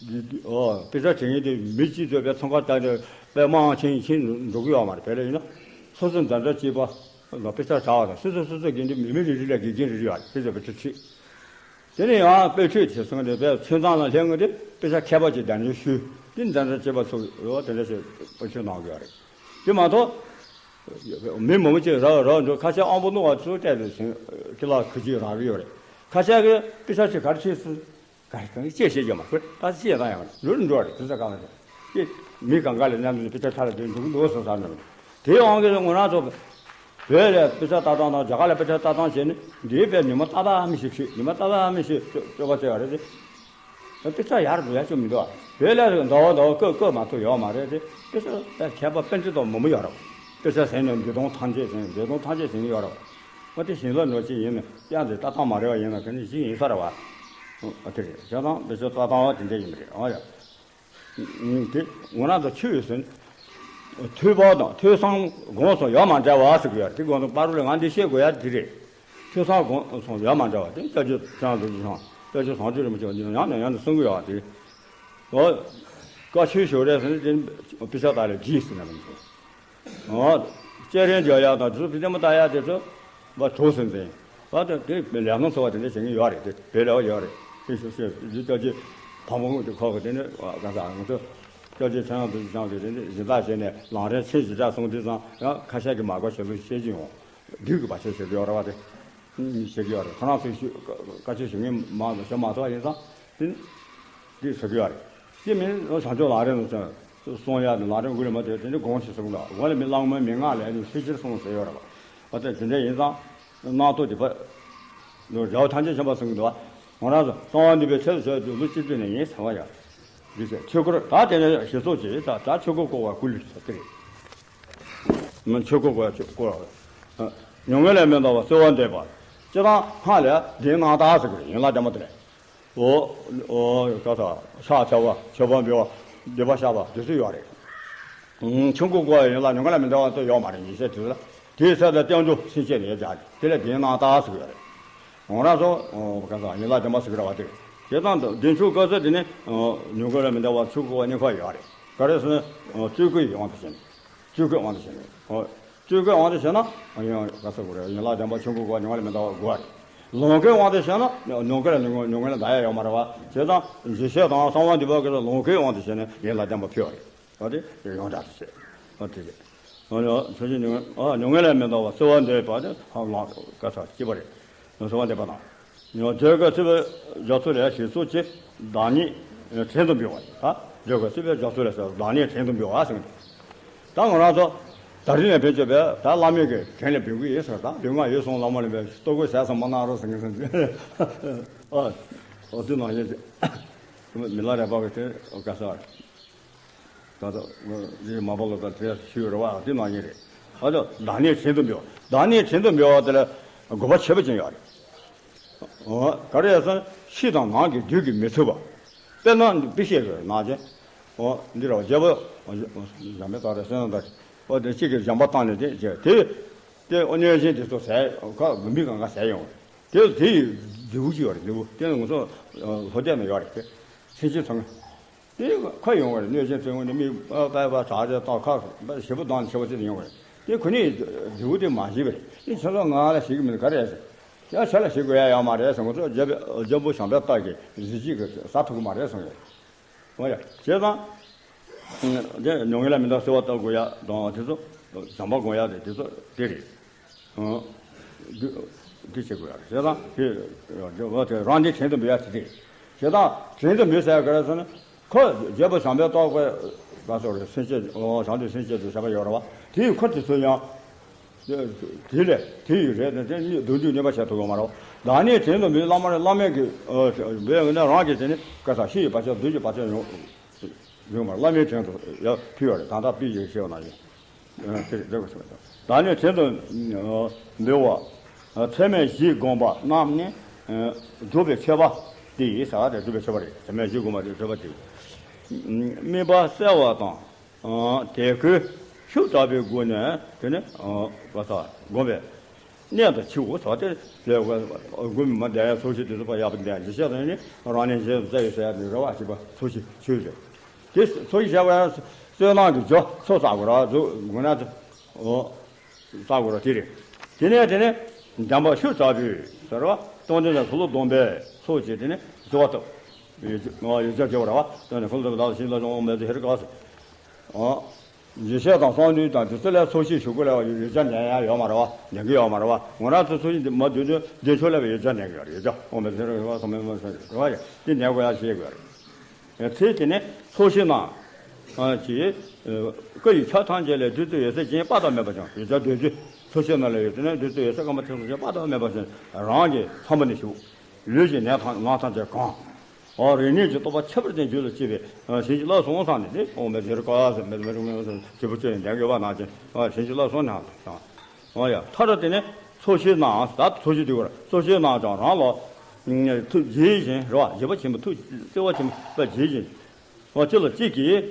འདི་འདི་ཨོ་དཔེ་ཆ་བྱེད་མཁན་དེ་མི་སྤྱི་ཚོགས་པའི་ཚང་ཁ་བཏང་ནས་དཔེ་མང་ཆེན་ཆེན་འགྲོ་གི་ཡོད་མ་རེད། བོད་ལ་ཡིན་ན་སོ་སོ་འཛིན་གྲྭ་གཅིག་པ་ལ་དཔེ་ཆ་དྲག་པ་དང་སོ་སོ་སོ་སོ་དགེ་འདུན་མི་མི་རིགས་རིགས་ལ་དགེ་རྒན་རེ་རེ་ཡོད་རེད། དེ་ཚོ་དཔེ་ཆ་ཁྲིད། དེ་ནས་ཡང་དཔེ་ཁྲིད་བྱེད་སོང་དེ་དཔེ་ཚོན་མདངས་ལ་སླེབས་ངེས་དེ་དཔེ་ཆ་མཁས་པ་ཅིག་བདག་གཉེར་ཞུས་དེ་འཛིན་གྲྭ་གཅིག་པ་ཚོ་ཡོད་དེ་འདྲ་ཞིག་དཔེ་ཁྲིད་གནང་གི་ཡོད་རེད། དེ་མ་གཏོགས། མི་མང་པོ་ཅིག་ར་ར་འགྲོ་ཁ་ཤས་དབང་པོ་རྣོ་བ་ཚོ་བལྟས་ཏེ་ཟིན་ཁྱི་ལ་ཁུ་ཅིག་རག་གི་ཡོད་རེད། ཁ་ཤས་ཀྱིས་དཔེ་ཆ་ཅིག་ག་རེ་བྱས་སོང་། ག་རེ་གང་ཅི་བཤད་ཀྱི་མ་ཁོས་ད་ཅི་ཡང་ཡང་ལུར་འགྲོ་རེད། དེ་ཚོ་གང་ལ་ཅི་མི་གང་ག་ལ་མཉམ་དུ་དཔེ་ཆ་ཁ་ལ་དེ་འདུག་འདུག་སོང་ས་འགྲོ། དེ་ཡང་གི་ང་རང་ཚོ་བོད་ལ་དཔེ་ཆ་ལྟ་སྟངས་དང་རྒྱ་གར་ལ་དཔེ་ཆ་ལྟ་སྟངས་བྱས་ནས་འདིའི་དཔེ་ཉི་མ་ཏག་ཏག་མི་ཞིག་ཤེས། ཉི་མ་ཏག་ཏག་མི་ཤེས་སྤྱོད་པ་བྱས་པ་རེད་དེ། དཔེ་ཆ་ཡར་འགྲོ་ཡ་ཅུང་མི་འདུག་བོད་ལ་ཟླ་བ་ཟླ་བ་བཀོད་བཀོད་མ་ཐུབ་ཡོད་མ་རེད་དེ། དཔེ་ཆ་མཁས་པ་པཎ་ཆེན་དང་མང་པོ་ཡོད་རེད། དཔེ་ཆ་ཟིན་ནས་འདི་དང་ཐམས་ཅད་ཟིན་འདི་དང་ཐམས་ཅད་ཟིན་ཡོད་རེད། ཨ་དེ་ཞིང་ལ་འགྲོ་ཅི་ཡིན་ན་ཡང་དེ་ལྟ་སྟངས་མ་རེད་བ། ཡིན་ན་ག་ནས་ཞིག་ཡིན་ས་རེད་བ། ཨ་དེ་རེད། བྱ་སྟངས་དཔེ་ཆ་ལྟ་སྟངས་བ་དེ་འདྲ་ཡིན་པ་རེད། ཨ་ཡ། དེ་ང་རང་ཚོ་ཆོས་ཟིན། ཐོས་པ་དང་ཐོས་བསམ་སྒོམ་གསུམ་ཡོད་མ་འདྲ་བ་ཟེར་གི་ཡོད་རེད། དེ་སྒོམ་གསུམ་བར་དུ་ལ་ང་འདི་བཤད་དགོས་ཡ་དེ་རེད། ཆོས་སང་དགོངས་སོང་ཡོད་མ་འདྲ་བ་དེ་སྐྱབས་རྗེ་ཚེ་དབང་རྡོ་རྗེ་འཆང་སྐྱབས་རྗེ་བྱང་ཆུབ་རིན་པོ་ཆེ་ཡང་ནས་ཡང་དུ་གསུང་གི་ཡོད་དེ། ཨོ། བཀའ་ཆོས་ཞུ་རེས་ཟེར་ནས་དེ་དཔེ་ཆ་ལྟ་ལས་བགྱིས་ཟེར་ན་མི་འདུག་ཨོ། སྐྱེ་རིན་འཇོག་ཡག་དང་དེ་ཚོ་ཕི་ཏེ་མོ་ལྟ་ཡག་དེ་ཚོ་བ་གྲོགས་ཟེར་ནས་བ་དེ་དེ་ལས་སྣང་ཚོ་བ་དེ་འདྲ་བྱེད་མཁན་ཡོད་རེད། དེ་བེད་ལས་བ་ཡོད་རེད། དེ་ཞུ་ཞུ་རྒྱུ་སྐྱབས་རྗེ་དང་པོ་དེ་ཁོག་གི་དེ་ནས་ག་ས་ང་ཚོ་སྐྱབས་རྗེ་ཚེ་དབང་རྡོ་རྗེ་འཆང་གི་དེ་ནས་གཞན་དག་བྱས་ནས་ལམ་རིམ་ཚན་བཞི་སྦྱར་གསུངས་དུས་ཙང་ཡང་ཁ་ཤས་ཀྱིས་མ་གོ་ཞེས་ལུགས་བཤད་ཀྱི་ཡོང་། བདུད་ཀྱི་བར་ཆད་བྱེད་ཀྱི་ཡོད་རེད་བ། དེ་བྱེད་ཀྱི་ཡོད་རེད། ཁོ་རང་ཚོས་ཞུ་བཀའ་ཆོས་ཞུ་མཁན་མང་དུ་ཞུ་མ་ཐུབ་པ་ཡིན་ཙང་དེ་འདི་བྱེད་ཀྱི་ཡོད་རེད། དེ་མིན་བྱང་ཆུབ་ལམ་རིམ་ནང་གསུང་ཡག་དེ་ལམ་རིམ་དགུ་ལས་མ་དེ་དེ་འདྲ་དགོངས་ཞེས་གསུངས་ལ་འོ་ལ་མི་གླང་མོའི་མན་ངག་ལས་ནི་ཤེས་ཕྱིར་གསུངས་ཟེར་ཡོད་རེད་བ། དེ་དེ་འདྲ་ཡིན་ཙང་གནང་སྟོབས་དེ་བ། རྒྱལ་བ་ཐམས་ཅད་མཁྱེན་པ་གསུངས་འདུག་བ། ང་རང་ཚོ་གསང་བ་འདུས་པའི་ཆེད་དུ་བྱ་བའི་ལུགས་ཅི་སྟེ་ནས་ཡིན་ཟེར་བ་ཡ། འདི་ཚེ་ཆོས་སྐོར་ད་དེ་ནས་ཞེ་སོགས་ཀྱིས་ད་ད་ཆོས་སྐོར་བསྐོར་བ་ཀུ་ལུས་ཚོ་དེ་རེད། མི་ཆོས་སྐོར་བསྐོར་བ་ཆོས་སྐོར་བ། ཉོན་མོངས་ལས་མི་འདའ་བར་གསོལ་བ་འདེབས་པ། སྤྱིར་བཏང་སྔགས་ལས་བདེན་སྣང་བརྟག་ཟེར་གི་རེད། ཡན་ལག་བདུན་པ་དེ་རེད། འོ། འོ་ག་ས་ཕྱག་འཚལ་བ་མཆོད་པ་འབུལ་བ་འདུས་པ་བཤགས་པ་དེ་ཚོ་ཡོད་རེད། ཆོས་སྐོར་བསྐོར་བ་ཡན་ལག་ཉོན་མོངས་ལས་མི་འདའ་བ་ཚོ་ཡོད་མ་རེད། ཉེས་བྱས་དེ་ཚོ་ལ་དེའི་ཚད་ལ་རྟེན་འབྱུང་སེམས་བསྐྱེད་ནས་སྦྱར་དེ་ལ་བདེན་སྣང་བརྟག་ཟེར་གི་ཡོད་རེད། ང་རང་ཚོ་ག་ས་ཡན་ལག་བདུན་པ་ཟེར་གི་རེད་བ། དེ་རེད། བྱས་ཙང་བདེན་ཆོས་བཀའ་སྩལ་དེ་ནི་ཉོན་མོངས་ལས་མི་འདའ་བ་ཆོས་སྐོར་བ་གཉིས་ཀ་ཡོད་རེད། ག་རེ་ཟེར་ན་སྤྱོད་གོས་དབང་དུ་བྱས་ནས། སྤྱོད་གོས་དབང་དུ་བྱས་ནས། ཨོ། སྤྱོད་གོས་དབང་དུ་བྱས་ན་ཡང་ག་ས་གོ་རེད། ཡན་ལག་བདུན་པ་ཆོས་སྐོར་བསྐོར་བ་ཉོན་མོངས་ལས་མི་འདའ་བ་དགོས་རེད། ལོངས་སྐུའི་དབང་དུ་བྱས་ན་ཉོན་མོངས་ལས་ཉོན་མོངས་ལས་འདའ་ཡ་ཡོད་མ་རེད་བ། བྱས་ཙང་འཇིགས་བྱེད་དང་གསང་བ་འདུས་པ་གི་ལོངས་སྐུའི་དབང་དུ་བྱས་ནས་ཡན་ལག་བདུན་པ་ཕུལ་བ་རེད། ཨ་དེ་ཡོངས་གྲགས་སུ་བྱས། ཨ་དེ་རེད། ཨ་ནི་ཆོས་ཀྱི་ཉོན་ཨ་ཉོན་མོངས་ལས་མི་འདའ་བར་གསོལ་བ་འདེབས་པ་དེ་ཧ་ལམ་ག་ས་སྐྱིད་པ་རེད། གསོལ་བ་འདེབས་པ་དང་། ཉོན་བརྗོད་དཀའི་སྲིད་པའི་རྒྱ་མཚོ་ལས་ཞེས་སོགས་ཀྱི་བདག་ཉིད་བྲན་དུ་འབུལ་བ་ཡིན། ད་བརྗོད་དཀའི་སྲིད་པའི་རྒྱ་མཚོ་ལས་ཟེར་བདག་ཉིད་བྲན་དུ་འབུལ་བ་ཟེར་གི་འདུག་ད་ང་རང་ཚོ་ད་རིང་ནས་ཕན་ཆད་པའི་ད་བླ་མའི་གི་བྲན་ལ་འབུལ་གི་ཡིན་ཟེར། ད་འབུལ་ང་ཡོད་སོང་བླ་མ་ལ་འབུལ་ལྟོ་གོས་ཟས་ཟ་མ་གནང་རོགས་ཟེར་གི་ཟེར། ཨ་ཨོ་དེ་ནང་བཞིན་མི་ལ་རས་པ་གི་དེ་ག་ས་རེད། ད་ལྟ་རེས་མ་པ་ལོ་དང་དེ་ཞུས་རེད་བ། དེ་ནང་བཞིན་རེད། ཨ་ལོ་བདག་ཉིད་བྲན་དུ་འབུལ་བ། བདག་ཉིད་བྲན་དུ་འབུལ་བ་དེ་ལ་དགོས་པ་ཁྱད་པར་ཅན་ཡོད་རེད། ཨོ་ག་རེ་ཡོད་ཟེར་ན་ཕྱི་དང་ནང་གི་བདུད་ཀྱིས་མི་ཚུགས་པ། དཔེར་ན་དཔེ་བཤད་དགོས་ན་ཅན། ཨོ་འདི་རེད་བ། རྒྱལ་པོ་འཇམ་དཔལ་དར་རྒྱས་བསོད་ནམས་དར་རྒྱས་ཨོ་དེ་གཅིག་གིས་བྱམས་པ་བཏང་ནས་དེ་བྱས་དེ། དེ་ཨོ་གནོད་སྦྱིན་དེ་ཚོ་ཟས་ཁ་མི་གང་ག་ཟས་ཡོང་བ་རེད། དེ་དེ་ཡི་འབྲས་བུ་ཅིག་ཡོད་རེད། འབྲས་བུ་དེ་ནི་ང་ཚོ་ལྷོ་རྒྱལ་ན་ཡོད་རེད་དེ། ཚིག་ཅིག་ཚང་། དེ་ཁ་ཡོང་བ་རེད། གནོད་སྦྱིན་ཚོའི་ངོས་ནས་མི་པ་པ་པ་དྲག་ཅིག་དང་ཁ་ཞེ་པོ་དང་ཞེ་པོ་ཅིག་ཡོང་བ་རེད། དེ་ཁོ་ནས་འབྲས་བུ་དེ་མ་བཞེས་པ་རེད། དེ་ཁྱེད་ཚོ་ང་ལ་བྱེད་ཀྱི་མིན་ག་རེད་ཟེར། ཡ་ཁྱེད་ལ་བྱེད་དགོས་ཡ་ཡོད་མ་རེད་ཟེར། ང་ཚོ་རྒྱལ་པོ་རྒྱལ་པོ་བྱམས་པའི་རྟགས་ཀྱི་གཟི་བརྗིད་ཀྱིས་ཟ་ཐུབ་ཀྱི་མ་རེད་གསུངས་ཡོད། འོ་ཡ། བྱས་ཙང་། དེ་མྱོང་ངེས་ལ་མི་འདང་གསོལ་བ་བཏབ་དགོས་ཡ་དང་དེ་ཚོ། བྱམས་པ་སྒོམ་ཡ་དེ་དེ་ཚོ་དེ་རེད། འདི་འདི་བྱེད་དགོས་ཡ་རེད། བྱས་ཙང་དེ་འོ་དེ་རང་དེ་དྲན་དུ་འབུལ་ཡ་དེ་རེད། བྱས་ཙང་དྲན་དུ་འབུལ་ཟེར་ཡ་ག་རེ་ཟེར་ན། ཁོ་རྒྱལ་པོ་བྱམས་པའི་རྟགས་པའི་བཀའ་སོགས་རེད། སེམས་བསྐྱེད་འོ་བྱང་དུ་སེམས་བསྐྱེད་དུ་བྱ་བ་ཡོད་རེད་བ། དེའི་ཁུར་དེ་ཚོ་ཡང་། དེ་ལས་དེ་ཡི་རེད་དེ་དེ་གཉིས་བདུན་ཅུ་གཉིས་པ་བྱས་ཐུབ་ཡོད་མ་རེད་བ། བདག་ཉིད་དྲན་དུ་འབུལ། བླ་མ་རེད། བླ་མའི་གི་འབད་ཡོད་ན་རང་གི་དེ་ནི་བཀའ་ས་ཤི་ཡི་བར་ཆད་བདུན་གྱི་བར་ཆད་ཡོང་ཡོང་མ་རེད། བླ་མའི་དྲན་དུ་ཡ་ཕུལ་བ་རེད། ད་ལྟ་པི་ཡི་ཤེས་པ་ན་ཡང་དེ་རེད་དེ་བདག་ཉིད་དྲན་དུ་འབུལ་བ། ཚད་མེད་བཞི་བསྒོམ་པ་རྣམས་ནི་སྒྲུབ་པའི་མཆོད་པ་སྟེ་ཟེར་བ་དེ་སྒྲུབ་པའི་མཆོད་པ་རེད། ཚད་མེད་བཞི་བསྒོམ་པ་དེ་མཆོད་པ་སྟེ། དམིགས་པ་གསལ་བ་དང་། དད་གུས་ཤུགས་དྲག་པོའི་སྒོ་ནས་དེ་ནི་བ་ས་བསྒོམ་པའི་གནད་དུ་ཆེའོ་ཟེར་བ་དེ་ལས་དགོས་མ་བསྡད་ཡ་ཚོགས་ཞིག་དེ་ཚོ་པ་ཡག་པོ་འདུག་འཇིགས་བྱེད་དང་ནི་རང་ལས་འཇལ་དུ་བཙའ་ཡོད་ཟེར་ཡ་དེ་རེ་བ་ཞིག་པ་ཚོགས་ཞིག་ཆོས་རེད། དེ་ཚོགས་ཞིག་བྱ་བ་ཡང་བསོད་ནམས་ཀྱི་རྒྱུ་ཚོགས་བསགས་དགོས་ར་ཚོགས་དགོས་ན་ཚོགས། བསགས་དགོས་ར་དེ་རེད། དེ་ནས་དེ་ནས་འདམ་པ་ཤུགས་དྲག་པོས་ཟེར་བ་སྟོང་ཐུན་ལ་འཁོར་ལོ་སྡོམ་པའི་ཚོགས་ཀྱིས་དེ་ནས་བཟོ་བ་ཐུབ། ཡོད་ཅེས་ཡོད་ཅེས་བརྗོད་པ་ར་བ་སྟོང་ཐུན་འཁོར་ལོ་སྡོམ་པའི་བདག་ཞིང་ལ་འོང་མེད་དུ་ཧེ་རུ་ཀ་ཟེར། ཡེ་ཤེས་དང་གསང་འདུས་དང་དེ་ཚོ་ལ་ཚོགས་ཞིག་ཞུ་དགོས་ལ་ཡོད་ཅེས་ལྡན་ཡ་ཡོད་མ་རེད་བ། ལྡན་གི་ཡོད་མ་རེད་བ། ང་རང་ཚོ་ཚོགས་ཞིག་འདི་མ་འདུས་དུས་འདི་ཆོས་ལ་ཡོད་ཅེས་ལྡན་གི་ཡོད་རེད། ཡོད་ཅེས་འོང་མེད་དུ་ཧེ་རུ་ཀ་ཟེར་བ་ཡ་དེ་ལྡན་དགོས་ཡ་ཞེས་དགོས་རེད། ཚེ་དེ་ནས་ཚོགས་ཞིག་ནང་གི་བཀའ་ཡི་ཆ་ཐམས་ཅད་ལས་བདུད་རྩི་འོད་ཟེར་ཅན་དཔག་ཏུ་མེད་པ་བྱུང་། ཡོད་ཅེས་འདོད་རྒྱུ་ཚོགས་ཞིག་ནང་ལ་ཡོད་དེ་ནས་བདུད་རྩི་འོད་ཟེར་སྐར་མ་ཐེངས་སུམ་ཅུ་དཔག་ཏུ་མེད་པ་བྱུང་རང་གི་ཚང་མ་ནས་ཞུགས། ལུས་ཀྱི་ནད་ཐམས་ནད་ཐམས་ཅད་གང་། འོ་རིག་གནས་ཀྱི་རྟོགས་པ་ཁྱད་པར་ཅན་རྒྱུད་ལ་སྐྱེས་པའི་ཞིང་གཅིག་ལ་སོང་ཙང་ནས་དེ་འོ་མེད་དེར་ཀ་ཟེར་མེད་མེད་རུང་མེད་ཟེར་བྱེད་པོ་ཅན་ལྡན་ཡོད་པ་ནང་བཞིན་ཞིང་གཅིག་ལ་སོང་ནས་དང་། འོ་ཡ་མཐའ་ར་དེ་ནས་ཚོགས་ཞིག་ནང་ད་ཚོགས་ཞིག་དེ་བར་ཚོགས་ཞིག་ནང་ཀྱང་རང་ལ་ཐུགས་དགྱེས་བཞིན་རེད་བ། དགྱེས་པ་ཆེན་པོ་ཐུགས་བརྩེ་བ་ཆེན་པོ་དགྱེས་བཞིན་འོ་གཅིག་ལ་གཅིག་གིས་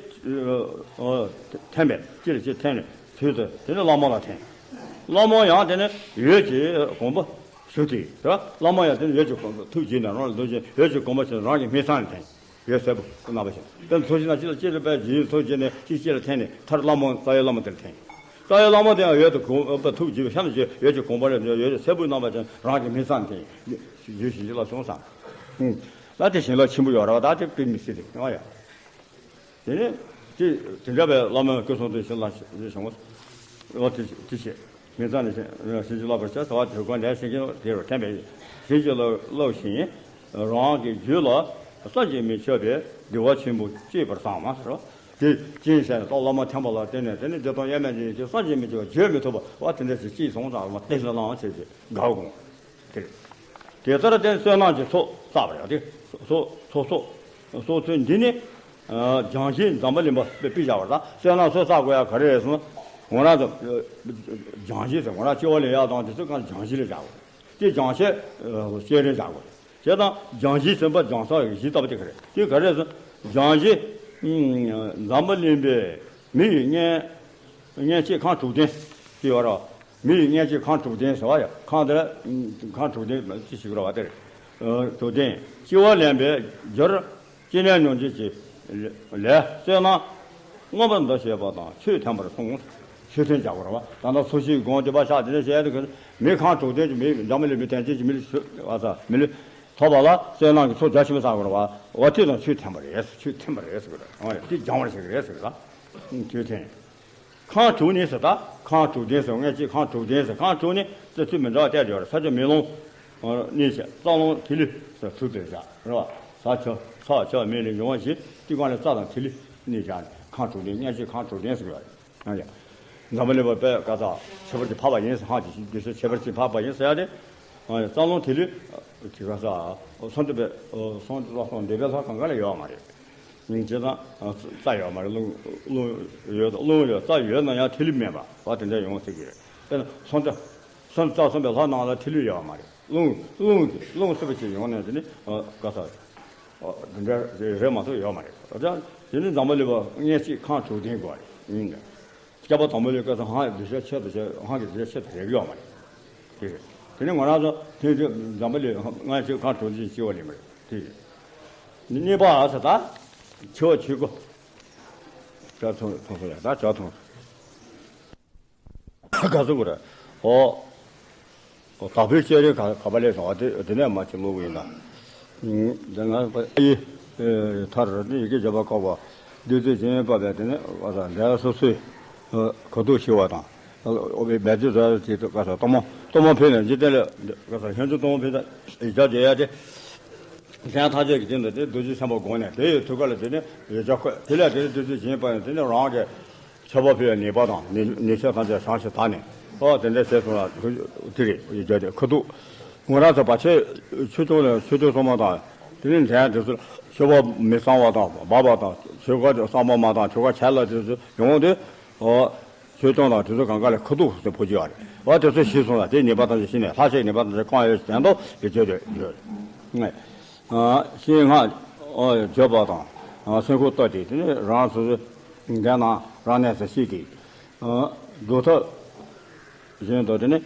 འོ་འཐེན་པས་གཅིག་ལ་གཅིག་འཐེན་ནས་དུས་དུ་དེ་ནས་བླ་མ་ལ་འཐེན། བླ་མ་ཡང་དེ་ནས་འོད་ཀྱི་དགོངས་པ་ཞུ་སྟེ་རེད་བ། བླ་མ་ཡང་དེ་ནས་འོད་ཀྱི་དགོངས་པ་ཐུགས་དགྱེས་ནས་རང་ལ་འདུག་ཅིང་འོད་ཀྱི་དགོངས་པ་ཞུ་རང་གི་སྨིན་མཚམས་ལ་འཐེན། ཡོད་ཟེར་བུ་རྣམ་པ་བཞིན་དཔེར་ན་ཚོགས་ཞིག་ན་གཅིག་ལ་གཅིག་ལ་དཔེ་རྗེས་ཐོག་རྗེས་ནས་གཅིག་གཅིག་ལ་འཐེན་ནས་མཐར་བླ་མ་རྩ་བའི་བླ་མ་དེར་འཐེན། རྩ་བའི་བླ་མ་དེ་ཡང་ཡོད་དུ་གོང་པ་ཐུགས་དགྱེས་པའི་ཤ་ན་བཅོས་ཡོད་ཀྱི་གོང་པ་ལས་ཡོད་ཀྱི་ཟེར་བུ་རྣམ་པ་ཅན་རང་གི་སྨིན་མཚམས་འཐེན། ཡོད་ཞིང་ཅི་ལ་སོང་ཙང་། ལ་དེ་ཞིང་ལ་ཆེན་པོ་ཡོད་ར་བ་ད་དེ་དཔེ་མི་སྲིད་དེ་ཨ་ཡ། དེ་ནས་དེ་དེ་འདྲ་བའི་བླ་མའི་སྐུ་གསུང་ཐུགས་ཤིང་ལ་ཞིང་ངོ་། འོ་དེ་དེ་བྱེད། མི་ཚང་ནས་ཞིང་ཞིང་གཅིག་ལ་བར་ཆད་ཟ་བ་དེ་དགོན་ལས་ཞིང་གཅིག་དེ་རུ་འཐེན་པས་ཞིང་གཅིག་ལ་བསླབས་ཤིང་། རང་གི་རྒྱུད་ལ་བསམ་གྱིས་མི་ཁྱབ་པའི་བདེ་བ་ཆེན་པོ་སྐྱེས་པར་བསམ་མ་ཟེར་བ། དེ་ཅིའི་ཕྱིར་ད་བླ་མ་འཐེན་པ་ལ་བརྟེན་ནས་དེ་ནི་བདེ་སྟོང་དབྱེར་མེད་ཅན་གྱི་བསམ་གྱིས་མི་ཁྱབ་པ་བརྗོད་མི་ཐུབ་པ་བ་དེ་འདྲ་ཞིག་སྐྱེས་སོང་ཙང་བ་ཏེ་ལ་ལང་བྱས་ཏེ་དགའ་དགོངས། དེ་དེ་ལྟར་དེ་བསོད་ནམས་ཀྱི་ཚོགས་བསགས་པ་ཡང་དེ་ཚོགས་ཚོགས་ཚོགས་ཚོགས་ཚོད་འདི་ནི་སྦྱང་བྱའི་འཛམ་བུ་གླིང་པ་དཔེ་དཔེ་བཞག་པ་དང་བསོད་ནམས་ཚོགས་བསགས་དགོས་ཡ་ག་རེ་རེད་ཟེར་ན། ང་རང་ཚོ་སྦྱང་བྱའི་ཟེར་ང་རང་སྐྱེ་བ་ལེན་ཡག་དང་དེ་ཚོ་གང་སྦྱང་བྱའི་ལ་བཞག་དགོས། དེ་སྦྱང་བྱའི་སྤྱན་རས་བཞག་དགོས། བྱས་ཙང་སྦྱང་བྱའི་སེམས་པ་སྦྱང་ས་གཞི་ལྟ་བུ་དེ་ག་རེད། དེ་ག་རེ་རེད་ཟེར་ན། སྦྱང་བྱའི་འཛམ་བུ་གླིང་པའི་མི་ཡི་གཉེན་གཉེན་བཤེས་ཁམས་དྲུག་ལྡན་ཞེས་པ་ར། མི་ཡི་གཉེན་བཤེས་ཁམས་དྲུག་ལྡན་ཟེར་བ་ཡ། ཁམས་དེ་ལ་ཁམས་དྲུག་ལྡན་ཅི་ཞིག་ར་བ་དེ་རེད། དྲུག་ལྡན་སྐྱེ་བ་ལེན་པའི་རྒྱུར་སྐྱེ་གནས་མྱོང་འགྱུར་གྱི་ལས་བསོད་ནམས་མངོན་པར་འདུ་བྱེད་པ་དང་ཆོས་འཐེན་པར་གསུངས། ཆོས་འཐེན་བྱ་དགོས་ར་བ། ད་ལྟ་ཚོགས་ཞིང་སྒོམ་སྡིག་པ་བཤགས་དེ་འདྲ་བྱས་ཏེ་མི་ཁམས་དྲུག་ལྡན་གྱི་མི་འཛམ་བུ་གླིང་མི་ཐེན་ཅན་གྱི་མི་ལ་ཨ་ས་མི་ལ་ཐོབ་པ་ལ་བསོད་ནམས་ཀྱི་ཚོགས་རྒྱ་ཆེན་པོ་བསགས་དགོས་ར་བ། འོ་དེ་དང་ཆོས་འཐེན་པ་རེད། ཆོས་འཐེན་པ་རེད་ཟེར་གི་རེད། འོ་ཡ་དེ་སྦྱང་བར་བྱེད་ཀྱི་རེད་ཟེར་གི་རེད། ཆོས་འཐེན། ཁམས་དྲུག་ནི་ཟེར་ད་ཁམས་དྲུག་ལྡན་ཟེར་གནས་ཅིག་ཁམས་དྲུག་ལྡན་ཟེར་ཁམས་དྲུག་ནི་རྩི་ཚུལ་མི་འདྲ་བ་བལྟས་ཡོད་རེད། ས་ཆ་མེ་རླུང་གནས་ཆེ་རྩ་རླུང་ཐིག་ལེ་ཟེར་དྲུག་དེ་བཞག་རེད་བ། ས་ཆ་ས་ཆ་མེ་ལས་འབྱུང་བ་བཞི་དེ་གང་ལས་རྩ་དང་ཐིག་ལེ་གནས་བཞག་ནས་ཁམས་དྲུག་ལྡན་གནས་ཅིག་ཁམས་དྲུག་ལྡན་ཟེར་གི་ཡོད་རེད། ཨ་ཡ། འཛམ་བུ་གླིང་པ་དཔེ་ག་ས་ཁྱད་པར་ཅན་འཕགས་པ་ཡིན་ཟེར་ཧང་ཅིག་ཤིང་དེ་ཚོ་ཁྱད་པར་ཅན་འཕགས་པ་ཡིན་ཟེར་ཡ་དེ། ཨ་ཡ་རྩ་རླུང་ཐིག་ལེ་དེ་ག་ས་སོང་དེ་པའི་སོང་དེ་ལ་སོང་འདས་པའི་ལྷ་གང་ག་ལ་ཡོད་མ་རེད། ཡིན་བྱས་ཙང་རྩ་ཡོད་མ་རེད། རླུང་རླུང་ཡོད་རླུང་ཡོད་རྩ་ཡོད་ན་ཡང་ཐིག་ལེ་མེད་པ་བ་དེ་འདྲ་ཡོང་སྲིད་ཀྱི་རེད། དཔེར་ན་སོང་དེ་སོང་རྩ་སོང་པའི་ལྷ་རྣམས་ལ་ཐིག་ལེ་ཡོད་མ་རེད། རླུང་རླུང་གི་རླུང་སྲིད་པ་ཞིག་ཡོང་ནས་དེ་ནི་ག་ས་འདི་འདྲ་རེད་མ་གཏོགས་ཡོད་མ་རེད། ད་དེ་ནི་འཛམ་བུ་གླིང་པ་གནས་ཅིག་ཁམས་དྲུག་ལྡན་དགོས་རེད། ཡིན་ད། སྐྱེས་པ་དང་པོ་ལས་སྐབས་སུ་ཧང་གི་གདུལ་བྱ་ཆེད་དུ་བྱས་ཧང་གི་གདུལ་བྱ་ཆེད་དུ་རེག་ཡོད་མ་རེད། དེ་རེད། དེ་ནས་ང་རང་ཚོ་དེ་དུས་འཛམ་བུ་གླིང་ལྔ་བཅུ་ཁམས་དྲུག་ཅུ་སྐྱེ་བ་ལེན་པ་རེད། དེ་རེད། ནི་གཉིས་པ་ཨ་ས་ད་ཆེ་བ་ཆེ་གོ། ཇ་ཐུང་ཐུང་སོ་ཡ་ད་ཇ་ཐུང་། ག་ཟེར་དགོས་རེད། ཨོ། དྭགས་པོའི་སྤྱན་རས་ག་ག་པ་ལས་བྱུང་བ་དེ་དེ་ནས་མར་ཅིག་ཀློག་གི་ཡིན་ད། ཨུམ། དེ་ང་ཡི་མཐར་ནི་ཡི་གེ་བརྒྱ་པ་བཀག་པ་བདུད་རྩི་འཇིགས་མེད་པ་བས་དེ་ནས་ག་ས་འདས་སོ་སོའི་ཁ་ཐུག་ཞི་བ་དང་། ཨོ་བའི་མེ་ལྕེ་ཟ་ཅིག་ག་ས་གཏོར་མ་གཏོར་མ་ཕུལ་ནས་འཇིག་རྟེན་ལ་ག་ས་སྙན་བརྒྱུད་གཏོར་མ་ཕུལ་ད་ཡིག་ཆ་བརྗོད་ཡ་དེ། མཚན་ཐམས་ཅད་ཀྱི་སྟེང་དུ་དེ་རྡོ་རྗེ་སེམས་དཔའ་དགོངས་ནས་དེ་ཡི་ཐུགས་ཀ་ལ་དེ་ནས་ཡོད་ཆ་ཁོད་དེ་ལས་དེ་རྡོ་རྗེ་སྦྱིན་པ་ཡང་དེ་ནས་རང་གི་མཆོད་པ་ཕུལ་བའི་ནུས་པ་དང་ནུས་ནུས་ཤུགས་ཐམས་ཅད་བྱང་ཞིང་དག་ནས་ཨོ་དེ་འདྲ་བྱས་སོང་ལ་དེ་རེད་ཡོད་ཀྱི་དེ་ཁུ་ཐུག་ངོ་རང་ཚོ་བར་ཆད་ཆོས་སྐྱོང་ལ་ཆོས་སྐྱོང་སྲུང་མ་དང་དེ་ནས་མཚན་དེ་ཚོ་མཆོད་པ་མི་གཙང་བ་དང་འབག་པ་དང་ཆོས་ག་དེ་གཙང་མ་མ་དང་ཆོས་ག་ཆད་ལ་དེ་ཚོ་ཡོང་དུས་ཨོ། ཆོས་སྐྱོང་དང་དེ་ཚོ་གང་ག་ལས་ཁུ་ཐུག་ཟེར་ཕོ་རྒྱུ་ཡོད་རེད། འོ་དེ་ཚོ་ཞི་སོང་ལ་དེ་ཉེས་པ་ཐམས་ཅད་ཞི་ནས་ལྷ་ཞིག་ཉེས་པ་ཐམས་ཅད་སྐོང་ཡོད་ཟེར་དོ་ཡོད་ཆོས་དེ་ཡོད། ཤིང་སྔགས་བརྗོད་པ་དང་སེམས་ཁུར་བཏོད་དེ་དེ་ནས་རང་སོ་སོའི་འགན་ནང་རང་གནས་སུ་ཤི་དེ་སྒྲུབ་ཐབས་བཞིན་དུ་དེ་ནས་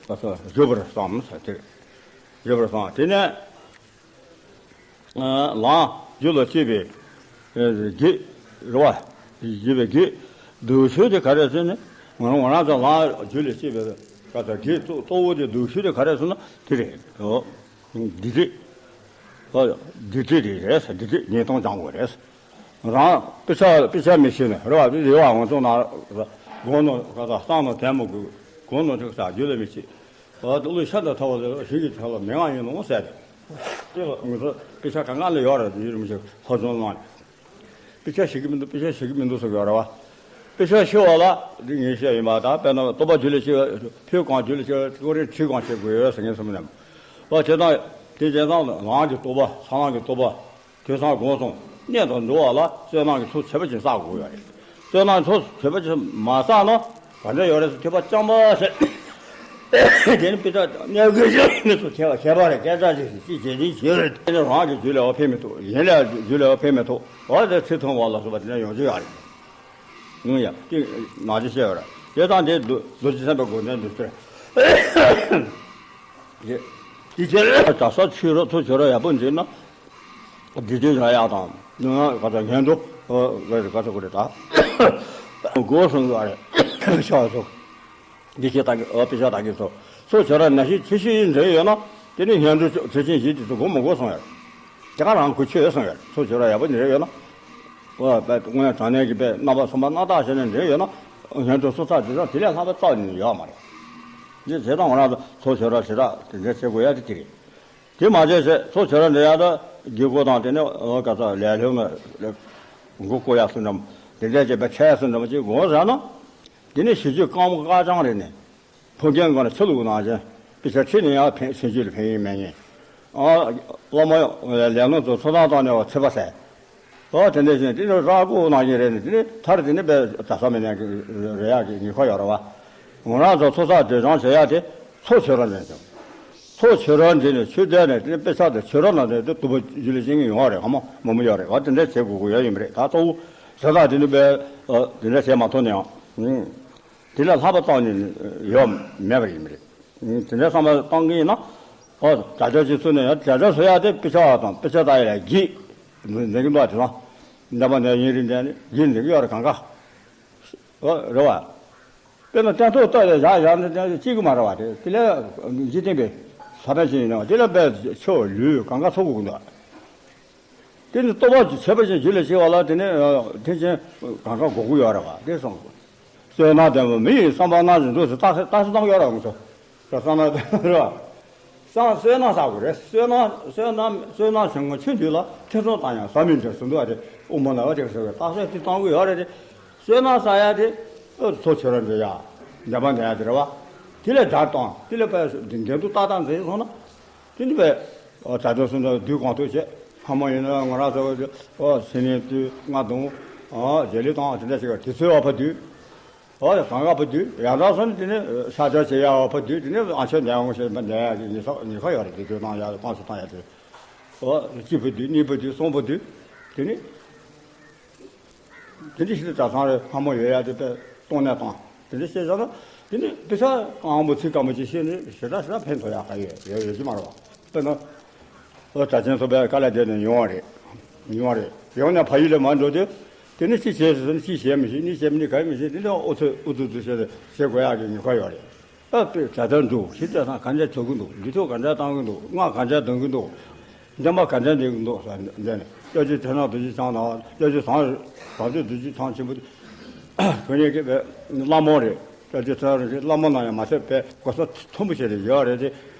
བཞུགས་པར་བསམ་ཟེར་དེ་བཞུགས་པར་བསམ་དེ་ནས། ལམ་རྒྱུད་ལ་སྐྱེས་པའི་བགེགས་རེད་བ། སྐྱེས་པའི་བགེགས་སྡུག་ཤོས་དེ་ག་རེ་ཟེར་ན། ང་རང་ང་རང་ཚོ་ལམ་རྒྱུད་ལ་སྐྱེས་པའི་ག་ཚ་བགེགས་གཙོ་གཙོ་བོ་དེ་སྡུག་ཤོས་དེ་ག་རེ་ཟེར་ན་དེ་རེད། ཨོ། སྡིག་སྒྲིབ། ཨོ། སྡིག་སྒྲིབ་དེ་རེད་ཟེར། སྡིག་སྒྲིབ་ཉེས་ལྟུང་སྦྱང་དགོས་རེད་ཟེར། རང་དཔེ་ཆ་དཔེ་ཆ་མི་ཤེས་ནས་རེད་བ། རེད་བ། ང་ཚོ་ན་དགོང་ནོ་ག་ཚ་སང་ནོ་དལ་མོ་དགོས། དགོང་ནོ་ཅིག་ས་རྒྱུད་ལ་མི་སྐྱེས། ཨ་ཏི་ལོ་ཤ་དང་ཐ་བ་ལ་ཞིག་གི་ཐ་ལ་མི་ང་ཡིན་ནོ་ཟེར་ཏེ། དེ་ལ་ང་ཚོ་དཔེ་ཆ་གང་ག་ལ་ཡོད་རེད། ཡུལ་རིམ་ཞིག་ལྷོ་ལྗོངས་ནང་ནས། དཔེ་ཆ་ཤེས་ཀྱི་མི་འདུག་དཔེ་ཆ་ཤེས་ཀྱི་མི་འདུག་ཟེར་གྱི་ཡོད་རེད་བ། དཔེ་ཆ་ཤེས་པ་ལ་འདི་ངས་བཤད་ཡིན་པ་དང་། དཔེར་ན་རྟོགས་པ་རྒྱུད་ལ་ཤེས། ཕུལ་གང་རྒྱུད་ལ་ཤེས། ཀོ་རེ་ཁྲིད་གང་བྱེད་དགོས་ཡོད་ཟེར་ངས་གསུངས་ནས། བ་བྱེད་སྟངས་དེ་བྱེད་སྟངས་ལའང་གི་རྟོགས་པ་ཚང་ལའང་གི་རྟོགས་པ། དེང་སང་དགོངས་སོང་། གནས་དང་འགྲོ་བ་ལ་བསོད་ནམས་ཀྱི་ཚོགས་ཆེ་བ་ཅིག་བསགས་དགོས་ཡོད་རེད། བསོད་ནམས་ཚོགས་ཆེ་བ་ཅིག་མ་བསགས་ན་ག་འདྲ་ཡོད་རེད་ཟེར། ཐོས་པ་རྐྱང་པ་ཟེར། དེ་ནི་དཔེ་ཆ་གནས་དགོས་ཀྱི་མི་ཚོ་ཁྱད་པར་ཁྱད་པར་རེད། སྐད་ཆ་ཅིག་ཅིག་བྱེད་ཅིག་བྱེད་རེད། དེ་ནི་རང་གི་རྒྱུད་ལ་ཡང་ཕན་མི་ཐོགས། གཞན་ལ་རྒྱུད་ལ་ཡང་ཕན་མི་ཐོགས། འོ་དེ་ཚེ་ཐུང་བ་ལ་སོགས་པ་དེ་འདྲ་ཡོང་རྒྱུ་ཡོད་རེད། ཡང་ཡང་དེ་ནང་ཆེན་བཤད་ཡོད་རེད། དེ་དང་དེ་རྡོ་རྗེ་སེམས་དཔའི་དགོངས་དོན་འདི་ལྟར། དེ་ཕྱིར་གྲྭ་ས་ཆོས་ར་ཚོ་ཆོས་ར་ཡག་པོ་འཛིན་ན། དགེ་སྡིག་བྱ་ཡག་དང་། ག་ཚ་ངན་འགྲོ་ག་ཚ་ག་ཚ་གོ་རེ་ད། སྒོ་སྲུང་གི་རེད། ཤ་ཚོ། འདི་ཁྱེད་ད་གི་ཨ་པི་ཤ་ད་གི་ཚོ། ཚོ་ཆོས་ར་ན་ཤི་ཆི་ཤི་འདྲེ་ཡོད་ན། དེ་ནི་ངན་འགྲོ་ཚེ་ཆེན་བཞི་དེ་ཚོ་སྒོ་མ་སྒོ་སྲུང་ཡ། དེ་ག་རང་ཁུ་ཆོས་སྲུང་ཡ། ཚོ་ཆོས་ར་ཡག་པོ་འདྲེ་ཡོད་ན། ཨོ་དཔེ་དངོས་ཡང་དྲང་གནས་ཀྱི་དཔེ་རྣམ་པ་གསུམ་པ་སྣ་དག་བྱས་ནས་འདྲེ་ཡོད་ན། ངན་འགྲོ་སོ་སོ་དེ་ཚོ་དེ་ལས་ལྷག་པའི་རྩ་ནས་ཡོད་མ་རེད། འདི་བྱེད་སྟངས་ང་རང་ཚོ་ཚོ་ཆོས་ར་ཞེ་དྲག་དེ་འདྲ་བྱེད་དགོས་ཡ་དེ་དེ་རེད། དེ་མ་བྱས་ཚེ་ཚོ་ཆོས་ར་འདྲེ་ཡ་ད་སྒྱིད་སྐོར་དང་དེ་ནས་ཨོ་ག་ཚ་ལས་སློབ་ན་མགོ་བསྐོར་ཡ་སུ་འདྲ་མོ་དེ་འདྲ་བྱས་པའི་ཆ་ཡ་སུ་འདྲ་མོ་ཅིག་དགོས་ཟེར་ན། དེ་ནས་ཞི་རྒྱས་རྐང་པ་ཀ་ཅང་རེད་ནས། ཕོ་རྒན་སྒང་ལ་ཆུ་བླུགས་ནང་བཞིན་དཔེ་ཆ་ཁྲིད་ནས་ཡང་ཕན་སེམས་རྒྱུད་ལ་ཕན་ཡོན་མེད་ངེས། ཨ། བླ་མ་ལས་སྣོན་ཚོ་ཚོ་ཐང་བཏང་ནས་བ་ཚེ་པ་ཟད། ཨོ་དེ་འདྲ་བཞིན་དེ་ནི་ར་སྐུ་ནང་བཞིན་རེད་ནས། དེ་ནི་མཐར་དེ་ནི་དཔེ་གྲྭ་ས་མི་ནས་རེད་ཡག་གི་ཉེན་ཁ་ཡོད་རེད་བ། ང་རང་ཚོ་ཚོ་ས་སྡོད་སྦྱོང་བྱེད་ཡག་དེ་ཚོ་ཆོས་ར་འདྲེན་ཅིང་། ཚོ་ཆོས་ར་འདྲེན་ནས་ཆོས་སྡེ་ནས་དེ་ནི་དཔེ་ཆ་དང་ཆོས་ར་ནང་དེ་དུ་དུ་བ་རྒྱུད་ལ་བྱེད་ངེས་ཡོང་བ་རེད། ཧ་མ་མ་མོ་ཡོད་རེད་བ། དེ་འདྲ་བྱེད་དགོས་དགོས་ཡ་ཡིན་པ་རེད། ད་གཙོ་བོ་བྱེད་སྟངས་དེ་ནི་དཔེ་དེ་འདྲ་བྱེད་མ་ཐུབ་ནའང་། དེ་ལས་ལྷག་པ་བཏང་ནས་ཡོད་མེད་པ་ཡིན་པ་རེད། དེ་འདྲའི་བསམ་པ་བཏང་གི་ཡིན་ན། ཨོ་དྲ་རྒྱ་ཅིག་བཙུགས་ནས་ཡང་དྲ་རྒྱ་བཟོ་ཡག་དེ་དཔེ་ཆ་བ་དང་དཔེ་ཆ་ལྟ་ཡག་ལ་གི་འཛིན་གྱི་འདུག་དེ་དང་། འདས་པ་ནས་ཡུན་རིང་འདས་ནས་གི་འཛིན་གྱི་ཡོད་རེད་གང་ག་ཨོ་རེད་བ། དཔེར་ན་སྟོན་ཐོག་ལྟ་ཡག་བཞག་བཞག་ནས་བསྡད་ཅིག་གི་མ་རེད་བ། དེ་དེ་ལས་འཇིག་རྟེན་པའི་ས་ཕན་ཅིག་ཡིན་ན་དེ་ལ་དཔེ་ཆོས་ལུས་གང་ག་ཚོགས་དགོས་ཀྱི་འདུག་དེ་ནི་རྟོགས་པ་ཆེ་བ་ཅན་རྒྱུད་ལ་སྐྱེ་བ་ལ་དེ་ནི་ཐེག་ཆེན་གང་ག་དགོས་ཀྱི་ཡོད་རེད་བ། དེ་སོང་། བསོད་ནམས་ལྡན་པ་མི་ཡི་བསམ་པ་སྣང་ཞིང་འདུག་ཟེར་རྟགས་གསལ་རྟགས་གསལ་གཏོང་གི་ཡོད་རེད་བ། ང་ཚོ་བསོད་ནམས་ལྡན་པ་རེད་བ། བསམ་བསོད་ནམས་བསགས་དགོས་རེད། བསོད་ནམས་བསོད་ནམས་བསོད་ནམས་བྱུང་ངོ་ཆུ་འདུས་ལ་ཐེ་ཚོམ་བཏང་ཡང་ཟ་མི་འགྱུར་ཟེར་འདུག་བ། དེ་དབུ་མ་ནང་བ་དེ་ཟེར་བའི་རྟགས་གསལ་དེ་གཏོང་གི་ཡོད་རེད་དེ། བསོད་ནམས་བསགས་ཡ་དེ་ཚོ་ཆོས་ར་འདྲེན་ཡ། འདས་པ་འདས་ཡ་དེ་རེད་བ། དེ་ལས་དགྲ་དང་དེ་ལས་དཔེ་འགལ་འདུ་ཏག་ཏག་འཛིན་སོང་ན། དེ་ནི་བས། དྲ་དོན་སུམ་ཚོགས་དུས་གང་ཐུག་བྱེད། ཕ་མ་ཡིན་ན་ང་རང་ཚོ་ཨོ་སེམས་ཉིད་དུས་ལྔ་དང་། ཨོ་རྗེས་ལུས་དང་དེ་འདྲ་ཞིག་དུས་ཚོད་བ་ཕ་དུས། ཨོ་གང་ག་ཕ་དུས་ཡང་དག་སོང་ནི་དེ་ནི་ཤ་ཆ་བྱེད་ཡ་བ་ཕ་དུས། དེ་ནི་ཨ་ཆོས་འདས་འོང་ཞེས་པ་འདས་ཡ་གི་ཉི་ཤ་ཉི་ཤ་ཡོད་རེད། དེ་དུས་བཏང་ཡ་དེ་བཏང་སུ་བཏང་ཡ་དེ། ཨོ་གཅིག་ཕ་དུས་གཉིས་ཕ་དུས་གསུམ་ཕ་དུས། དེ་ནི། དེ་འདྲ་ཞིག་ཏུ་གྲྭ་ཚང་རེ་ཕ་མ་ཡོད་ཡ་དེ་དཔེ་གཏོང་གནས་དང་དེ་འདྲ་བཤད་བཞག་ན། དེ་ནི་དཔེ་ཆ་སྐམ་པོ་ཚིག་སྐམ་པོ་ཅིག་བཤད་ནས་ཞེ་དྲག་ཞེ་དྲག་ཕན་ཐོགས་ཡག་ག་ཡོད་ཡོད་ཡོད་ཀྱི་མ་རེད་བ། དཔེར་ན། ཨོ་གྲྭ་ཆེན་ཚོ་དཔེ་དཀའ་ལས་བརྒྱབ་ནས་ཡོང་བ་རེད། ཡོང་བ་རེད། ཡོང་ནས་ཕ་ཡུལ་ལ་མར་འགྲོ་དུས། དེ་ནི་ཅི་བྱེད་ཟེར་ན་ཅི་བྱེད་མི་ཤེས། གཉིས་བྱེད་མི་ནི་ག་མི་ཤེས། དེ་ནི་ཨུ་ཚུགས་ཨུ་ཚུགས་ཚུགས་བྱེད་བྱེད་དགོས་ཡག་གི་ཉེན་ཁ་ཡོད་རེད། ཨ་དཔེ་ད་ལྟ་འདུག་ཤི་ད་སང་ག་འདྲ་བྱེད་ཀྱི་འདུག་ལུས་ཐོག་ག་འདྲ་བཏང་གི་འདུག་སྔགས་ག་འདྲ་འདོན་གྱི་འདུག་འདོན་པ་ག་འདྲ་འདོན་གྱི་འདུག་ཟེར་འདི་ནི་སྐྱབས་རྗེ་ཚེ་རིང་རྡོ་རྗེ་འཆང་དང་སྐྱབས་རྗེ་ཟམ་བཟང་པོ་རྡོ་རྗེ་འཆང་ཆེན་པོ་ཁོ་གཉིས་ཀྱི་བླ་མ་རེད། སྐྱབས་རྗེ་ཚེ་རིང་རྡོ་རྗེ་བླ་མ་རྣམས་ཡང་མ་ཟད་པའི་གོ་ས་མཐོན་པོ་ཞིག་རེད་ཡོད་རེད་དེ།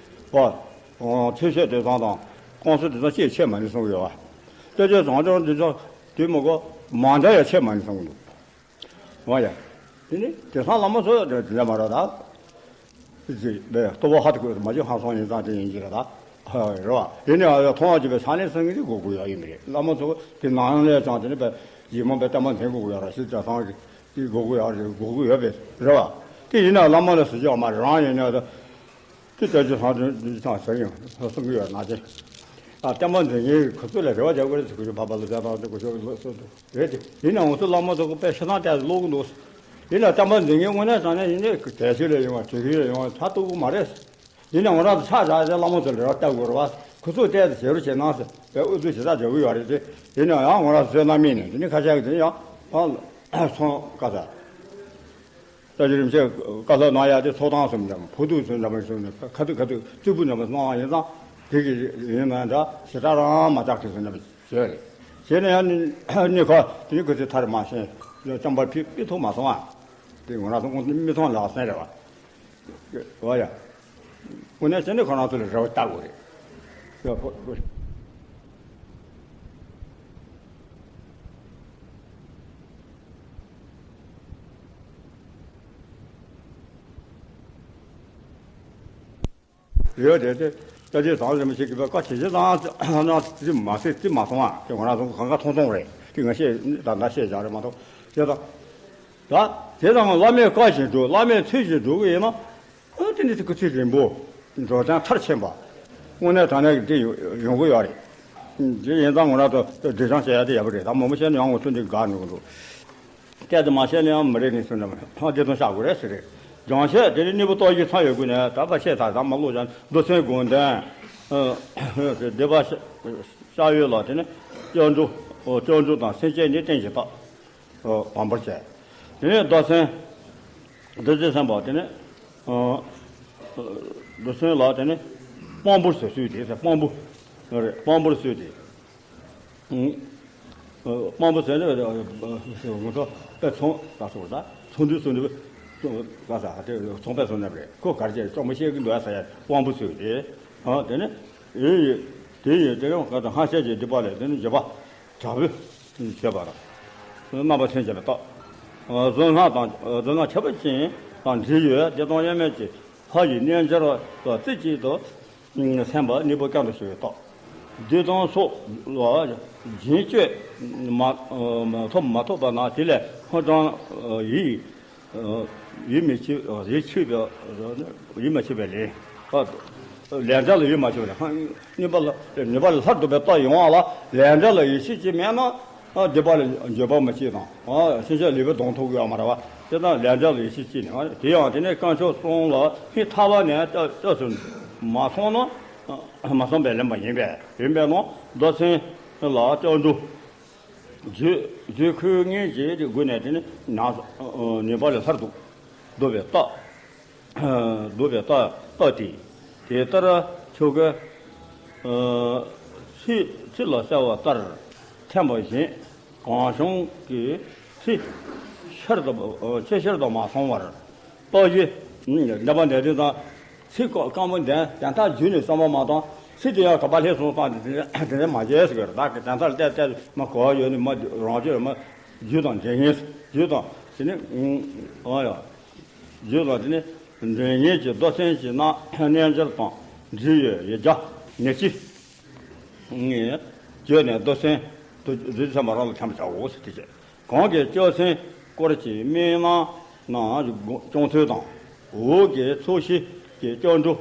བ། ཆོས་བཤད་དེ་ཚང་དང་ཀུན་སློང་དེ་ཚང་ཅིག་ཆད་མ་ནི་གསུང་གི་ཡོད་བ། སྐྱབས་རྗེ་ཟམ་གདོང་དེ་ཚང་དེ་མ་གོ་མ་འདྲ་ཡང་ཆད་མ་ནི་གསུང་གི་འདུག་འོ་ཡ། དེ་ནི་དེང་སང་བླ་མ་ཚོ་དེ་འདྲ་མ་རེད་ད། ཅིག་བས་ལྟོ་བ་ཧ་ཏུ་གོས་མ་ཅིག་ཧང་སང་ཡིན་ཙང་དེ་ཡིན་གྱི་རེད་ད། རེད་བ། དེ་ནི་ཨ་ཡ་མཐོང་བ་ཅིག་བས་ས་གནས་སེང་གེ་དེ་དགོས་དགོས་ཡ་ཡིན་མི་རེད། བླ་མ་ཚོ་དེ་ནང་ལས་ཀྱང་དེ་ནི་བས་ཡིད་མ་བས་ལྟ་མ་འཛིན་དགོས་དགོས་ཡ་ར་ཞིག་ཅག་སང་གི་དེ་དགོས་དགོས་ཡ་རེད། དགོས་དགོས་ཡོད་པས་རེད་བ། དེ་ཡིན་ན་བླ་མ་ལ་ཟེར་རྒྱུ་ཡོད་མ་རེད། རང་ཡིན་ན་ད། དེ་ལྟར་གྱི་སང་དོན་འདི་ཚང་ཟེར་ཡང་གསུང་གི་ཡོད་ན་དེ། ཨ་བསྟན་པ་འཛིན་མཁན་གྱི་ཁོ་ཚོ་ལ་རེ་བ་རྒྱག་དགོས་རེད་ཟེར་གྱི་ཡོད། བ་བ་ལ་རྒྱ་དང་དེ་གོ་ཆོག་ལོ་སོ་དེ་རེད་དེ། ཡིན་ནའང་ཚོ་བླ་མ་ཚོ་གི་དཔེ་ཤ་ཐང་ལྟས་ཀློག་གི་འདུག་ཡིན་ན་བསྟན་པ་འཛིན་མཁན་དངོས་གནས་དྲང་གནས་ཡིན་ནའི་གལ་ཆེ་ལ་ཡོང་བ་དེ་གི་ལ་ཡོང་བ་ཚ་ཐུག་གི་མ་རེད། ཡིན་ནའང་རང་ཚོ་ཆ་བཞག་ཚེ་བླ་མ་ཚོ་ལ་རེ་བ་ལྟ་དགོས་རེད་བ། ཁོ་ཚོ་ལྟས་དེ་བྱེད་རོགས་བྱེད་གནང་ཟེར་བའི་ཨུ་ཚུགས་ཞེ་དྲག་རྒྱག་གི་ཡོད་རེད་དེ། ཡིན་ནའང་ང་རང་ཚོའི་རྣམ་སྨིན་ནས་དེ་ནི་ཁ་ཤས་ཀྱི་དེ་ནི་ཡང་ཚོང་དཀའ་ཚ། ལྟ་ཅི་རིམ་བཤད་བཀའ་སློབ་གནང་ཡ་དེ་ཚོགས་ཐང་སུམ་འདྲ་མ་ཕོ་ཐུག་སུམ་འདྲ་མ་སུམ་འདྲ་ཁ་ཐུག་ཁ་ཐུག་རྩུབ་པོ་འདྲ་མ་གནང་བ་ཡིན་ཙང་དེ་གི་ཡིན་ན་འདྲ་ཞེ་དྲག་རང་མ་ཆགས་ཀྱི་སུམ་འདྲ་མ་བྱོས་རེད། བྱས་ན་ཡང་ནི་ནི་ཁ་དེ་ནི་ཁོ་ཚོས་ཐར་མ་ཤེས་བཅོམ་པ་ཕི་ཕི་ཐུག་མ་སོང་ཨ། དེ་ང་རང་ཚོ་དངོས་མི་མཐོང་ལག་སེང་རེད་བ། བ་ཡ། དངོས་གནས་བྱས་ནས་ཁོ་རང་ཚོ་ལ་རེ་བ་ལྟ་དགོས་རེད། ཡ་ཕོ་ཕོ། ཡོད་དེ་དེ། ལྟ་ཅི་ཟང་ཟིང་མི་ཞིག་གིས་བཀའ་ཇི་ཇི་ཙང་ཙི་མ་ཟེར་ཙི་མ་སོང་ཨ། དེ་ང་རང་ཚོ་གང་ག་མཐོང་མཐོང་རེད། དེ་ང་བཤད་ད་ད་བཤད་བཞག་རེད་མ་གཏོགས་དེ་དང་། ད་དེ་དང་བླ་མའི་བཀའ་བཞིན་སྒྲུབ། བླ་མའི་ཚུལ་བཞིན་སྒྲུབ་ཀྱི་ཡིན་ན། ཨ་དེ་ནི་སྐུ་ཚེ་རིང་པོ། འགྲོ་སྟངས་མཐར་ཕྱིན་པ། དངོས་གནས་དྲང་གནས་ཀྱི་དེ་ཡོང་གི་ཡོད་རེད། དེ་ཡིན་ཙང་ང་རང་ཚོ་སྒྲིག་སྦྱང་བྱེད་ཡ་དེ་ཡག་པོ་རེད། ད་མང་པོ་བཤད་ན་ཡང་ངོ་ཚུལ་འདི་དགའ་འགྲོ་གི་འདུག་སྐད་དུ་མ་བཤད་ན་ཡང་མི་རེད་ནས་སུ་འདྲ་མ་རེད། ཨ་དེ་ཚོ་བཤད་དགོས་རེད་ཟེར་རེད། སྦྱང་བྱེད་དེ་ནི་གཉེན་པོ་སྟོབས་བཞི་ཚང་ཡོད་དགོས་ནས་ད་བ་བཤད་ཚར། ད་མ་ཀློག་ཀྱང་མདོ་ཚན་དགོངས་དོན། སྡེ་པ་ཤ་ཡོད་ལ་དེ་ནི་སྐྱབས་འགྲོ། སྐྱབས་འགྲོ་དང་སེམས་བསྐྱེད་ནི་རྟེན་གྱི་རྟགས། བམ་པར་བྱས། དེ་ནས་བདག་སེམས། བདག་སེམས་བསམ་པ་དེ་ནས། བདག་སེམས་ལ་དེ་ནས་དཔང་པོར་བཟོས་སུས་དེ་ཟེར་དཔང་པོ། རེད་དཔང་པོར་བཟོས་ཏེ། དཔང་པོ་ཟེར་ནས་ང་ཚོ་དཔེ་ཚོང་ད་སོགས་ད་ཚོང་འདུས་སོགས་འདུས་ག་ས་དེ་ཚོང་པས་སོང་ནས་རེད། ཁོ་གར་བྱས་གཙང་མ་བཤད་ཀྱི་འདུག་ས་ཡ་དཔང་པོ་བཟོས་ཏེ། དེ་ནས་ཨེ་ཡེ་དེ་ཡིན་དེ་རིང་ག་ད་ཧང་བཤད་ཀྱི་སྡིག་པ་ལས་དེ་ནས་འགྱོད་པ། དྲག་པོས་བྱེད་པ་དང་། རྣམ་པར་སེམས་བསྐྱེད་པའི་རྟགས། གཟུངས་སྔགས་དང་གཟུངས་སྔགས་ཁྱད་པར་ཅན་དང་འབྲེལ་ཡོད་བདེ་སྟོང་དབྱེར་མེད་ཀྱི་ལྷ་ཡི་རྣལ་འབྱོར་པ་རྩེ་གཅིག་ཏུ་སེམས་པ་གནས་པོ་བསྐྱར་དུ་ཞུ་བའི་རྟགས། བདེ་སྟོང་སོགས་ལ་རྒྱུན་གཅོད་མ་ཐོབ་མ་ཐོབ་པ་ན་དེ་ལས་ཕོ་བྲང་ཡིད། ཡིད་མི་ཆེས། ཡིད་ཆེས་པའི་ཡིད་མ་ཆེས་པའི་ལས། ལས་འབྲས་ལ་ཡིད་མ་ཆེས་པའི་ལས། ནུས་པ་ལ་ནུས་པ་ལ་ལྷར་བསྡུ་བའི་རྟགས་ཡོང་བ་ལ་ལས་འབྲས་ལ་ཡིད་ཆེས་ཀྱི་མེད་ན་སྡིག་པ་ལ་འགྱོད་པ་མི་སྐྱེ་དང་། སེམས་ཅན་ལུས་པའི་གདོང་ཐུག་ཡོད་མ་རེད་བ། དེ་དང་ལས་འབྲས་ལ་ཡིད་ཆེས་ཀྱི་ནས་དེ་ཡང་དེ་ནས་དཀོན་མཆོག་གསུམ་ལ་ཧིང་ཐག་པ་ནས་སྐྱབས་སུ་མ་སོང་ན་མ་སོང་བའི་ལེན་པ་ཡིན་པས་ཡིན་པས་ན་བདག་སེམས་ལ་སྐྱབས་འགྲོ། རྒྱུད་རྒྱུད་ཁོས་ངེས་ཀྱི་སྒོ་ནས་དེ་ནི་ནང་ནུས་པ་ལས་ལྷར་བསྡུ་བསྡུ་བའི་རྟགས། བསྡུ་བའི་རྟགས་རྟགས་ཏེ། དེ་ལྟར་ཆོ་ག་ཚིག་ཚིག་ལ་གསལ་བ་ལྟར་འཐེན་པ་བཞིན་གང་བྱུང་གི་ཚིག་ཤར་དུ་ཆེས་ཤར་དུ་མ་སོང་བར། རྟགས་བཞི། འདས་པ་འདས་དུས་དང་། ཚིག་ཀ་སྐམ་པོ་འདོན་དོན་དག་རྒྱུད་ནས་བསམ་པ་མ་བཏང་། ཚིག་དེ་ཡང་ག་པར་སླེབས་སོང་བསམ་སྟེ་དེ་འདྲ་དེ་འདྲ་མ་བྱས་ཟེར་གི་རེད། བདག་གི་དོན་དག་ལ་བལྟས་བལྟས་མ་གོ་བ་ཡོད་ནི་མ་རང་རྒྱུད་མ་རྒྱུད་དང་འབྲེལ་ངེས་རྒྱུད་དང་དེ་ནི་ཨ་ཡ། རྒྱུད་དང་དེ་ནི་འབྲེལ་ངེས་ཀྱི་བདག་སེམས་ཀྱི་ནང་རྣལ་འབྱོར་དང་འབྲེལ་ཡོད་ཡིག་བརྒྱ་ཉེར་གཅིག་བརྗོད་ནས་བདག་སེམས་དུ་རྫུས་ཚན་པ་རང་ལ་འཐེན་པར་བྱའོ་ཟེར་དེ་བྱས། གང་གི་སྐྱབས་སེམས་སྐོར་གྱི་དམིགས་རྣམ་རྣམས་སྐྱོང་ཚུལ་དང་། འོག་གི་ཚོགས་ཞི་གི་སྐྱབས་འགྲོ།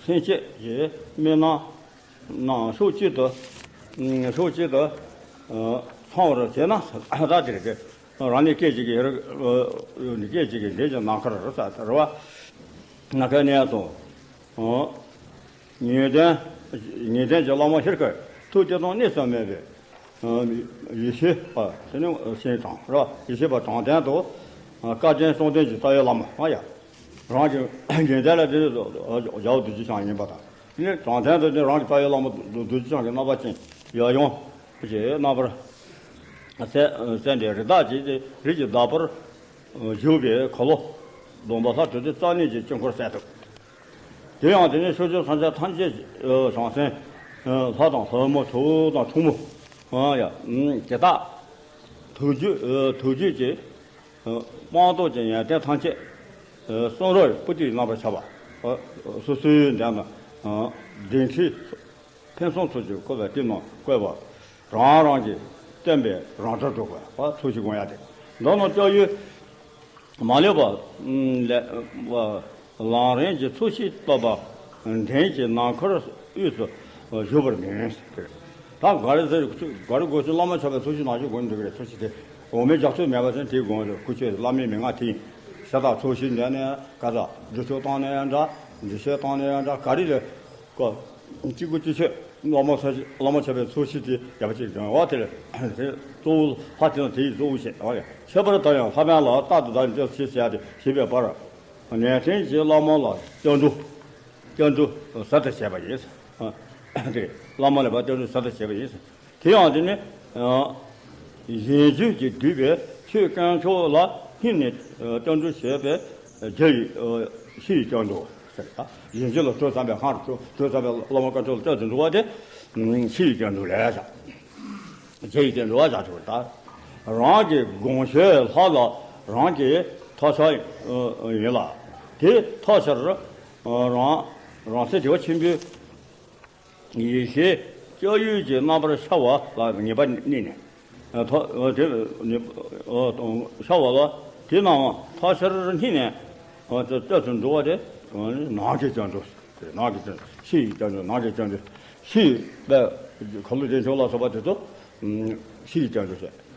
སེམས་བསྐྱེད་ཀྱི་དམིགས་རྣམ་རྣམས་ཕྱོགས་གཅིག་ཏུ་ཕྱོགས་གཅིག་ཏུ་ཚང་བར་བྱས་ན་ད་དེ་རེད། རང་ནི་སྐད་ཅིག་གིས་ཡོད་རེད། སྐད་ཅིག་གིས་འདྲེས་ཀྱང་ནམ་མཁར་རེད་ས་རེད་བ། ནམ་མཁའི་གནས་སོ། ངེས་དོན། ངེས་དོན་གྱི་བླ་མ་ཤེལ་དཀར་ཐུགས་བསྐྱེད་དང་གནས་སུ་སྨིན་པའི་ ཡེ་ཤེས་པ་དེ་ནི་ཤིན་ཀྲང་ར། ཡེ་ཤེས་པ་དྲང་བདེན་དུ་བཀའ་དྲིན་གསུང་བདེན་གྱི་རྩ་བའི་བླ་མ་ཨ་ཡ། རང་གི་དགེ་འདུན་ལ་དེ་ནི་རྒྱལ་བ་རྡོ་རྗེ་འཆང་ཡིན་པ་དང་། དེ་ནི་དྲང་བདེན་དུ་ནི་རང་གི་རྩ་བའི་བླ་མ་རྡོ་རྗེ་འཆང་གི་རྣམ་པ་ཅན་ཡབ་ཡུམ་གྱི་རྣམ་པར་གསལ་གསལ་འདྲའི་རི་དྭགས་ཀྱི་རིགས་ཀྱི་བདག་པོར་བཞུགས་པའི་ཁ་ལོ་སྡོམ་པ་ལྷ་དྲུག་སྟེ་རྩ་གཉིས་ཀྱི་དཀྱིལ་འཁོར་གསལ་ཐུབ། དེ་ཡང་དེ་ནས་ཕྱོགས་བཅུའི་སངས་རྒྱས་ཐམས་ཅད་བྱང་སེམས་ལྷ་དང་ལྷ་མོ་ཐུ་བོ་དང་ཐུན་མོང་ཡ་དེ་དག་ཐུགས་རྒྱུད་ཐུགས་རྒྱུད་ཀྱི་སྤངས་རྟོགས་ཀྱི་ཡོན་ཏན་ཐམས་ཅད་གསུང་རབ་པོ་ཏི་རྣམ་པར་ཁྱབ་པ་སོ་སོའི་འདས་མ་འདས་འཁྲིད་ཕུན་སུམ་ཚོགས་ཀྱི་བཀོད་པའི་སྟེང་ན་བཀོད་པ་རང་རང་གི་བསྟན་པའི་རང་གྲོལ་སྒྲུབ་པ་ཚོགས་ཞིག་དགོངས་ཡ་དེ་འདི་ནི་སྐྱབས་ཡུལ། མ་ལུས་པ་ལས་ལམ་རིམ་གྱི་ཚོགས་ཞིག་བསྟོད་པ་འདྲེན་གྱི་ནམ་མཁར་དབུས་སུ་བཞུགས་པར་མིན། ད་ག་རེ་ཟེར་ག་རེ་དགོས་ཚུལ་བླ་མ་ཆགས་པའི་ཚོགས་ཞིག་ནང་བཞིན་དགོས་འདུག་གི་རེད། ཚོགས་ཞིག་དེ་འོ་མའི་རྒྱ་མཚོ་མེད་པ་ཚོན་དེའི་དགོངས་དུ་ཁུ་ཆོས་བླ་མའི་མན་ངག་དེ་ཡིན། ཤ་སྟག་ཚོགས་ཞིག་འདྲ་ནས་ག་ས་འགྲུལ་ཆོག་བཏང་ནས་ཡང་འདྲ་འགྲུལ་ཆོག་བཏང་ནས་ཡང་འདྲ་ག་རེ་རེད། ཀོ། གཅིག་པུ་གཅིག་ཆོད་བླ་མ་ཚ་བླ་མ་ཆགས་པའི་ཚོགས་ཞིག་དེ་རྒྱ་བ་ཅིག་འདྲ་བ་དེ་ལ་དེ་གཙོ་བོ་ལྷ་དེ་ལ་དེ་ཡི་གཙོ་བོ་བཤད་བ་ཡང་ཁྱད་པར་དུ་ཡང་ལྷ་མིན་ལ་རྟག་ཏུ་བདག་ཉིད་སྐྱབས་སུ་མཆི་ཟེར་ཡ་དེ་བྱེད་པའི་བར་ནན་ཏན་གྱིས་བླ་མ་ལ་སྐྱབས་འགྲོ་སྐྱབས་འགྲོ་ཟབ་ཏུ་བྱས་པ་ཡིན། དེ་བླ་མ་ལ་བ་སྐྱབས་འགྲོ་ཟབ་ཏུ་བྱས་པ་ཡིན། དེ་ཡང་དེ་ནི་གཞན་རྒྱུད་ཀྱིས་བསྡུས་པའི་ཆོས་དཀོན་མཆོག་ལ་སྙིང་ནས་སྐྱབས་འགྲོ་བྱས་པའི་རྒྱུ་ཡི་ཕྱི་ཡི་སྐྱབས་འགྲོ་ཟེར། གཞན་རྒྱུད་ལ་གྲོལ་ཚར་བའི་སྔར་གྲོལ་ཚར་བའི་བླ་མ་དཀོན་མཆོག་ལ་སྐྱབས་སུ་འགྲོ་བ་དེ་ཕྱི་ཡི་སྐྱབས་འགྲོ་ལས་བྱ། རྒྱུ་ཡི་སྐྱབས་འགྲོ་བ་བྱ་ཆོག་ད། རང་གི་དགོངས་ཞེན་ལྷ་ལ་རང་གི་ཐོབ་བྱ་ཡིན་ལ། དེ་ཐོབ་ཕྱིར་རང་རང་སེམས་བདེ་བ་ཆེན་པོའི་ཡེ་ཤེས་སྐྱབས་ཡུལ་གྱི་རྣམ་པར་ཤར་བ་ལ་ངེས་པ་བརྙེས་ནས། ཐོ་དེ་ཤར་བ་ལ་དེ་རྣམས་ཐོབ་ཕྱིར་བརྙེས་ནས་སྐྱབས་སུ་འགྲོ་བ་དེ་ནང་གི་སྐྱབས་འགྲོ་ཟེར། ནང་གི་སྐྱབས་འགྲོ། ཕྱི་ཡི་སྐྱབས་འགྲོ། ནང་གི་སྐྱབས་འགྲོ། ཕྱི་ཡི་པའི་ཁ་ལོ་བདེ་མཆོག་ལ་སོགས་པ་དེ་ཚོ་ཕྱི་ཡི་སྐྱབས་འགྲོ་ཟེར།